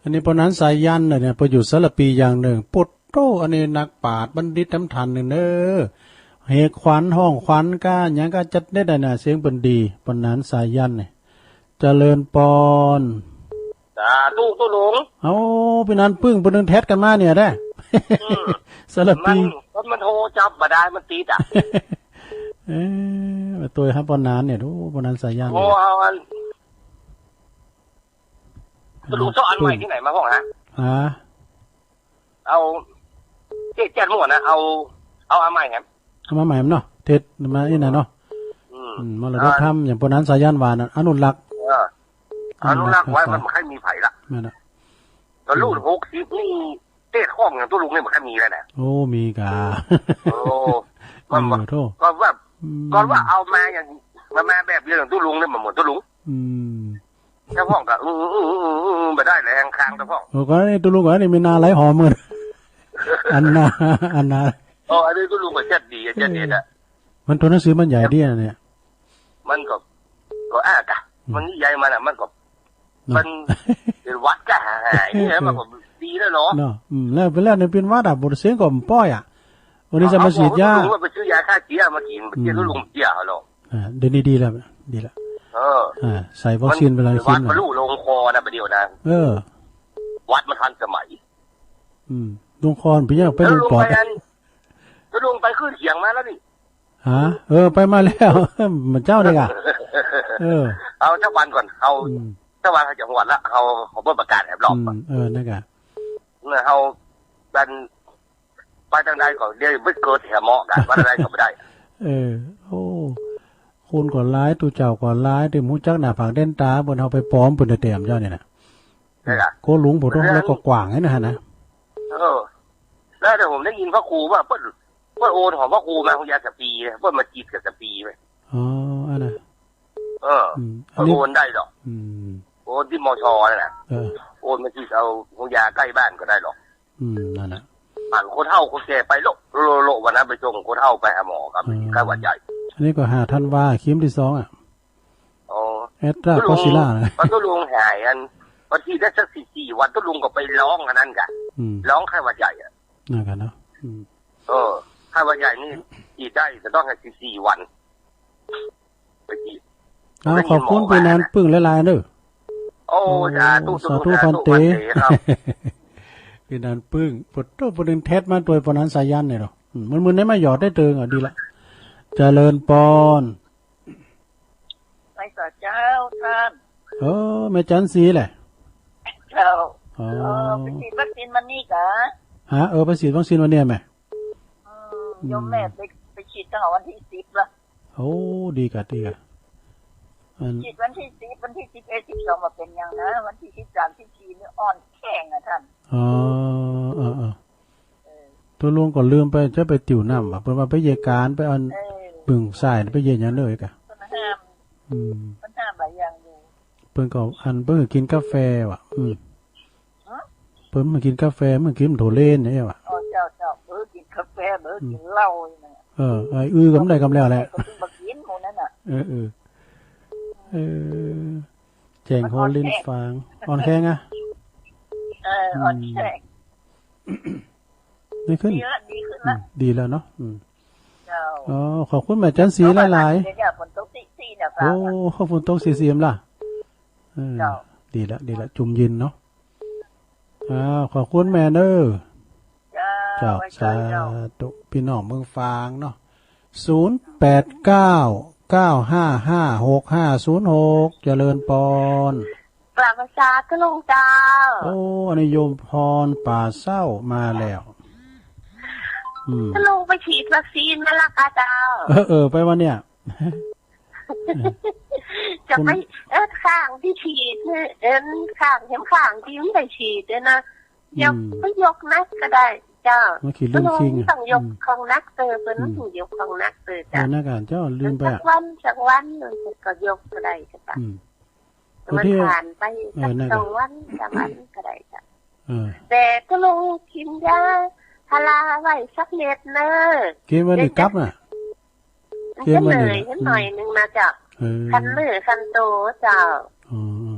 อันนี้ปอนนานสายัณน่ะเนี่ย ไปอยู่สารภีอย่างนึ่ง ปุดโธ่ อันนี้นักปราชญ์บัณฑิตน้ำทันนึ่งเด้อ เหตุขวัญห้องขวัญก้าหยังก้าจัดเด็ดอะนะ เสียงเปิ้นดี ปอนนานสายัณเนี่ย เจริญปอน สาธุ ตุ๊ลุง เอ้า ปี้นานปึ้ง เปิ้นนึ่งแท็ดกั๋นมาเนี่ยเด้อ อืม สารภี มัน มันโทรจับบ่ได้ มันติดอะ เอ๊ะ มาตวยครับปอนนานเนี่ย โอ้ ปอนนานสายัณ โอ้ เอาอัน ตุ๊ลุง เจ้าอันใหม่ตี้ไหนมาพ่องฮะ ฮะ เอา เจ๊แจ้นมั่วนะ เอา เอาอันใหม่ครับ เอามาใหม่เนาะ เทศน์มาอี้น่ะเนาะ อืม อืม มรดกธรรม อย่างปอนนานสายัณว่าน่ะ อนุรักษ์ เออ อนุรักษ์ไว้ อนุรักษ์ไว้ มันบ่ค่อยมีใผละ แม่นน่ะ ก็รุ่น อืม หกสิบนี่ เทศน์ห้องอย่างตุ๊ลุงนี่บ่ค่อยมีแล้วนะ โอ้ มีก่า โอ้ ก็ มีอยู่โธ่ ก็ว่า อืม ก็ว่าเอามาอย่าง มา มาแบบเดียวอย่างตุ๊ลุงนี่ มันเหมือนตุ๊ลุง อืม เจ้าพ่องก็ อือ อือ บ่ได้แหละ แหงคางเจ้าพ่อง โอ้ ก็นี่ตุ๊ลุงก็นี่มีนาหลายหอหมื่น อันนา อันนา โอ้ อันนี้ตุ๊ลุงก็เจ็ดดีอะ เจ็ดเอ็ดอะ มันตั๋วหนังสือมันใหญ่ดีอะเนี่ย มันก็ ก็อ้ากะ อืม มันนิยายมันอะ มันก็ เนาะ มันเป็นหวัดก็หาย เนี่ย มันก็ดีแล้วเนาะ เนาะ อืม แล้วไปแล้วเนี่ยเป็นหวัดอะ บ่เสียงก็บ่ป้อยอะ วันนี้จะมาฉีดยา ตุ๊ลุงว่าไปซื้อยาฆ่าเชื้อมากิน อืม เชื้อตุ๊ลุงเชื้อเหรอ อ่า เดี๋ยวนี้ดีแล้ว ดีแล้ว เออ อ่า ใส่วัคซีนไปหลายเข็มแล้ว หวัดมันรู้ลงคอนะ ประเดี๋ยวนะ เออ หวัดมันทันสมัย อืม ลงคอมันไปยัง ไปลงปอด แล้วลงไปอัน แล้วลงไปขึ้นเขียงมาแล้วนี่ ฮะ เออ ไปมาแล้ว มื้อเจ๊านี่ก่ะ เออ เอาสักวันก่อน เอา อืม สักวันเขาจะหวดละ เขา เขาเปิดประกาศแอบรอบ อืม เออ นั่นก่ะ เมื่อเขาดัน ไปตางใดก็เดี๋ยวไปเกิดแถวเหมาะกัน ว่าตางใดก็บ่ได้ เออ โอ้ คนก็หลาย ตุ๊เจ้าก็หลาย ตี้บ่ฮู้จักหน้าผากเด่นต๋า เปิ้นเอาไปปลอมเปิ้นแต้มเจ้านี่น่ะ นั่นล่ะ โกหลุงผู้ท้องแล้วก็กว้างไอ้นั่นน่ะ เออ แล้วเดี๋ยวผมได้ยินพระครูว่าเปิ้น เปิ้นโอนของพระครูมาของยาสปีนะ เปิ้นมาจิตกับสปีไว้ อ๋อ อันน่ะ เออ อืม อันนี้ เปิ้นโอนได้ดอก อืม โอนตี้ มช นั่นน่ะ เออ โอนมาจิตเอาของยาใก้บ้านก็ได้ดอก อืม นั่นน่ะ บ้านคนเฒ่าคนแก่ไปโละโละโละ วันนั้นไปส่งคนเฒ่าไปหาหมอครับ อืม ไข้หวัดใหญ่ อันนี้ก็ห้าธันวา เข็มตี้สองอะ อ๋อ แอสตรา ตุ๊ลุง เซเนกา นะ ตุ๊ลุงหายอัน วันที่ได้สักสิบสี่วัน ตุ๊ลุงก็ไปร้องอันนั้นก่ะ อืม ร้องไข้หวัดใหญ่อะ นั่นก่ะเนาะ อืม เออ ไข้หวัดใหญ่นี่ฉีดได้ แต่ต้องให้สิบสี่วัน ไปฉีด อ้าว ขอบคุณ ผมได้ยินหมอว่านะ ปอนนานปึ้งหลายๆ เด้อ โอ้ โอ้ สาธุ สาธุ สาธุ พันเต๋ พันเต๋ครับ ปอนนานปึ้ง ปวดโต้ปวดดึงแทดมาตวยปอนนานสายัณเนี่ยเนาะ อืม มึนๆ ได้มาหยอดได้เติงอ่ะ ดีละ เจริญปอน ไหว้สาเจ้าต้าน เออ แม่จันสีแหละ เจ้า อ๋อ เออ ไปฉีดวัคซีนมานี่กะ ฮะ เออ ไปฉีดวัคซีนวันเนี้ยแม่ อืม อืม โยมแม่ไป ไปฉีดตั้งแต่วันตี้สิบละ โอ้ ดีกะ ดีกะ อัน ฉีดวันตี้สิบ วันตี้สิบเอ็ด สิบสอง บ่เป๋นหยังนะ วันตี้สิบสาม สิบสี่ นี่อ่อนแข็งอะต้าน อ๋อ เออ เออ เออ ตุ๊ลุงก็ลืมไป จะไปติวน้ำว่ะ เปิ้นว่าไปเยียะก๋าน ไปอัน เออ เปิ้นสายไปเยียะหยังเลยกะ เปิ้นห้าม อืม เปิ้นห้ามหลายอย่างอยู่ เปิ้นก็อัน เปิ้นกินกาแฟว่ะ อืม ฮะ เปิ้นบ่กินกาแฟ เปิ้นกินโถเรนเนี่ยว่ะ อ๋อ เจ้า เจ้า เปิ้นกินกาแฟ เปิ้นกินเหล้าอย่างเงี้ย เออ ไอ้อื้อก็บ่ได้กำแล้วแหละ ก็บ่กินหมู่นั้นน่ะ เออ เออ เออ แจ๋งโฮลิ้นฟาง อ่อนแขงอะ เออ อ่อนแขง อืม ดีขึ้น ดีละ ดีขึ้นละ อืม ดีแล้วเนาะ อืม เจ้า อ๋อ ขอบคุณแม่จันทร์ศรีหลายๆ เดี๋ยวเนี่ยฝนตกตี้ๆ เนี่ย โอ้ ฟ้า ฝนตกตี้ๆ ละ เออ เจ้า ดีละ ดีละ จุ่มเย็นเนาะ อ้าว ขอบคุณแม่เนอะ เจ้า เจ้า ไว้เจอเจ้า สาธุ พี่น้องเมืองฝางเนาะ ศูนย์แปดเก้า เก้าห้าห้า หกห้าศูนย์หก เจริญปอน กราบนมัสการตุ๊ลุงเจ้า โอ้ อันนี้โยมพรป่าเศร้ามาแล้ว อืม ตุ๊ลุงไปฉีดวัคซีนมาละกาเจ้า เออ เออ ไปวันเนี่ย จะไป คุณ เออ ข้างตี้ฉีดเนี่ย เอ็นข้าง เข็มข้างตี้มันได้ฉีดเนี่ยนะ ยก อืม ไปยกหนักก็ได้เจ้า มาขีดเรื่องคิงอะ ตุ๊ลุงต้องยก อืม ของหนักเตอ เปิ้น อืม ต้องยกของหนักเตอ เออ เจ้า หนักอะเจ้า ลืมไปอะ สักวัน สักวันหนึ่งก็ยกก็ได้เจ้า อืม มันผ่านไป เออ สัก นั่นแหละ สองวัน สามวันก็ได้เจ้า เออ แต่ตุ๊ลุงกินยาพาราไว้สักเม็ดเนอะ กินวันนี้กลับน่ะ มันจะเหนื่อยนิดหน่อยนึงนะเจ้า เออ คันเนื้อคันโตเจ้า อ๋อ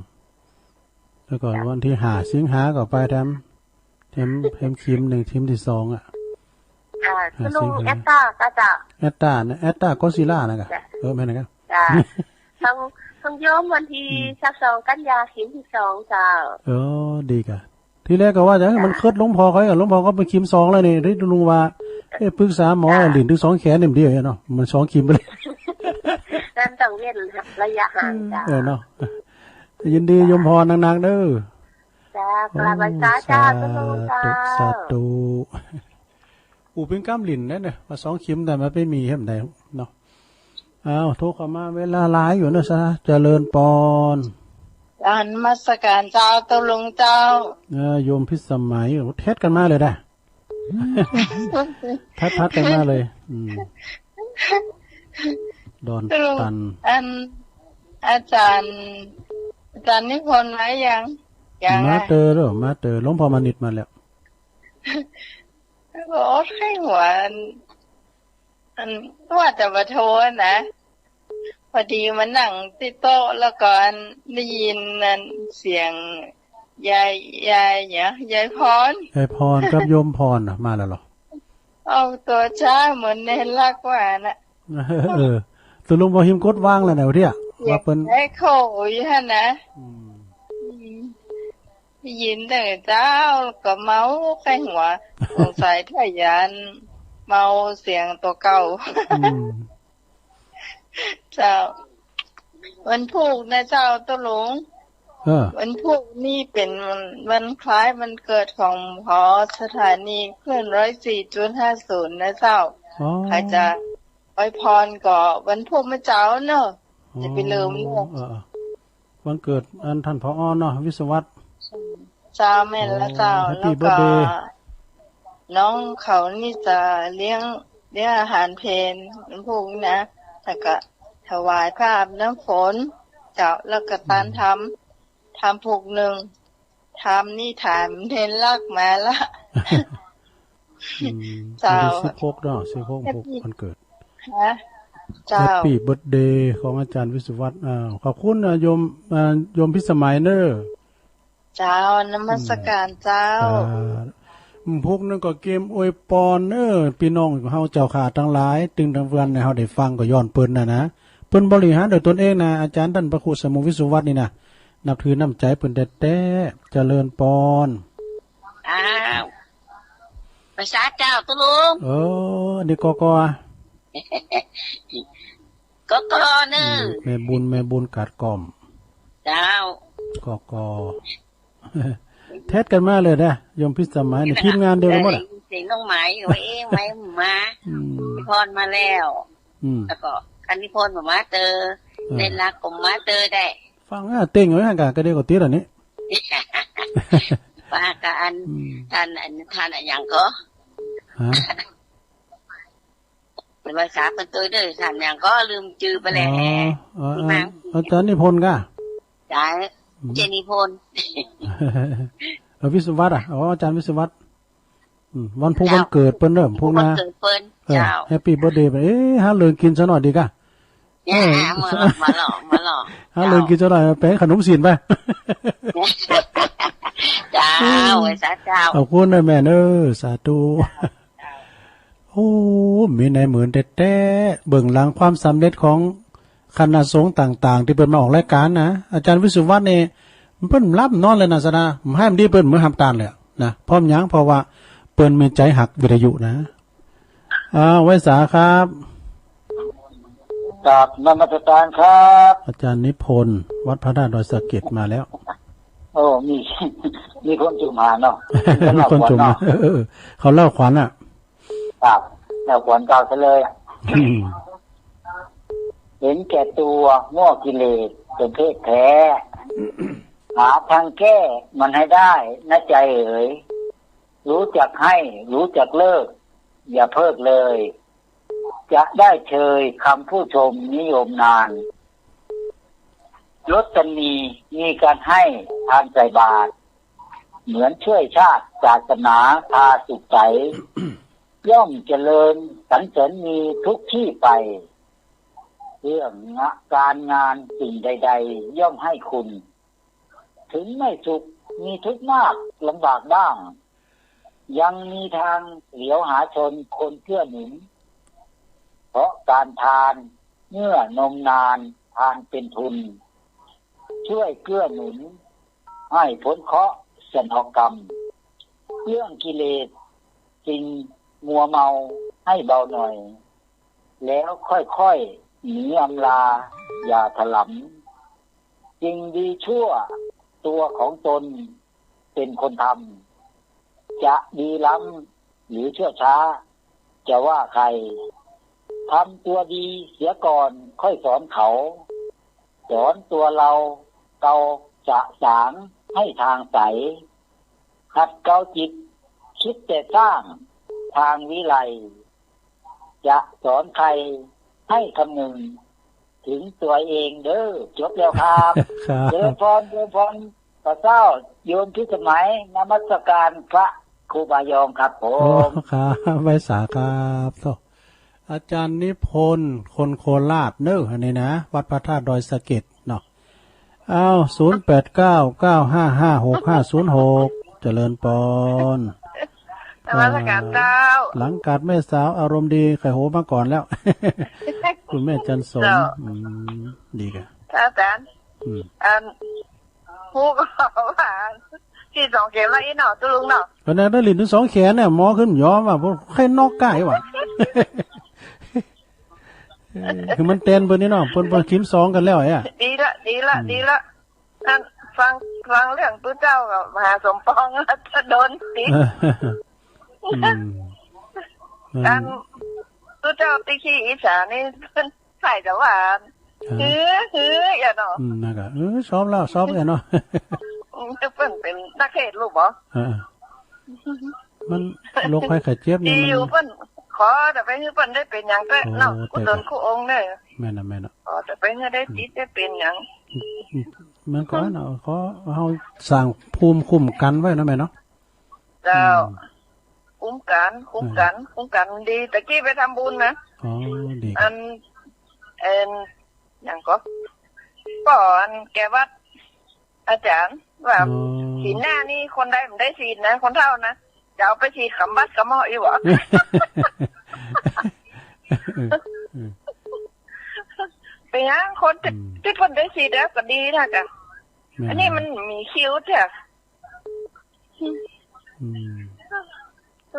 แล้วก็วันตี้ห้าสิงหาก็ไปแถม แถม แถมเข็มหนึ่ง เข็มตี้สองอะ อ่า ห้าสิงหา ตุ๊ลุงแอสตราก็เจ้า แอสตรานะ แอสตราก็อดซิลล่านะกะ เจ้า เออ แม่นนะกะ เจ้า ของ ของโยมวันตี้ อืม ซาวสองกันยาเข็มตี้สองเจ้า เออ ดีกะ ทีแรกก็ว่าจะ เออ มันเคิดหลวงพ่อเขาอะ หลวงพ่อเขาไปเข็มสองแล้วนี่ ตี้ตุ๊ลุงว่า เอ๊ะ ปรึกษาหมอ จ้ะ หลิ้นตึงสองแขนเนี่ยเดียวเนาะ มันสองเข็มไปเลย นั่นต้องเว้นระยะห่างจ้ะ เออ เนาะ ยินดีโยมพรหนักๆ เด้อ จ้ะ กราบไหว้สาเจ้า โอ้ ตุ๊ลุงเจ้า สาธุ สาธุ อู้ เป๋นกำหลิ้นนั่นน่ะ ว่าสองเข็มได้มาไปมีแหมใดเนาะ อ้าว โทรเข้ามาเวลาหลายอยู่นะสา เจริญปอน กราบนมัสการเจ้า ตุ๊ลุงเจ้า เออ โยมพิสมัย เทสกั๋นมาเลยนะ ทัดๆ กั๋นมาเลย อืม ดอนตัน ตุ๊ลุง อัน อาจ๋ารย์ อาจ๋ารย์นิพนธ์มายัง ยัง มา อะ เตอแล้ว มาเตอ หลวงพ่อมณิษฐ์มาแล้ว ก็อดไข้หัว อัน อัน ว่าจะมาโทรนะ พอดีมานั่งตี้โต๊ะแล้วก็อันได้ยินอันเสียงยาย ยายเนี่ย ยายพร ยายพรกับโยมพรน่ะ มาแล้วเหรอ ออกตั๋วจ๊าเหมือนเนนรักว่าน่ะ เออ ตุ๊ลุงบ่หิมกดวางแล้วนะเตี้ย ว่าเปิ้น ไอ้โขอยู่หั่นนะ อืม อืม ได้ยินแต่เจ้าก็เมาไข้หัว สงสัยถ้าย้านเมาเสียงตั๋วเก่า อืม เจ้า วันพูกนะเจ้าตุ๊ลุง เออ วันพูกนี่เป๋นวัน วันคล้ายวันเกิดของ ผอ.สถานีคลื่นร้อยสี่จุดห้าศูนย์นะเจ้า อ๋อ ใผจะอวยพรก็วันพูกเมื่อเจ๊าเนอะ อ๋อ จะไปลืมเนอะ เออ เออ วันเกิดอันต้าน ผอ.เนาะ วิศวัตร เจ้า แม่นแล้วเจ้า อ๋อ Happy birthday แล้วก็น้องเขานี่จะเลี้ยง เลี้ยงอาหารเพลวันพูกนะ แล้วก็ถวายผ้าอาบน้ำฝน เจ้า แล้วก็ตานธรรม ธรรมพูกนึ่ง ธรรมนี่ถามเนนรักมาละ อืม เจ้า วันตี้สิบหกเนาะ สิบหกพูกวันเกิด ฮะ เจ้า Happy birthday ของอาจ๋ารย์วิศวัตร อ้าว ขอบคุณนะโยม อ่า โยมพิสมัยเนอะ เจ้า นมัสการเจ้า อืม อ่า อืม พูกนึ่งก็เกมอวยปอนเนอะ ปี้น้องเฮาเจ้าข้าตังหลาย ตึงตังวันเนี่ย เฮาได้ฟังก็ย้อนเปิ้นน่ะนะ เปิ้นบริหารด้วยตนเองนะ อาจ๋ารย์ต้านพระครูสมุห์วิศวัตรนี่นะ นับถือน้ำใจ๋เปิ้นแต๊ๆ เจริญปอน อ้าว ไหว้สาเจ้าตุ๊ลุง เออ อันนี้ก็ ก็ ก็ ก็เนอะ อืม แม่บุญ แม่บุญกาดกล่อม เจ้า ก็ ก็ เทสกั๋นมาเลยนะ โยมพิสมัยนี่ ทีมงานเดียวกั๋นหมดอะ เสียงน้องไหมว่า เอ๊ะ ไหมมา อืม นิพนธ์มาแล้ว อืม แล้วก็คันนิพนธ์บ่มาเตอ เออ เนนรักก็บ่มาเตอได้ ฟังอ่ะ เต้งเอาไว้หั่นก่ะ ก็เดี๋ยวก็ติดอันนี้ ว่าก็อัน อืม ต้าน อัน ต้านอะหยังก็ ฮะ ไหว้สาเปิ้นตวยเน่อ ต้านหยังก็ลืมจื้อไปแล้ว อ๋อ เออ เออ อาจารย์นิพนธ์ก่ะ ใจ้ อืม เจนิพนธ์ เออ วิศวัตรอ่ะ อ๋อ อาจารย์วิศวัตร อืม วันพุธ เจ้า วันเกิดเปิ้นเน่อ พุธหน้า วันเกิดเปิ้น เออ เจ้า แฮปปี้เบิร์ธเดย์ไป เอ๊ะ หาเลิงกิ๋นซะหน่อยดีก่ะ เนี่ย เออ อ่ะ มาหล่อ มาหล่อ มาหล่อ หาเลิงกิ๋นซะหน่อย ไปขนมศีลไป เจ้า ไหว้สาเจ้า ขอบคุณนะแม่เน่อ สาธุ เจ้า โอ้ มีในเหมือนแต๊ๆ เบื้องหลังความสำเร็จของคณะสงฆ์ต่างๆ ตี้เปิ้นมาออกรายก๋านนะ อาจารย์วิศวัตรนี่ เปิ้นบ่หลับบ่นอนเลยนะ สะดา บ่หื้อมันดี เปิ้นบ่หื้อห้ามต้านเลยนะ เพราะหยัง เพราะว่าเปิ้นมีใจ๋ฮักวิทยุนะ อ่า ไหว้สาครับ กราบนมัสการครับ อาจารย์นิพนธ์ วัดพระธาตุดอยสะเก็ดมาแล้ว โอ้ มี มีคนจุ่มหาเนาะ มีคนจุ่มหา เออ เขาเล่าขวัญอ่ะ ครับ เล่าขวัญเก่าซะเลย อืม เห็นแก่ตัว มั่วกิเลส เป็นเพศแท้ หาทางแก้มันให้ได้นะใจเอ๋ย รู้จักให้ รู้จักเลิก อย่าเพิกเลย จะได้เชยคำผู้ชมนิยมนาน รสนีมีการให้ทานใส่บาตร เหมือนช่วยชาติศาสนาพาสุขใส ย่อมเจริญสรรเสริญมีทุกที่ไป เรื่องงะ- การงานสิ่งใดๆ ย่อมให้คุณ ถึงไม่สุขมีทุกข์มากลำบากบ้าง ยังมีทางเหลียวหาชนคนเกื้อหนุน เพราะการทานเมื่อนมนานทานเป็นทุน ช่วยเกื้อหนุนให้พ้นเคราะห์สนองกรรม เรื่องกิเลสสิ่งมัวเมาให้เบาหน่อย แล้วค่อยๆหนีอำลาอย่าถลำ สิ่งดีชั่วตัวของตนเป็นคนทำ จะดีล้ำหรือชั่วช้า จะว่าใคร ทำตัวดีเสียก่อนค่อยสอนเขา สอนตัวเราเกาจะสางให้ทางใส หัดเกาจิตคิดแต่สร้างทางวิไล จะสอนใครให้คำนึงถึงตัวเองเด้อ จบแล้วครับ ครับ เจริญพร เจริญพร ป้าเจ้า โยมพิสมัย นมัสการพระครูบายองครับผม โอ้ ครับ ไหว้สาครับ โธ่ อาจารย์นิพนธ์ คนโคราชเนอะ อันนี้นะ วัดพระธาตุดอยสะเก็ดเนาะ อ้าว ศูนย์แปดเก้า เก้าห้าห้า หกห้าศูนย์หก เจริญปอน นมัสการเจ้า หลังกาดแม่สาวอารมณ์ดี ไข่โหมาก่อนแล้ว คุณแม่จันสม เจ้า อืม ดีกะ อาจารย์ อืม อัน ฮู้ก่อว่า ฉีดสองเข็มแล้วอี้เนาะ ตุ๊ลุงเนาะ ก็แน่ได้หลินถึงสองแขนเนี่ย หมอขึ้นยอมว่า พวกไข้นอกไก่ว่ะ เออ คือมันเต้นเปิ้นนี่เนาะ เปิ้น เปิ้นเข็มสองกั๋นแล้วอะ ดีละ ดีละ อืม ดีละ อัน ฟัง ฟังเรื่องตุ๊เจ้ากับมหาสมปองแล้วจะโดนติด อืม อัน ตุ๊เจ้าตี้ขี้อิจฉานี่ เปิ้นใส่แต่ว่า ครับ ฮือ ฮือ อย่าเนาะ อืม นั่นก็ เออ ซ้อมแล้ว ซ้อมแล้วเนาะ อืม เปิ้นเป๋นนักเทศน์ลูกบ่ เออ มันโรคภัยไข้เจ็บนี่ ดีอยู่ มัน เปิ้น ขอแต่ไปหื้อเปิ้นได้เป๋นหยังก็ โอ้ เนาะ แต่ คู่ตนคู่องค์เนี่ย แม่นน่ะ แม่นน่ะ ขอแต่ไปหื้อได้ติดได้เป๋นหยัง อืม อืม มันก็เนาะ ขอเฮาสร้างภูมิคุ้มกันไว้เนาะแม่เนาะ เจ้า อืม คุ้มกัน คุ้มกัน อืม คุ้มกันดี ตะกี้ไปทำบุญนะ อ๋อ ดี อัน เอิ่ม หยังก็ ก็อันแกวัด อาจารย์ ว่า อ๋อ ศีลห้านี่คนใดบ่ได้ศีลนะ คนเฒ่านะ จะเอาไปฉีดกำบัดกำเมาะอีกหวะ เออ เออ เป๋นหยังคนตี้ อืม ตี้เปิ้นได้ฉีดแล้วก็ดีนะกะ แม่น อันนี้มันมีคิวแท้ อืม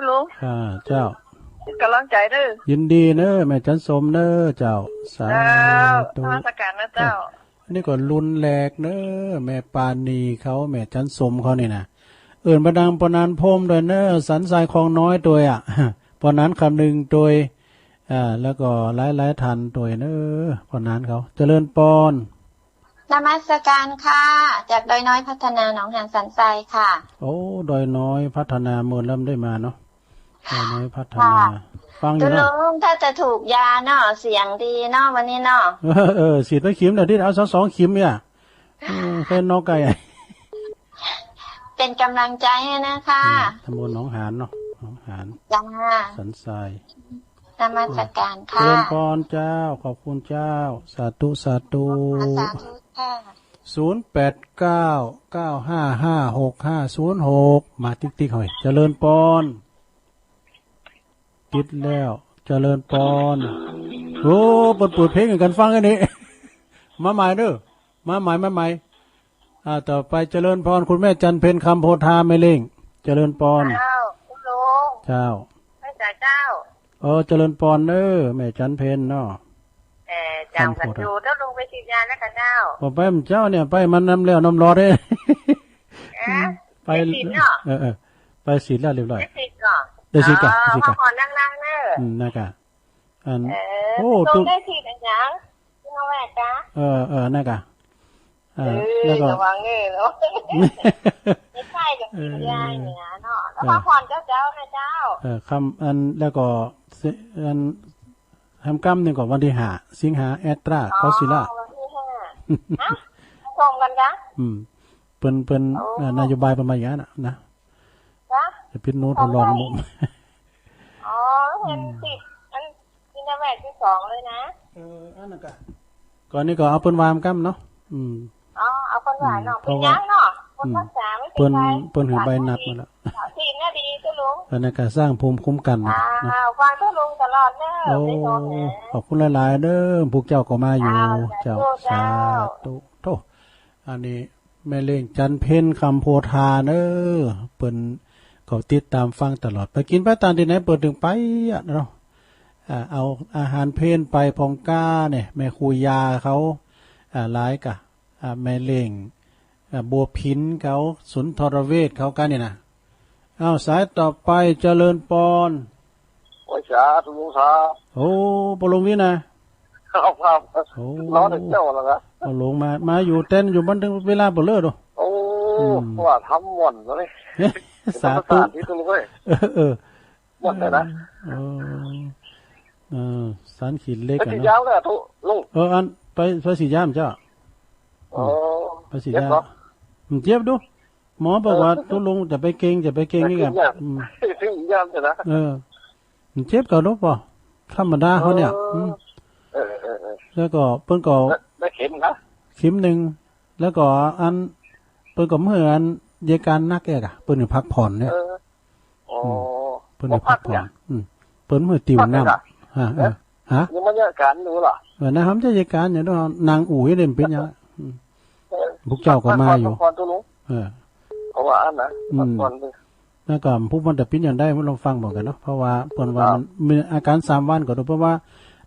ลุง อ่า เจ้า ก๋ำลังใจ๋เน้อ ยินดีเน้อ แม่จันสมเน้อ เจ้า สาธุ เจ้า นมัสการนะเจ้า เจ้า อันนี้ก็รุ่นแรกเน้อ แม่ปาณีเขา แม่จันสมเขานี่นะ เอิ้นปอนัน ปอนันพรหมด้วยเน้อ สันทรายคลองน้อยตวยอะ ปอนันคำนึงตวย อ่า แล้วก็หลายๆ ท่านตวยเน้อ ปอนันเขา เจริญปอน นมัสการค่ะ จากดอยน้อยพัฒนาหนองหานสันทรายค่ะ โอ้ ดอยน้อยพัฒนา เมินลำได้มาเนาะ ดอยน้อยพัฒนา ค่ะ ฟังอยู่เนาะ ตุ๊ลุง ถ้าจะถูกยาเนาะ เสียงดีเนาะ วันนี้เนาะ เออ เออ ฉีดไปเข็มเดียว เอาสอง สองเข็มเนี่ย เออ แค่นอกไก่ เป็นกำลังใจให้นะคะ อืม ตำบลหนองหานเนาะ หนองหาน จ้า สันทราย นมัสการค่ะ เจริญพรเจ้า ขอบคุณเจ้า สาธุ สาธุ สาธุค่ะ ศูนย์แปดเก้า เก้าห้าห้า หกห้าศูนย์หก มาติ๊กๆ หน่อย เจริญพร ติดแล้ว เจริญพร โอ้ เปิด เปิดเพลงให้กั๋นฟังอันนี้ มาใหม่เด้อ มาใหม่ มาใหม่ อ่า ต่อไปเจริญพร คุณแม่จันเพ็ญ คำโพธา แม่เล้ง เจริญพร เจ้า ตุ๊ลุง เจ้า แม่จ๋าเจ้า เออ เจริญพรเด้อ แม่จันเพ็ญเนาะ เออ เจ้า คำโพธา กั๋นอยู่ ตุ๊ลุงไปฉีดยาแล้วก่าเจ้า บ่ไป เมื่อเจ๊าเนี่ย ไปมันน้ำแล้วน้ำรอดเด้ เอ๊ะ ไป ไปฉีดเนาะ เออ เออ ไปฉีดแล้วเรียบร้อย ได้ฉีดก่อ ได้ฉีดก่อ อ๋อ ได้ฉีดก่อ พักผ่อนหลังๆ เนอะ อืม นะก่า อัน เออ โอ้ ตุ๊ลุง ตุ๊ ได้ฉีดอันหยัง ซิโนแวคกะ เออ เออ นะก่า อ่า เออ แล้วก็ ระวังเด้อ ไม่ใช่กับกินยาอย่างเงี้ยเนาะ เออ แล้วพักผ่อนเจ้าๆ นะเจ้า เออ ค่ำ อัน แล้วก็ สิ อัน แฮมกำนึ่งก็วันตี้ห้า สิงหา แอสตรา อ๋อ เก๊าซิลล่า วันตี้ห้า ฮะ ตรงกั๋นกะ อืม เปิ้น เปิ้น โอ้ เอ่อ นโยบายเปิ้นมาอย่างนั้นน่ะ นะ จ๊ะ จะปิดหนูทดลองหมู่ อ๋อ เห็น อืม ติด อัน ซิโนแวคตี้สองเลยนะ เออ อันนั้นกะ ก่อนนี้ก็เอาเปิ้นวางกำเนาะ อืม อ๋อ เอาเปิ้นวางเนาะ อืม เปิ้นย้ายเนาะ เปิ้น อืม รักษาไม่เป็นไร เปิ้น เปิ้นหื้อใบนัดมาแล้ว ฉีดน่ะดีตุ๊ลุง อันนั้นกะสร้างภูมิคุ้มกันนะ อ่า นะ ฟังตุ๊ลุงตลอดเนอะ โอ้ ไม่โทษนะ ขอบคุณหลายๆ เด้อ พวกเจ้าก็มาอยู่ เจ้า เจ้า เจ้า สาธุ โธ่ อันนี้แม่เล้งจันเพ็ญ คำโพธาเนอะ เปิ้นก็ติดต๋ามฟังตลอด ไปกิ๋นไปต๋ามตี้ไหนเปิ้นตึงไปอะเนาะ อ่า เอาอาหารเพลไปพ่องก้าเนี่ย แม่ครูยาเขา อ่า หลายกะ อ่า แม่เล้ง อ่า บัวผินเขา สุนทรเวชเขาก้าเนี่ยนะ อ้าว สายต่อไป เจริญปอน โอ้ย สาธุ สาธุ โอ้ ปอหลวงวินนะ ครับ ครับ โอ้ รอแต่เจ๊าแล้วนะ ปอหลวงมา มาอยู่เต็นท์อยู่บ้านถึงเวลาบ่เลิกดู โอ้ อืม ว่าทำม่วนตัวนี้ สาธุ สถานที่ตรงนี้ เออ เออ ม่วนเลยนะ เออ เออ สันขีดเหล็ก ไป อะ เนาะ ฉีดยาแล้วตุ๊ลุง เออ อัน ไป ไปฉีดยามั้ยเจ้า อ๋อ ไปฉีดยา เจ็บเหรอ อืม เจ็บดู หมอบอกว่า เออ ตุ๊ลุงจะไปเกร็ง จะไปเกร็งนี่กะ อืม ยามจะนะ เออ มันเจ็บกะลูกปอ ธรรมดาเขาเนี่ย เออ อืม เออ เออ เออ แล้วก็เปิ้นก็ ได้ ได้เข็มนะ เข็มนึ่ง แล้วก็อัน เปิ้นก็เมื่ออัน เยียะก๋านนักแอกอะ เปิ้นก็พักผ่อนเนี่ย เออ อ๋อ อืม เปิ้นก็พักผ่อน บ่พักเนี่ย อืม เปิ้นเมื่อติวน้ำ พักเนี่ยนะ ฮะ เออ ฮะ ยังบ่เยียะก๋านอยู่เหรอ เออ นะ หำจะเยียะก๋านอยู่เนาะ นั่งอู่อยู่เนี่ยมันเป๋นหยัง อืม เออ พวกเจ้าก็มาอยู่ พักผ่อนตุ๊ลุง เออ เพราะว่าอันนะ อืม พักผ่อนเลย แล้วก็ผู้มันจะเป๋นหยังได้ มันลองฟังเบิ่งกั๋นเนาะ เพราะว่าเปิ้นว่า ครับ มันมีอาก๋านสามวันก็ดู เพราะว่า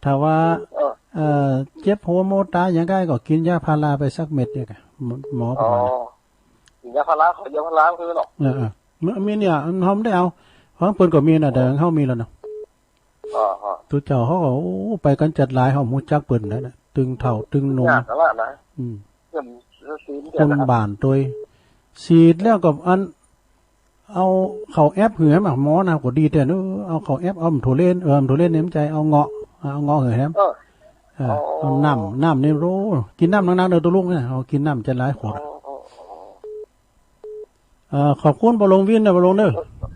ถ้าว่า เออ เอ่อ เจ็บหัวโมต๋าหยังใก้ก็กิ๋นยาพาราไปสักเม็ดเนี่ยกะ หมอ หมอบอกว่า อ๋อ กิ๋นยาพารา ขอยาพาราคือเนาะ เออ เออ มี มีเนี่ย เฮาบ่ได้เอา ของเปิ้นก็มีนะ แต่ของเฮามีแล้วเนาะ อ๋อ อ๋อ ตุ๊เจ้าเขาก็ โอ้ ไปกั๋นจัดหลาย เฮาบ่ฮู้จักเปิ้นนั่นน่ะ ตึงเฒ่า ตึงหนุ่ม ยากแล้วนะ อืม เรื่อง เรื่องศีลเนี่ย คน นะครับ บ้านตวย ฉีดแล้วก็อัน เอาเข้าแอปหื้อแหมอะ หมอนะ ก็ดีแต๊เนาะ เอาเข้าแอป เอาโถเล่น เออ โถเล่นนี่มันใจ้ เอาเงาะ เอาเงาะหื้อแหม เออ เออ อ๋อ เอาน้ำ น้ำนี่ โอ้ กิ๋นน้ำหนักๆ เด้อตุ๊ลุงเนี่ย เอากิ๋นน้ำจะหลายขวดอะ อ๋อ อ๋อ อ๋อ เอ่อ ขอบคุณปอหลวงวินนะ ปอหลวงเด้อ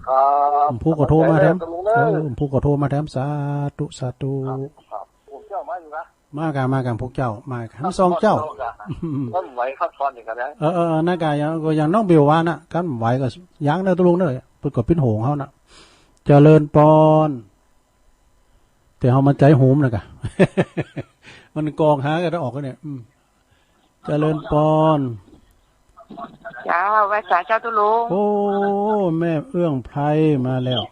ครับ ผู้ก็โทรมาแถม เออ ผู้ก็โทรมาแถม สาธุ สาธุ ครับ ครับ ผมเจ้ามาอยู่นะ มากั๋น มากั๋น พวกเจ้า มากั๋น ทั้งสองเจ้า พักผ่อนเจ้ากั๋น มันไหวพักผ่อนอยู่กั๋นนะ เออ เออ เออ นั่นกะ อย่าง ก็อย่างน้องเบลว่าน่ะ กั๋นไหวก็ยังเด้อตุ๊ลุงเด้อ เปิ้นก็เป๋นห่วงเฮาน่ะ เจริญปอน แต่เฮามันใจ๋โหมน่ะกะ มันกองหากั๋นออกกั๋นเนี่ย อืม เจริญปอน เจ้า ไหว้สาเจ้าตุ๊ลุง โอ้ แม่เอื้องไพรมาแล้ว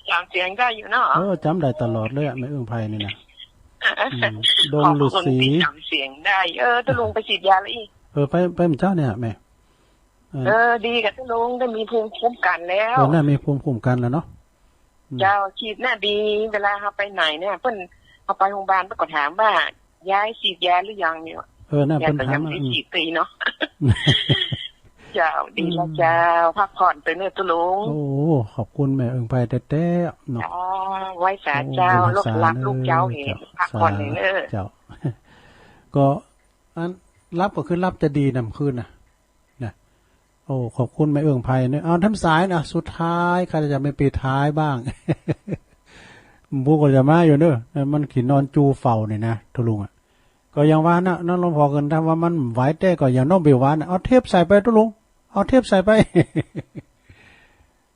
จ๋ำเสียงได้อยู่เนาะ เออ จ๋ำได้ตลอดเลยอะ แม่เอื้องไพรนี่นะ อืม ดงฤๅษี ขอบคุณตี้จ๋ำเสียงได้ เออ ตุ๊ลุงไปฉีดยาแล้วอี้ เออ ไป ไปเมื่อเจ๊าเนี่ยแม่ เออ เออ ดีก่ะตุ๊ลุง ได้มีภูมิคุ้มกันแล้ว เออ น่ะ มีภูมิคุ้มกันแล้วเนาะ อืม เจ้า ฉีดน่ะดี เวลาเฮาไปไหนเนี่ย เปิ้น เฮาไปโฮงบาล เปิ้นก็ถามว่า ยายฉีดยาหรือยังเนี่ย เออ น่ะ ยาย เปิ้นถาม ก็ยังบ่ได้ อืม ฉีดตีเนาะ เจ้า ดีแล้วเจ้า อืม พักผ่อนไปเน่อตุ๊ลุง โอ้ ขอบคุณแม่เอิงไพรแต๊ๆ เนาะ เจ้า ไหว้สาเจ้า โอ้ ไหว้สา ลูกหลาน เน่อ ลูกเจ้า เจ้า เห็น พักผ่อนเน่อ สา เน่อ เจ้า ก็ อัน หลับก็คือหลับจะดีนำคืนน่ะ นะ โอ้ ขอบคุณแม่เอิงไพรเน่อ เอาแถมสายนะ สุดท้าย ใครจะไม่ปิดท้ายบ้าง บุกก็จะมาอยู่เน่อ มันขี้นอนจูเฝ้านี่นะ ตุ๊ลุงอะ ก็อย่างว่านะ นั่นหลวงพ่อเกิน ถ้าว่ามันไหวแต๊ก็อย่าน้อมไปหวานนะ เอาเทปใส่ไปตุ๊ลุง เอาเทปใส่ไป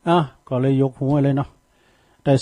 อ่ะ ก็เลยยกหูเลยเนาะ ได้